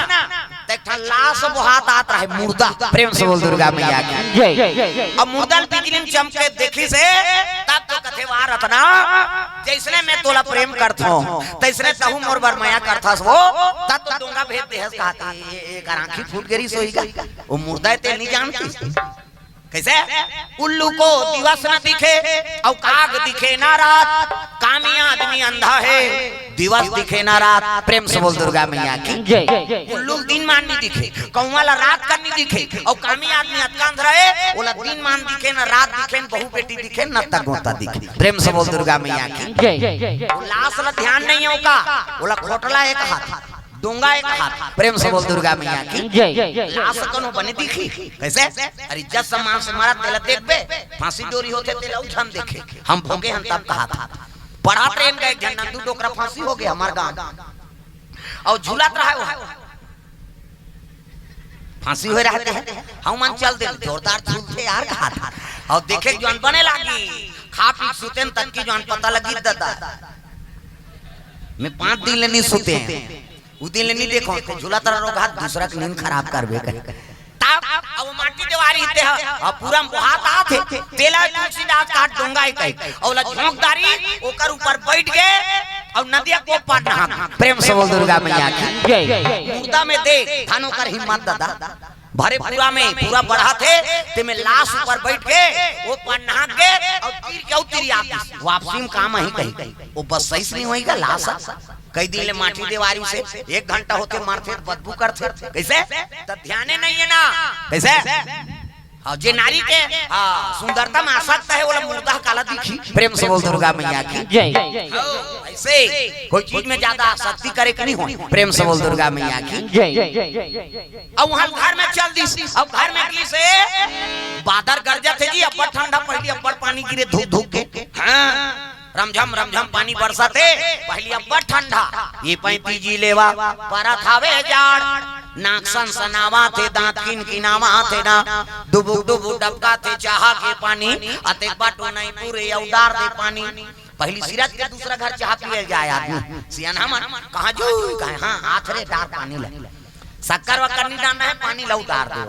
त एक ठन लाश बोहात आत रहे, मुर्दा। प्रेम से बोल दुर्गा मैया की। जय। अब मुर्दा ल बिजली में चमके देखिस हे, तब तो कथे, "वाह रतना, जइसने मैं तोला प्रेम करथँव, तइसने तहूँ मोर बर मया करथस वो।" तब तो डोंगा भेज देहस, कहत हे, "ए, ए, एकर आँखी फूट गे रिहिस होही गा, वो मुर्दा हे तेला नइ जानतिस।" कइसे? उल्लू को दिवस न दिखे अउ काग दिखे ना रात, कामी आदमी अंधा हे, दिवस दिखे ना रात। प्रेम से बोल दुर्गा मैया की। जय। उल्लू ल दिन मान नइ दिखे, कौवा ला रात कन नइ दिखे, अउ कामी आदमी अतका अंधरा हे, ओला दिन मान दिखे ना रात दिखे ना, बहू बेटी दिखे ना, नत्ता गोता दिखे। प्रेम से बोल दुर्गा मैया की। जय। वो लाश ला ध्यान नइ हे ओका, ओला खोटला एक हाथ, डोंगा एक हाथ। प्रेम से बोल दुर्गा मैया की। जय। लाश कनो बने दिखही? कइसे? अरे, इज्जत सम्मान से मरत तेला देखबे, फांसी डोरी होथे तेला अउ झन देखे। हम भोगे हन तब कहत हँव। पढ़त रहेन गा एक झन नंदू डोकरा, फांसी हो गे हमर गाँव। अउ झूलत रहे वो। फांसी होय रहत हे, हमन चल देन, जोरदार झूलथे यार कहत हँव। अउ देखे जुवार बने लागिस, खा पी के सुतेन तब कि जुवार पता लगिस ददा। मैं पाँच दिन ले नइ सुतेंव। उ दिन ले नइ देखँव, त झूलत रह रोगहा, दूसरा के नींद खराब करबे कहे। तब अब माटी देवारी हे ते ह, अब पूरा बोहात आत हे, तेला तुलसीदास कहत डोंगा हे कहे, अउ ओला झोंक डारिस, ओकर ऊपर बइठ गे, अउ नदिया के ओ पार नहा गे। प्रेम से बोल दुर्गा मैया की। जय। मुर्दा में देख, धन ओकर हिम्मत ददा, भरे पूरा में, पूरा बढ़त हे, तेमे लाश ऊपर बइठ गे, ओ पार नहा गे, अउ तीर के अउ तीर आतिस, वापसी में काम आही कही, ओ बस सही से नइ होही गा लाश। कई दिन ले माटी देवारी से एक घंटा होथे मरथे त बदबू करथे। कइसे? त ध्याने नइ हे ना। कइसे? हाँ, जे नारी के, हाँ, सुंदरता में आसक्त हे, ओला मुर्दा काला दिखही। प्रेम से बोल दुर्गा मैया की। जय। हाँ, अइसे कोई चीज में ज्यादा आसक्ति करे के नइ होय। प्रेम से बोल दुर्गा मैया की। जय। अब उहाँ घर में चल दिस, अब घर में गिस हे, बादर गरजत हे जी, अब्बड़ ठंडा, पहिली अब्बड़ पानी गिरे धूप धूप के। हाँ। रमझम रमझम पानी बरसत हे, पहिली अब्बड़ ठंडा। ये पैंती जी लेवा परत हवे जाड़, नाक सनसनावत हे, दाँत किनकिनावत हे ना, डुबुक डुबुक डबकत हे चाहा के पानी, अतेक बाटो नइ पूरे अउ डार दे पानी। पहिली सिरत के दूसरा घर चाहा पिए जाय आदमी, सियान हमन कहाँ जो कहे, हाँ, आत रे डार पानी ले। शक्कर वक्कर नइ डारना हे, पानी ल उतार दे।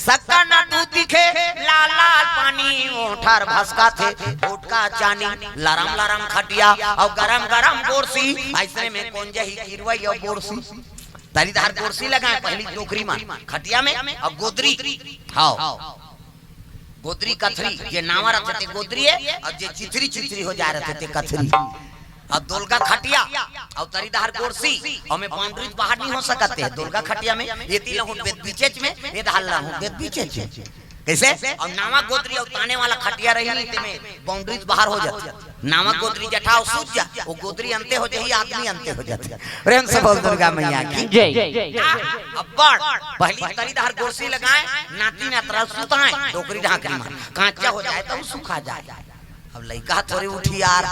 सक्का न दूध दिखे, लाल लाल पानी, ओठर भसका थे, ओटका चानी, लरम लरम खटिया, अउ गरम गरम गोरसी, अइसने में कोन जही किरवई अउ गोरसी। तरी धार गोरसी लगाए पहिली डोकरी मन, खटिया में, अउ गोदरी, हाव। गोदरी कथरी, जे नावा रथे ते गोदरी हे, अउ जे चिथरी चिथरी हो जाए रथे ते कथरी। अउ दोलगा खटिया, अउ तरी डहर गोरसी, अउ में बाउंड्री बाहर नहीं हो सकत हे। दोलगा खटिया में, ये तीन लहू बेत बीचेच में, ये डहर लहू बेत बीचेच में। कइसे? अउ नावा गोदरी अउ ताने वाला खटिया रही नहीं ते में बाउंड्री बाहर हो जाथे। नावा गोदरी जठा अउ सूज जा, वो गोदरी अंते हो जाही, आदमी अंते हो जाथे। प्रेम से बोल दुर्गा मैया की। जय। अब्बड़, पहिली तरी डहर गोरसी लगाए, नाती नातरा सुताए, डोकरी ढाकरी में। कांचा हो जाए त सुखा जाए। अब लइका थोड़ी उठी यार,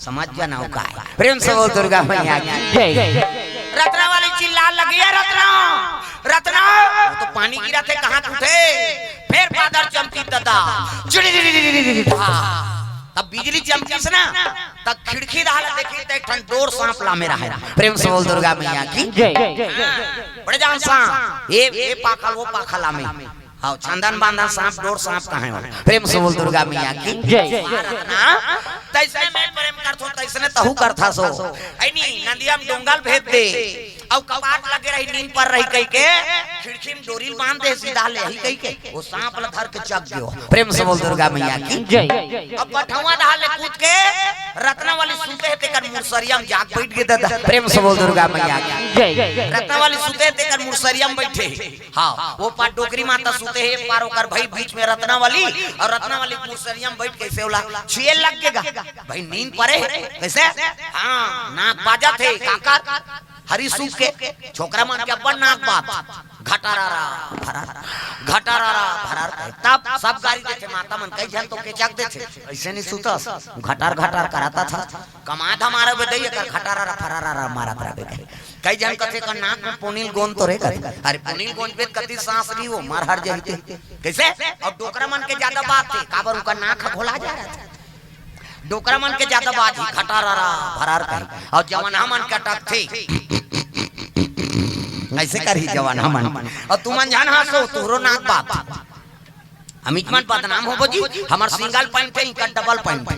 समझ जाना हो का हे। प्रेम से बोल दुर्गा मैया की। जय। रत्ना वाली चिल्ला लगी, "ए रत्ना, रत्ना।" वो तो पानी गिरा थे, कहाँ उठे? फेर बादर चमकी ददा, चिड़ी। तब बिजली चमकिस ना, तब खिड़की डाल देखी त एक ठन डोर सांप लामे रहे। प्रेम से बोल दुर्गा मैया की। जय। बड़े जान सांप, ये, ये पाखल, वो पाखल लामे। हाँ, चंदन बांधन सांप, डोर सांप कहाँ हे? प्रेम से बोल दुर्गा मैया की। जय। हाँ, तइसने में प्रेम करथो, तइसने तहू करथा सो। ऐनी नदिया में डोंगल भेज दे, अउ कपाट लगे रही, नींद पर रही कहि के, खिड़की में डोरी बांध दे, सीधा ले ही कहि के, वो सांप ल धर के चक दियो। प्रेम से बोल दुर्गा मैया की। जय। अब बठवा डहर ले कूद के रत्ना वाली सुते हे, तेकर मुसरिया में जाके बइठ गे ददा। प्रेम से बोल दुर्गा मैया की। जय। रत्ना वाली सुते हे, तेकर मुसरिया में बइठे हे। हाँ, वो पार डोकरी माता सुते हे, पार ओकर भई बीच में रत्ना वाली, अउ रत्ना वाली मुसरिया में बइठ कइसे ओला छुए लग गे गा। भई नींद परे हे, कइसे? हाँ, नाक बाजत हे, काकर? हरी सूख के, छोकरा मन के अब्बड़ नाक बात। घटारारा, भरार, घटारारा, भरार कहे। तब सब गारी देथे, माता मन कई झन तो केचक देथे, अइसे नहीं सुतस, घटार घटार कराता था। कमा धमारे बे दई, एकर घटारारा, फरारारा मारत रहे बे। कई झन कथे का नाक में पोनील गोंद तो रे कथे। अरे पोनील गोंद पे कति सांस ली वो, मर हर जहिते। कइसे? अउ डोकरा मन के जादा बात हे, काबर उनका नाक ह घोला जा रहा था। डोकरा मन के जादा बात हे, घटारारा, भरार कही। अउ जवान हमन के अटक थे। अइसे करही जवान हमन। अउ तुमन झन हंसो, तुहरो नाक बात। अमित मन बदनाम होबो जी, हमर सिंगल पैंट हे, इनका डबल पैंट हे।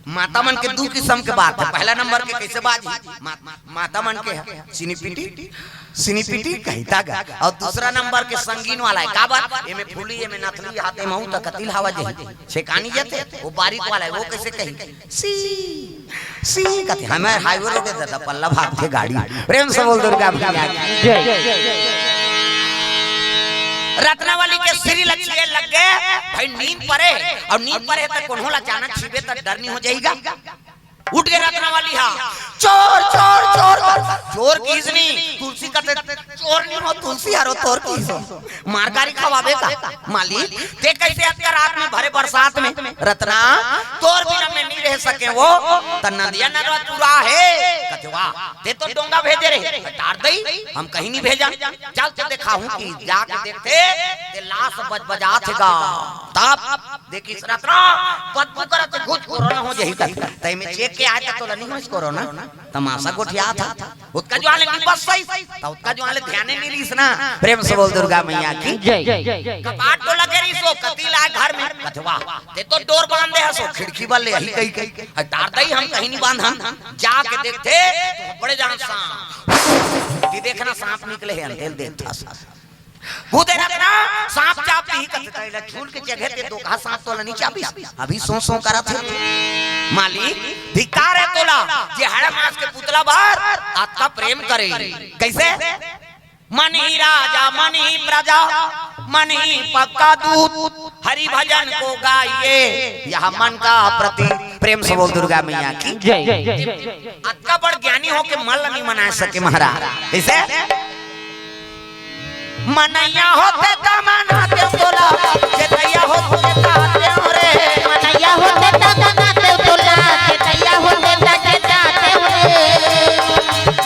माता मन के दू किसम के बात हे। पहला नंबर के कइसे बात हे? मा-, माता मन के ह, सिनीपिटी, सिनीपिटी कहिता गा। अउ दूसरा नंबर के संगीन वाला हे। काबर? एमे फूली, एमे नथली, हाथे महू त कतिल हवा जही। छेकानी जथे, वो बारीक वाला हे, वो कइसे कही? सी, सी कथे। हमर हाईवे रोड हे ददा, पल्ला भागथे गाड़ी। प्रेम से बोल दुर्गा मैया की। जय। रत्नावली के सिरी ल छुए लग गे, भई नींद परे, अउ नींद परे त कोनो ला अचानक छुबे त डर नहीं हो जही गा। उठ गे रत्नावली हा, "चोर, चोर, चोर।" चोर किहिस नी, तुलसी कथे, "चोर नहीं हो, तुलसी हरो, तोर किहिस हो।" मार गारी खवाबे का, "मालिक, ते कइसे अतका रात में भरे बरसात में?" "रत्ना, तोर बिना मैं नहीं रह सके वो, त नदिया नरवा तुरा हे।" कथे, "वाह, ते तो डोंगा भेजे रहे, डार दई, हम कहीं नहीं भेजा।" चल तो देखाहूं कि जाके देखथे, ते लाश बजबजात हे गा। तब देखिस रत्ना, बदबू करत हे, "घुच, कोरोना हो जही कथे।" तई में चेक के आए त तोला नहीं होइस कोरोना, तमाशा गोठियात हे। ओतका जुआर ले निपस सही, त ओतका जुआर ले ध्याने नहीं रहिस ना। प्रेम से बोल दुर्गा मैया की। जय। कपाट तो लगे रहिस, वो कति लाय घर में। कथे, "वाह, ते तो डोर बांध दे हस, वो खिड़की बल ले अही कही कही। डार दई हम कहीं नहीं बांधन।" जाके देखथे, त बड़े जान सांप। ती देखना सांप निकले हे, अंधेल देखथा सांप। कूदे रत्ना, सांप चाप दिही कथे, "तैला झूल के जगह ते दोकहा सांप तोला नहीं चापिस, अभी सों सों करत हे।" मालिक, धिक्कार हे तोला, जे हड़ा मांस के पुतला बर अतका प्रेम करे। कइसे? "मन ही राजा, मन ही प्रजा, मन ही पक्का दूत, हरि भजन को गाइए, यह मन का प्रतीक।" प्रेम से बोल दुर्गा मैया की। जय। अतका बड़ ज्ञानी होके मन ल नहीं मना सके महाराज। कइसे? "मनैया होते त मनाते तोला, चेतैया होते त चेताते रे।" मनैया होते त मनाते तोला, चेतैया होते त चेताते रे।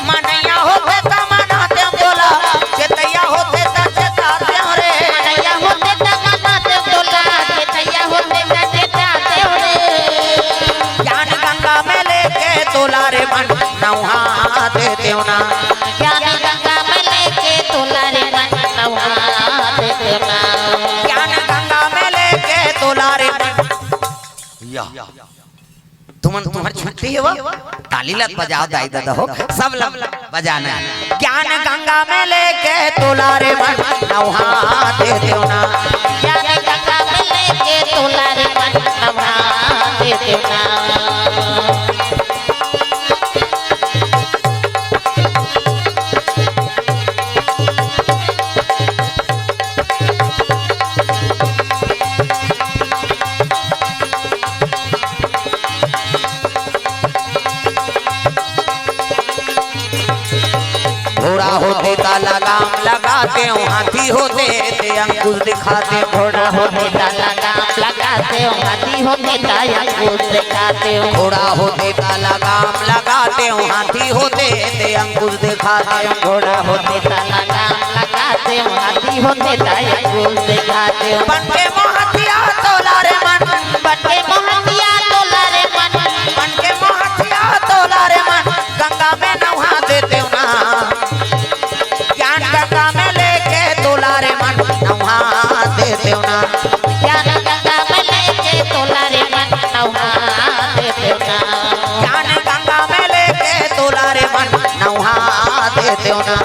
मनैया होते त मनाते तोला, चेतैया होते त चेताते रे। मनैया होते त मनाते तोला, चेतैया होते त चेताते रे। ज्ञान गंगा में लेके तोला रे मन नहा देतेव ना। ज्ञान गंगा में लेके तोला रे मन नहा देतेव या। तुमन, तुम्हर छुट्टी हे वो? ताली ला बजाओ दाई ददा हो, सब ला बजाना हे। ज्ञान गंगा में लेके तोला रे मन, नहा दे देव ना। ज्ञान गंगा में लेके तोला रे मन, नहा दे देव ना। घोड़ा होते त लगाम लगातेंव, हाथी होते ते अंकुश दिखातेंव। घोड़ा होते त लगाम लगातेंव, हाथी होते त अंकुश दिखातेंव। घोड़ा होते त लगाम लगातेंव, हाथी होते ते अंकुश दिखातेंव। घोड़ा होते त लगाम लगातेंव, हाथी होते त अंकुश दिखातेंव। बन के महतिया तोला रे मन, बन के महतिया तोला रे मन, बन के महतिया तोला रे मन, गंगा में नहा देतेंव ना। ज्ञान गंगा में लेके तोला रे मन, नहा देतेंव ना। ज्ञान गंगा में लेके तोला रे मन, नहा देतेंव ना। ज्ञान गंगा में लेके तोला रे मन, नहा देतेंव ना।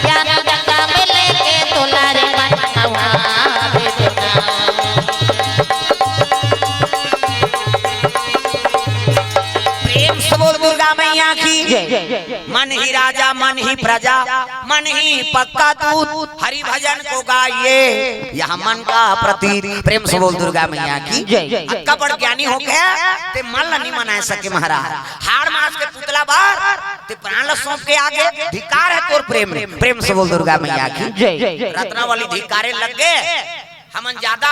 ज्ञान गंगा में लेके तोला रे मन, नहा देतेंव ना। प्रेम से बोल दुर्गा मैया की। जय। मन ही राजा, मन ही प्रजा, मन ही पक्का दूत। हरि भजन को गाइए, यह मन का प्रतीत। प्रेम से बोल दुर्गा मैया की। जय। अतका बड़ ज्ञानी होके ते मन ला नहीं मना सके महाराज। हाड़ मांस के पुतला बर ते प्राण ला सौंप के आगे। धिक्कार हे तोर प्रेम में। प्रेम से बोल दुर्गा मैया की। जय। रत्नावली धिक्कारे लग गे। हमन ज्यादा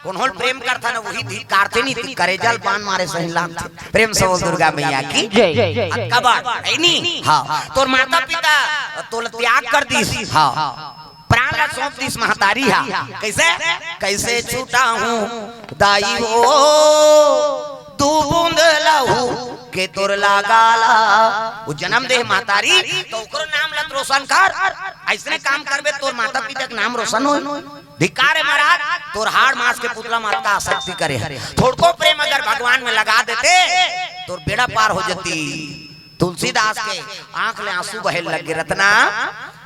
कोन्हो ल प्रेम करथन, वही धिक्कारथे नहीं, ते करेजा ल बान मारे सही लागथे। प्रेम से बोल दुर्गा मैया की। जय। अतका बड़ हे नहीं? हाँ। तोर माता पिता तोला त्याग कर दिस। हाँ। प्राण ला सौंप दिस महतारी हा। कैसे? कैसे छुटाहूँ दाई वो दू बूंद लहू के तोर लागा ला। वो जनम दे महतारी, त ओकरो नाम ला त रोशन कर। अइसने काम करबे, तोर माता पिता के नाम रोशन होय। धिक्कार हे महाराज, तोर हाड़ मांस के पुतला म अतका आसक्ति करे हस। थोड़को प्रेम अगर भगवान में लगा देते, तोर बेड़ा पार हो जतिस। तुलसीदास के आंख ले आंसू बहे लग गे, रतना,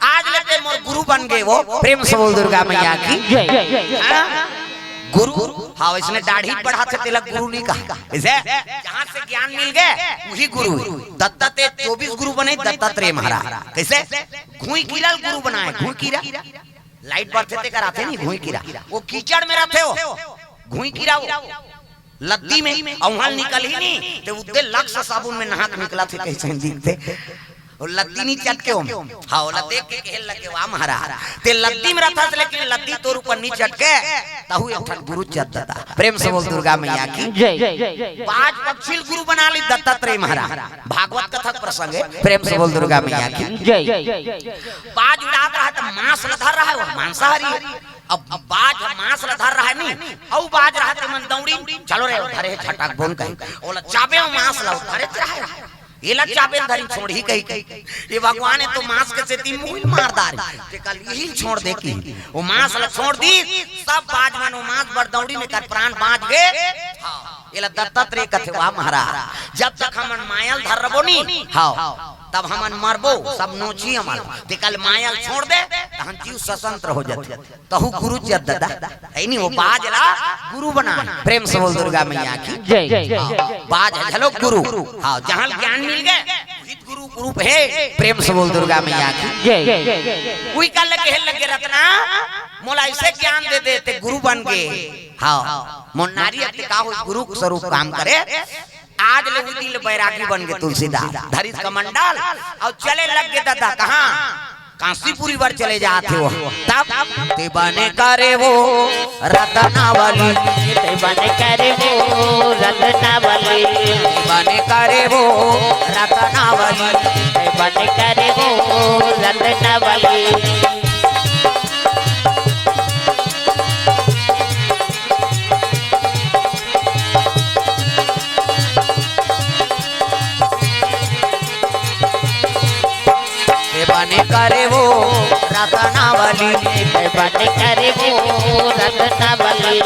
आज ले ते मोर गुरु बन गे वो। प्रेम से बोल दुर्गा मैया की। जय। हाँ? गुरु, हाँ, वइसने दाढ़ी बढ़ाथे तेला गुरु नहीं कहा। जइसे जहाँ से ज्ञान मिल गे, वही गुरु। दत्ता ते चौबीस गुरु बने, दत्तात्रेय महाराज। कइसे? घुई कीरा ल गुरु बनाए, घुई कीरा। लाइट बरथे तेकर आथे नहीं, घुई कीरा। वो कीचड़ में रहिथे वो, घुई कीरा वो। लद्दी में अउ उहाँ ले निकलही नहीं, ते उद्दे लक्स साबुन में नहा के निकलथे, कइसे दिखथे। वो लद्दी नहीं चटके ओमे। हाँ, ओला देख के कहे लगे, "वाह महाराज, ते लद्दी में रहिथस, लेकिन लद्दी तोर ऊपर नहीं चटके, तहू एक ठन गुरु चट ददा।" प्रेम से बोल दुर्गा मैया की। जय। बाज पक्षी ल गुरु बना लिस दत्तात्रेय महाराज। भागवत कथा के प्रसंग हे, प्रेम से बोल दुर्गा मैया की। जय। बाज उड़ात रहा त मांस ल धर रहा हे, वो मांसाहारी हे। अब बाज ह मांस ल धर रहा हे नहीं, अउ बाज रहा हे ते मन दौड़ी, चलो रे, धरे हे झटाक बोन कही, ओला चाबे वो मांस ल, धरे रहा हे, एला चाबे ल धरी छोड़ही कही कही। ये भगवान हे तो मांस के सेती मुँह ल मार डारे, ते कल इही ल छोड़ दे कही, वो मांस ल छोड़ दिस। सब बाज मन वो मांस बर दौड़ी, में कर प्राण बांच गे। हाँ, एला दत्तात्रेय कथे, "वाह महाराज, जब तक हमन माया ल धर रबो नहीं, हाँ, तब हमन मरबो, सब नोचही हमन। ते कल माया ल छोड़ दे, तहन जीव स्वतंत्र हो जाथे।" तहू गुरु चट ददा, हे नहीं, वो बाज ला गुरु बना। प्रेम से बोल दुर्गा मैया की। जय। हाँ, बाज हे घलो गुरु। हाँ, जहाँ ल ज्ञान मिल गे, उही गुरु रूप हे। प्रेम से बोल दुर्गा मैया की। जय। उही कल कहे लगे, "रतना, मोला अइसे ज्ञान दे दे, ते गुरु बन गे।" हाँ, मोर नारी अति का हो, गुरु स्वरूप काम करे। आज ले उही दिन ले बैरागी बन गे तुलसीदास, धरिस कमंडल अउ चले लग गे ददा। कहाँ? कांसीपुरी बर चले जात हे वो। तब ते बने करे वो रतनावली, ते बने करे वो रतनावली, ते बने करे वो रतनावली, ते बने करे वो रतनावली। ते बने करे वो रतनावली। बने करे वो रत्नावली।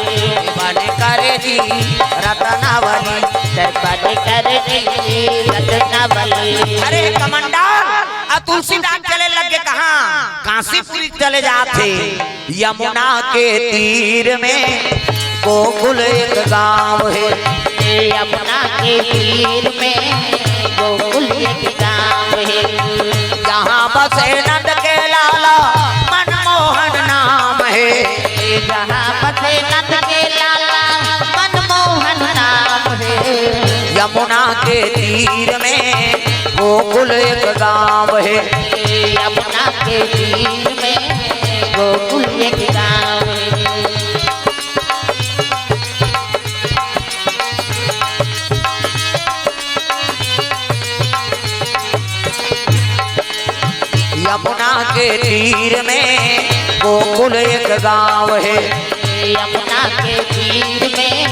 बने करे जी रत्नावली। बने करे जी रत्नावली। अरे कमंडल, अउ तुलसीदास चले लगे कहाँ? काशीपुरी चले जात हे। यमुना के तीर में गोकुल एक गाँव हे। यमुना के तीर में गोकुल एक गाँव हे। जहाँ बसे नंद के लाला मनमोहन नाम हे। जहाँ बसे नंद के लाला मनमोहन नाम हे। यमुना के तीर में गोकुल एक गाँव हे। यमुना के तीर में गोकुल एक गाँव हे। यमुना के तीर में गोकुल एक गाँव हे। यमुना के तीर में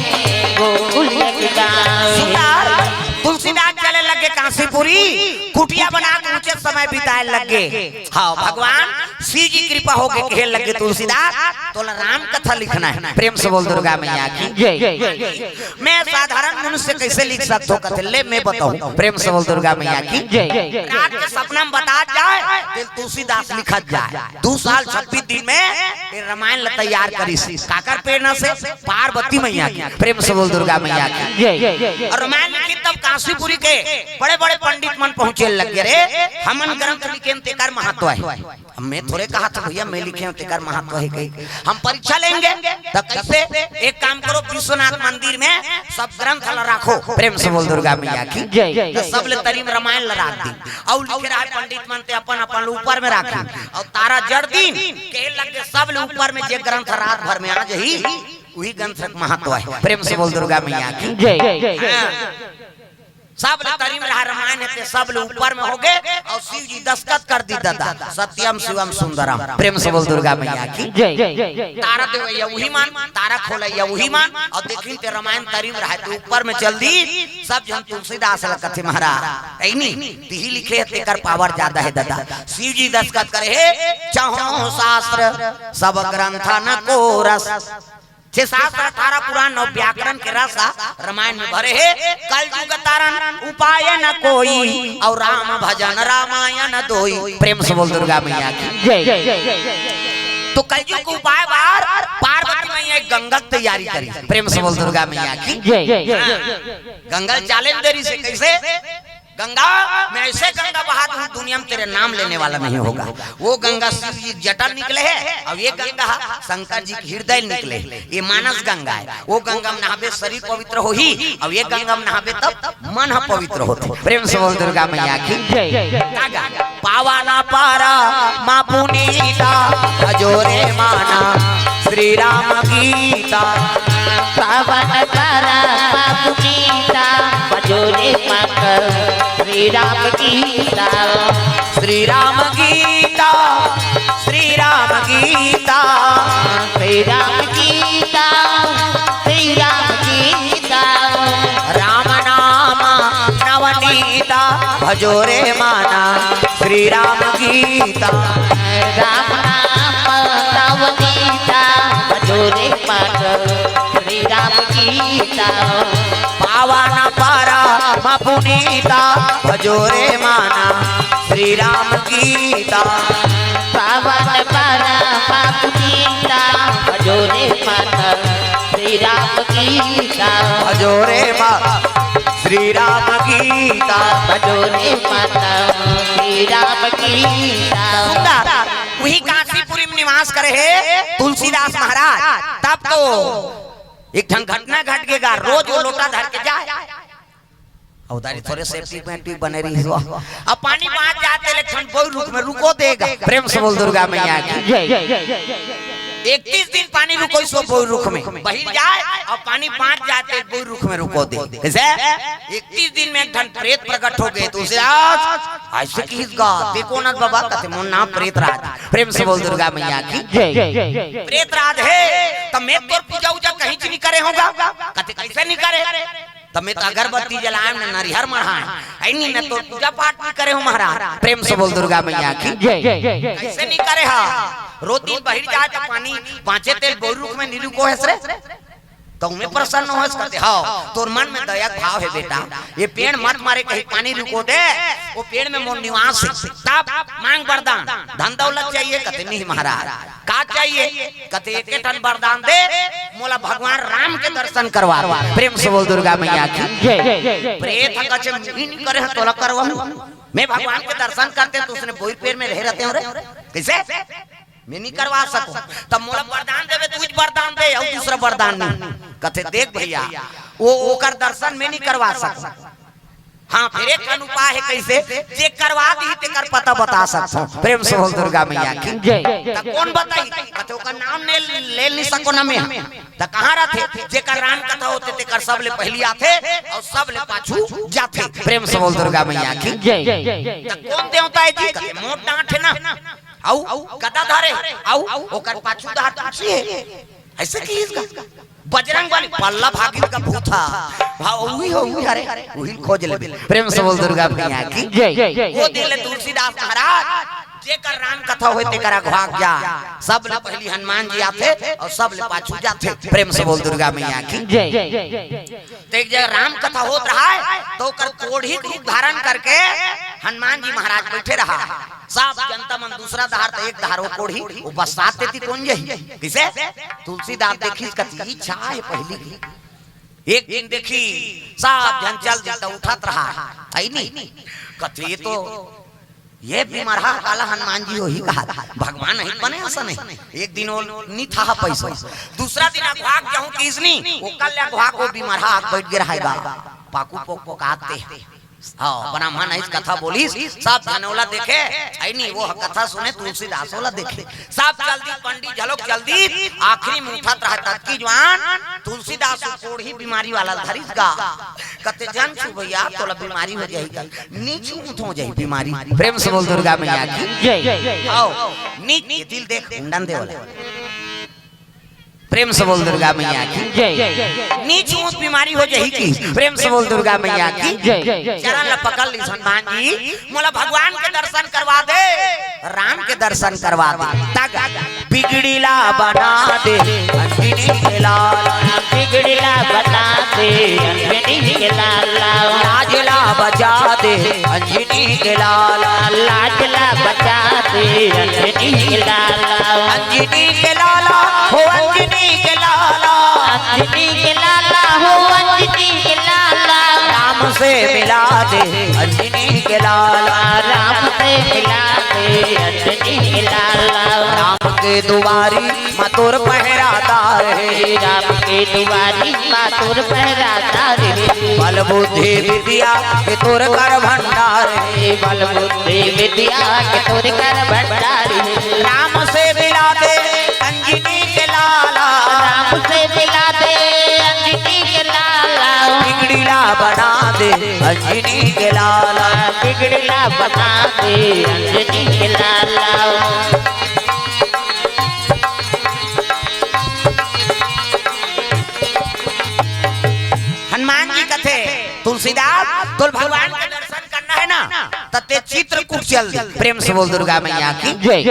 गोकुल एक गाँव हे। सुंदर, तुलसीदास चले लगे काशीपुरी, कुटिया बना के उचित समय बिताए लगे। हाँ, भगवान शिव जी कृपा होके कहे लगे, "तुलसीदास, तोला राम कथा लिखना हे।" प्रेम से बोल दुर्गा मैया की। जय। मैं साधारण मनुष्य कैसे लिख सकत हों? कथे, "ले, मैं बताहूँ।" प्रेम से बोल दुर्गा मैया की। जय। रात के सपना में बतात जाय, ते तुलसीदास लिखत जाय। दू साल छब्बीस दिन में ये रामायण ला तैयार करिस। काकर प्रेरणा से? पार्वती मैया की। प्रेम से बोल दुर्गा मैया की। जय। अउ रामायण लिखिन तब काशीपुरी के बड़े-बड़े पंडित मन पहुँचे लगे, "रे, हमन ग्रंथ लिखेन, तेकर महत्व हे।" अब मैं थोड़े कहत हों भैया, मैं लिखे हों तेकर महत्व हे कही। हम परीक्षा लेंगे, त कैसे? एक काम करो, विश्वनाथ मंदिर में सब ग्रंथ ला राखो। प्रेम से बोल दुर्गा मैया की। जय। त सब ले तरी में रामायण ला राख दिन। अउ लिखे रहे पंडित मन ते अपन अपन ऊपर में राखिन। अउ तारा जड़ दिन, के लगे सब ले ऊपर में जे ग्रंथ रात भर में आ जाही, उही ग्रंथ के महत्व हे। प्रेम से बोल दुर्गा मैया की। जय। हाँ। सब ले तरी में रहा रामायण हे, ते सब ले ऊपर में होगे, अउ शिव जी दस्तखत कर दिस दादा, "सत्यम शिवम सुंदरम।" प्रेम से बोल दुर्गा मैया की। जय। तारा देवइया उही मन, तारा खोलइया उही मन, अउ देखिन ते रामायण तरी में रहा हे, ते ऊपर में चल दिस, सब झन तुलसीदास ला कथे महाराज, "अइनी, तिही लिखे हे, तेकर power जादा हे दादा।" शिव जी दस्तखत करे हे, "चहों शास्त्र सब ग्रंथन को रस।" छह शास्त्र, अठारह पुराण अउ व्याकरण के रस रामायण में भरे हे। कलजुग तरन उपाय न कोई, अउ राम भजन रामायण दोई। प्रेम से बोल दुर्गा मैया की। जय। तो कलजुग के उपाय बर पार्वती मैया एक गंगा के तैयारी करिस। प्रेम से बोल दुर्गा मैया की। जय। हाँ। गंगा challenge दे रहिस हे, कैसे? "गंगा, मैं ऐसे गंगा बहा दूँ, दुनिया में तेरे नाम लेने वाला नहीं होगा।" वो गंगा शिव जी जटा निकले हे, अउ ये गंगा शंकर जी के हृदय निकले हे। ये मानस गंगा हे। वो गंगा में नहाबे शरीर पवित्र होही, अउ ये गंगा में नहाबे तब मन ह पवित्र होथे। प्रेम से बोल दुर्गा मैया की। जय। का गा? पावन परम पुनीता, भजो रे मन श्री राम गीता। पावन परम पुनीता, भजो रे मन श्री राम गीता। श्री राम गीता, श्री राम गीता। श्री राम गीता, श्री राम गीता। राम नाम नवनीता, भजो रे मन श्री राम गीता। राम नाम नवनीता, भजो रे मन श्री राम गीता। पावन परम पुनीता, भजो रे मन श्री राम गीता। पावन परम पुनीता, भजो रे मन श्री राम गीता। भजो रे मन श्री राम गीता। भजो रे मन श्री राम गीता। सुंदर, उही काशीपुरी में निवास करे हे तुलसीदास महाराज। तब तो एक ठन घटना घट गे गा, रोज वो लोटा धर के जाय। अउ दारी थोरे safety में भी बने रहिस हो। अब पानी बाँच जाय ते ले एक ठन बोई रुख में रुको दे गा। प्रेम से बोल दुर्गा मैया की। जय। इकतीस दिन पानी रुकोइस ओ बोई रुख में, बहिर जाय अउ पानी बाँच जाय ते बोई रुख में रुको दे। कइसे? इकतीस दिन में एक ठन प्रेत प्रकट होगे, तुलसीदास अइसे किहिस गा, "ते कोन हस बबा?" कथे, "मोर नाम प्रेतराज।" प्रेम से बोल दुर्गा मैया की। जय। प्रेतराज हे, त मैं तोर पूजा उजा कहीं च नइ करे हों गा। कथे, "कइसे नइ करे?" त मैं तो अगरबत्ती जलाएँव न, नरिहर मढ़ाएँव, अइनी मैं तोर पूजा पाठ नइ करे हों महाराज। प्रेम से बोल दुर्गा मैया की। जय। कइसे नइ करे हा? रोज दिन बहिर जाय त पानी बाँचे तेल बोरी रुख में नी रुको हस रे। त ओमे प्रसन्न होस, कथे, "हव, तोर मन में दया भाव हे बेटा, ये पेड़ मत मारे, कहीं पानी रुको दे, वो पेड़ में मोर निवास हे।" तब मांग वरदान, धन दौलत चाहिए, कथे, "नहीं महाराज।" "का चाहिए?" कथे, "एके ठन वरदान दे, मोला भगवान राम के दर्शन करवा दे।" प्रेम से बोल दुर्गा मैया की। जय। प्रेत ह कथे, "मैं नी करे हँव, तोला करवाहूँ। मैं भगवान के दर्शन करते त ओसने बोरी पेड़ में रहे रहते हँव रे।" कइसे? "मैं नी करवा सकँव।" "त मोला वरदान देबे, त उहीच वरदान दे, अउ दूसरा वरदान नहीं।" कथे, "देख भइया, वो, ओकर दर्शन मैं नी करवा सकँव। हाँ, फेर एक ठन उपाय हे।" कइसे? "जे करवा दिही, तेकर पता बता सकँव।" प्रेम से बोल दुर्गा मैया की। जय। "त कोन बताही?" कथे, "ओकर नाम ले, ले नी सकँव ना मैं।" "त कहाँ रहिथे?" "जेकर राम कथा होथे, तेकर सबले पहिली आथे अउ सबले पाछू जाथे।" प्रेम से बोल दुर्गा मैया की। जय। "त कोन देवता हे जी?" कथे, "मोट डाँठ हे ना, अउ गदा धरे, अउ ओकर पाछू डहर तुलसी हे।" अइसे कहिस गा, "बजरंग बली, पल्ला भागिस गा भूत ह, हाँ, उही हो, उही हरे, उही ल खोज लेबे।" प्रेम से बोल दुर्गा मैया की। जय। वो दिन ले तुलसीदास महाराज, "जेकर राम कथा होय, तेकर अघवा के जाय, सबले पहिली हनुमान जी आथे अउ सबले पाछू जाथे।" प्रेम से बोल दुर्गा मैया की। जय। त एक जगह राम कथा होत रहय, त ओकर कोढ़ी के रूप धारण करके हनुमान जी महाराज बइठे रहय। सब जनता मन दूसरा डहर, त एक डहर वो कोढ़ी, वो बस्सात तेती कोन जाही? कइसे? तुलसीदास देखिस, कथे, "इच्छा हे पहिली की।" एक दिन देखिस, सब झन चल दिस, त उठत रहय, हइ नी? कथे, "ये तो, ये बिमरहा काला हनुमान जी होही कहा, भगवान अही बने असन हे।" एक दिन वो नी थाह पइस, दूसरा दिन अघवा के जाहूँ कहिस नी, वो काला अघवा के वो बिमरहा आके बइठ गे रहय गा, पाकू पोक पोकात ते। हाँ, ब्राह्मण अइस कथा बोलिस, सब झन ओला देखे, हइ नी, वो कथा सुने, तुलसीदास ओला देखे। सब चल दिस, पंडित घलोक चल दिस, आखिरी में उठत रहय ततकी जुवान, तुलसीदास वो कोढ़ी बिमारी वाला ल धरिस गा। कथे, "झन छू भइया, तोला बिमारी हो जाही गा।" "नी छू, त हो जाही बिमारी।" प्रेम से बोल दुर्गा मैया की। जय। हव, नी, ये दिल देख, मुंडन दे वाला। प्रेम से बोल दुर्गा मैया की। जय। "नी छू, त बिमारी हो जाही" कहिस। प्रेम से बोल दुर्गा मैया की। जय। चरण ल पकड़ लिस हनुमान जी, "मोला भगवान के दर्शन करवा दे, राम के दर्शन करवा दे।" तक, "बिगड़ी ला बना दे अंजनी के लाल, बिगड़ी ला बना दे अंजनी के लाल, लाज ला बचा दे अंजनी के लाल, लाज ला बचा दे अंजनी के लाल।" अंजनी के लाला, हो अंजनी के लाला। अंजनी के लाला, हो अंजनी के लाला। राम से मिला दे अंजनी के लाला। राम से मिला दे अंजनी के लाला। राम के दुआरी माँ तोर पहरादार हे। राम के दुआरी माँ तोर पहरादार हे। बल बुद्धि विद्या के तोर कर भंडार हे। बल बुद्धि विद्या के तोर कर भंडार हे। राम से मिला दे अंजनी के लाला। राम से मिला दे अंजनी के लाला। बिगड़ी ला बना दे अंजनी के लाला। बिगड़ी ला बना दे अंजनी के लाला। हनुमान जी कथे, "तुलसीदास, तोला भगवान के दर्शन करना हे ना, त तें चित्रकूट चल दे।" प्रेम से बोल दुर्गा मैया की। जय।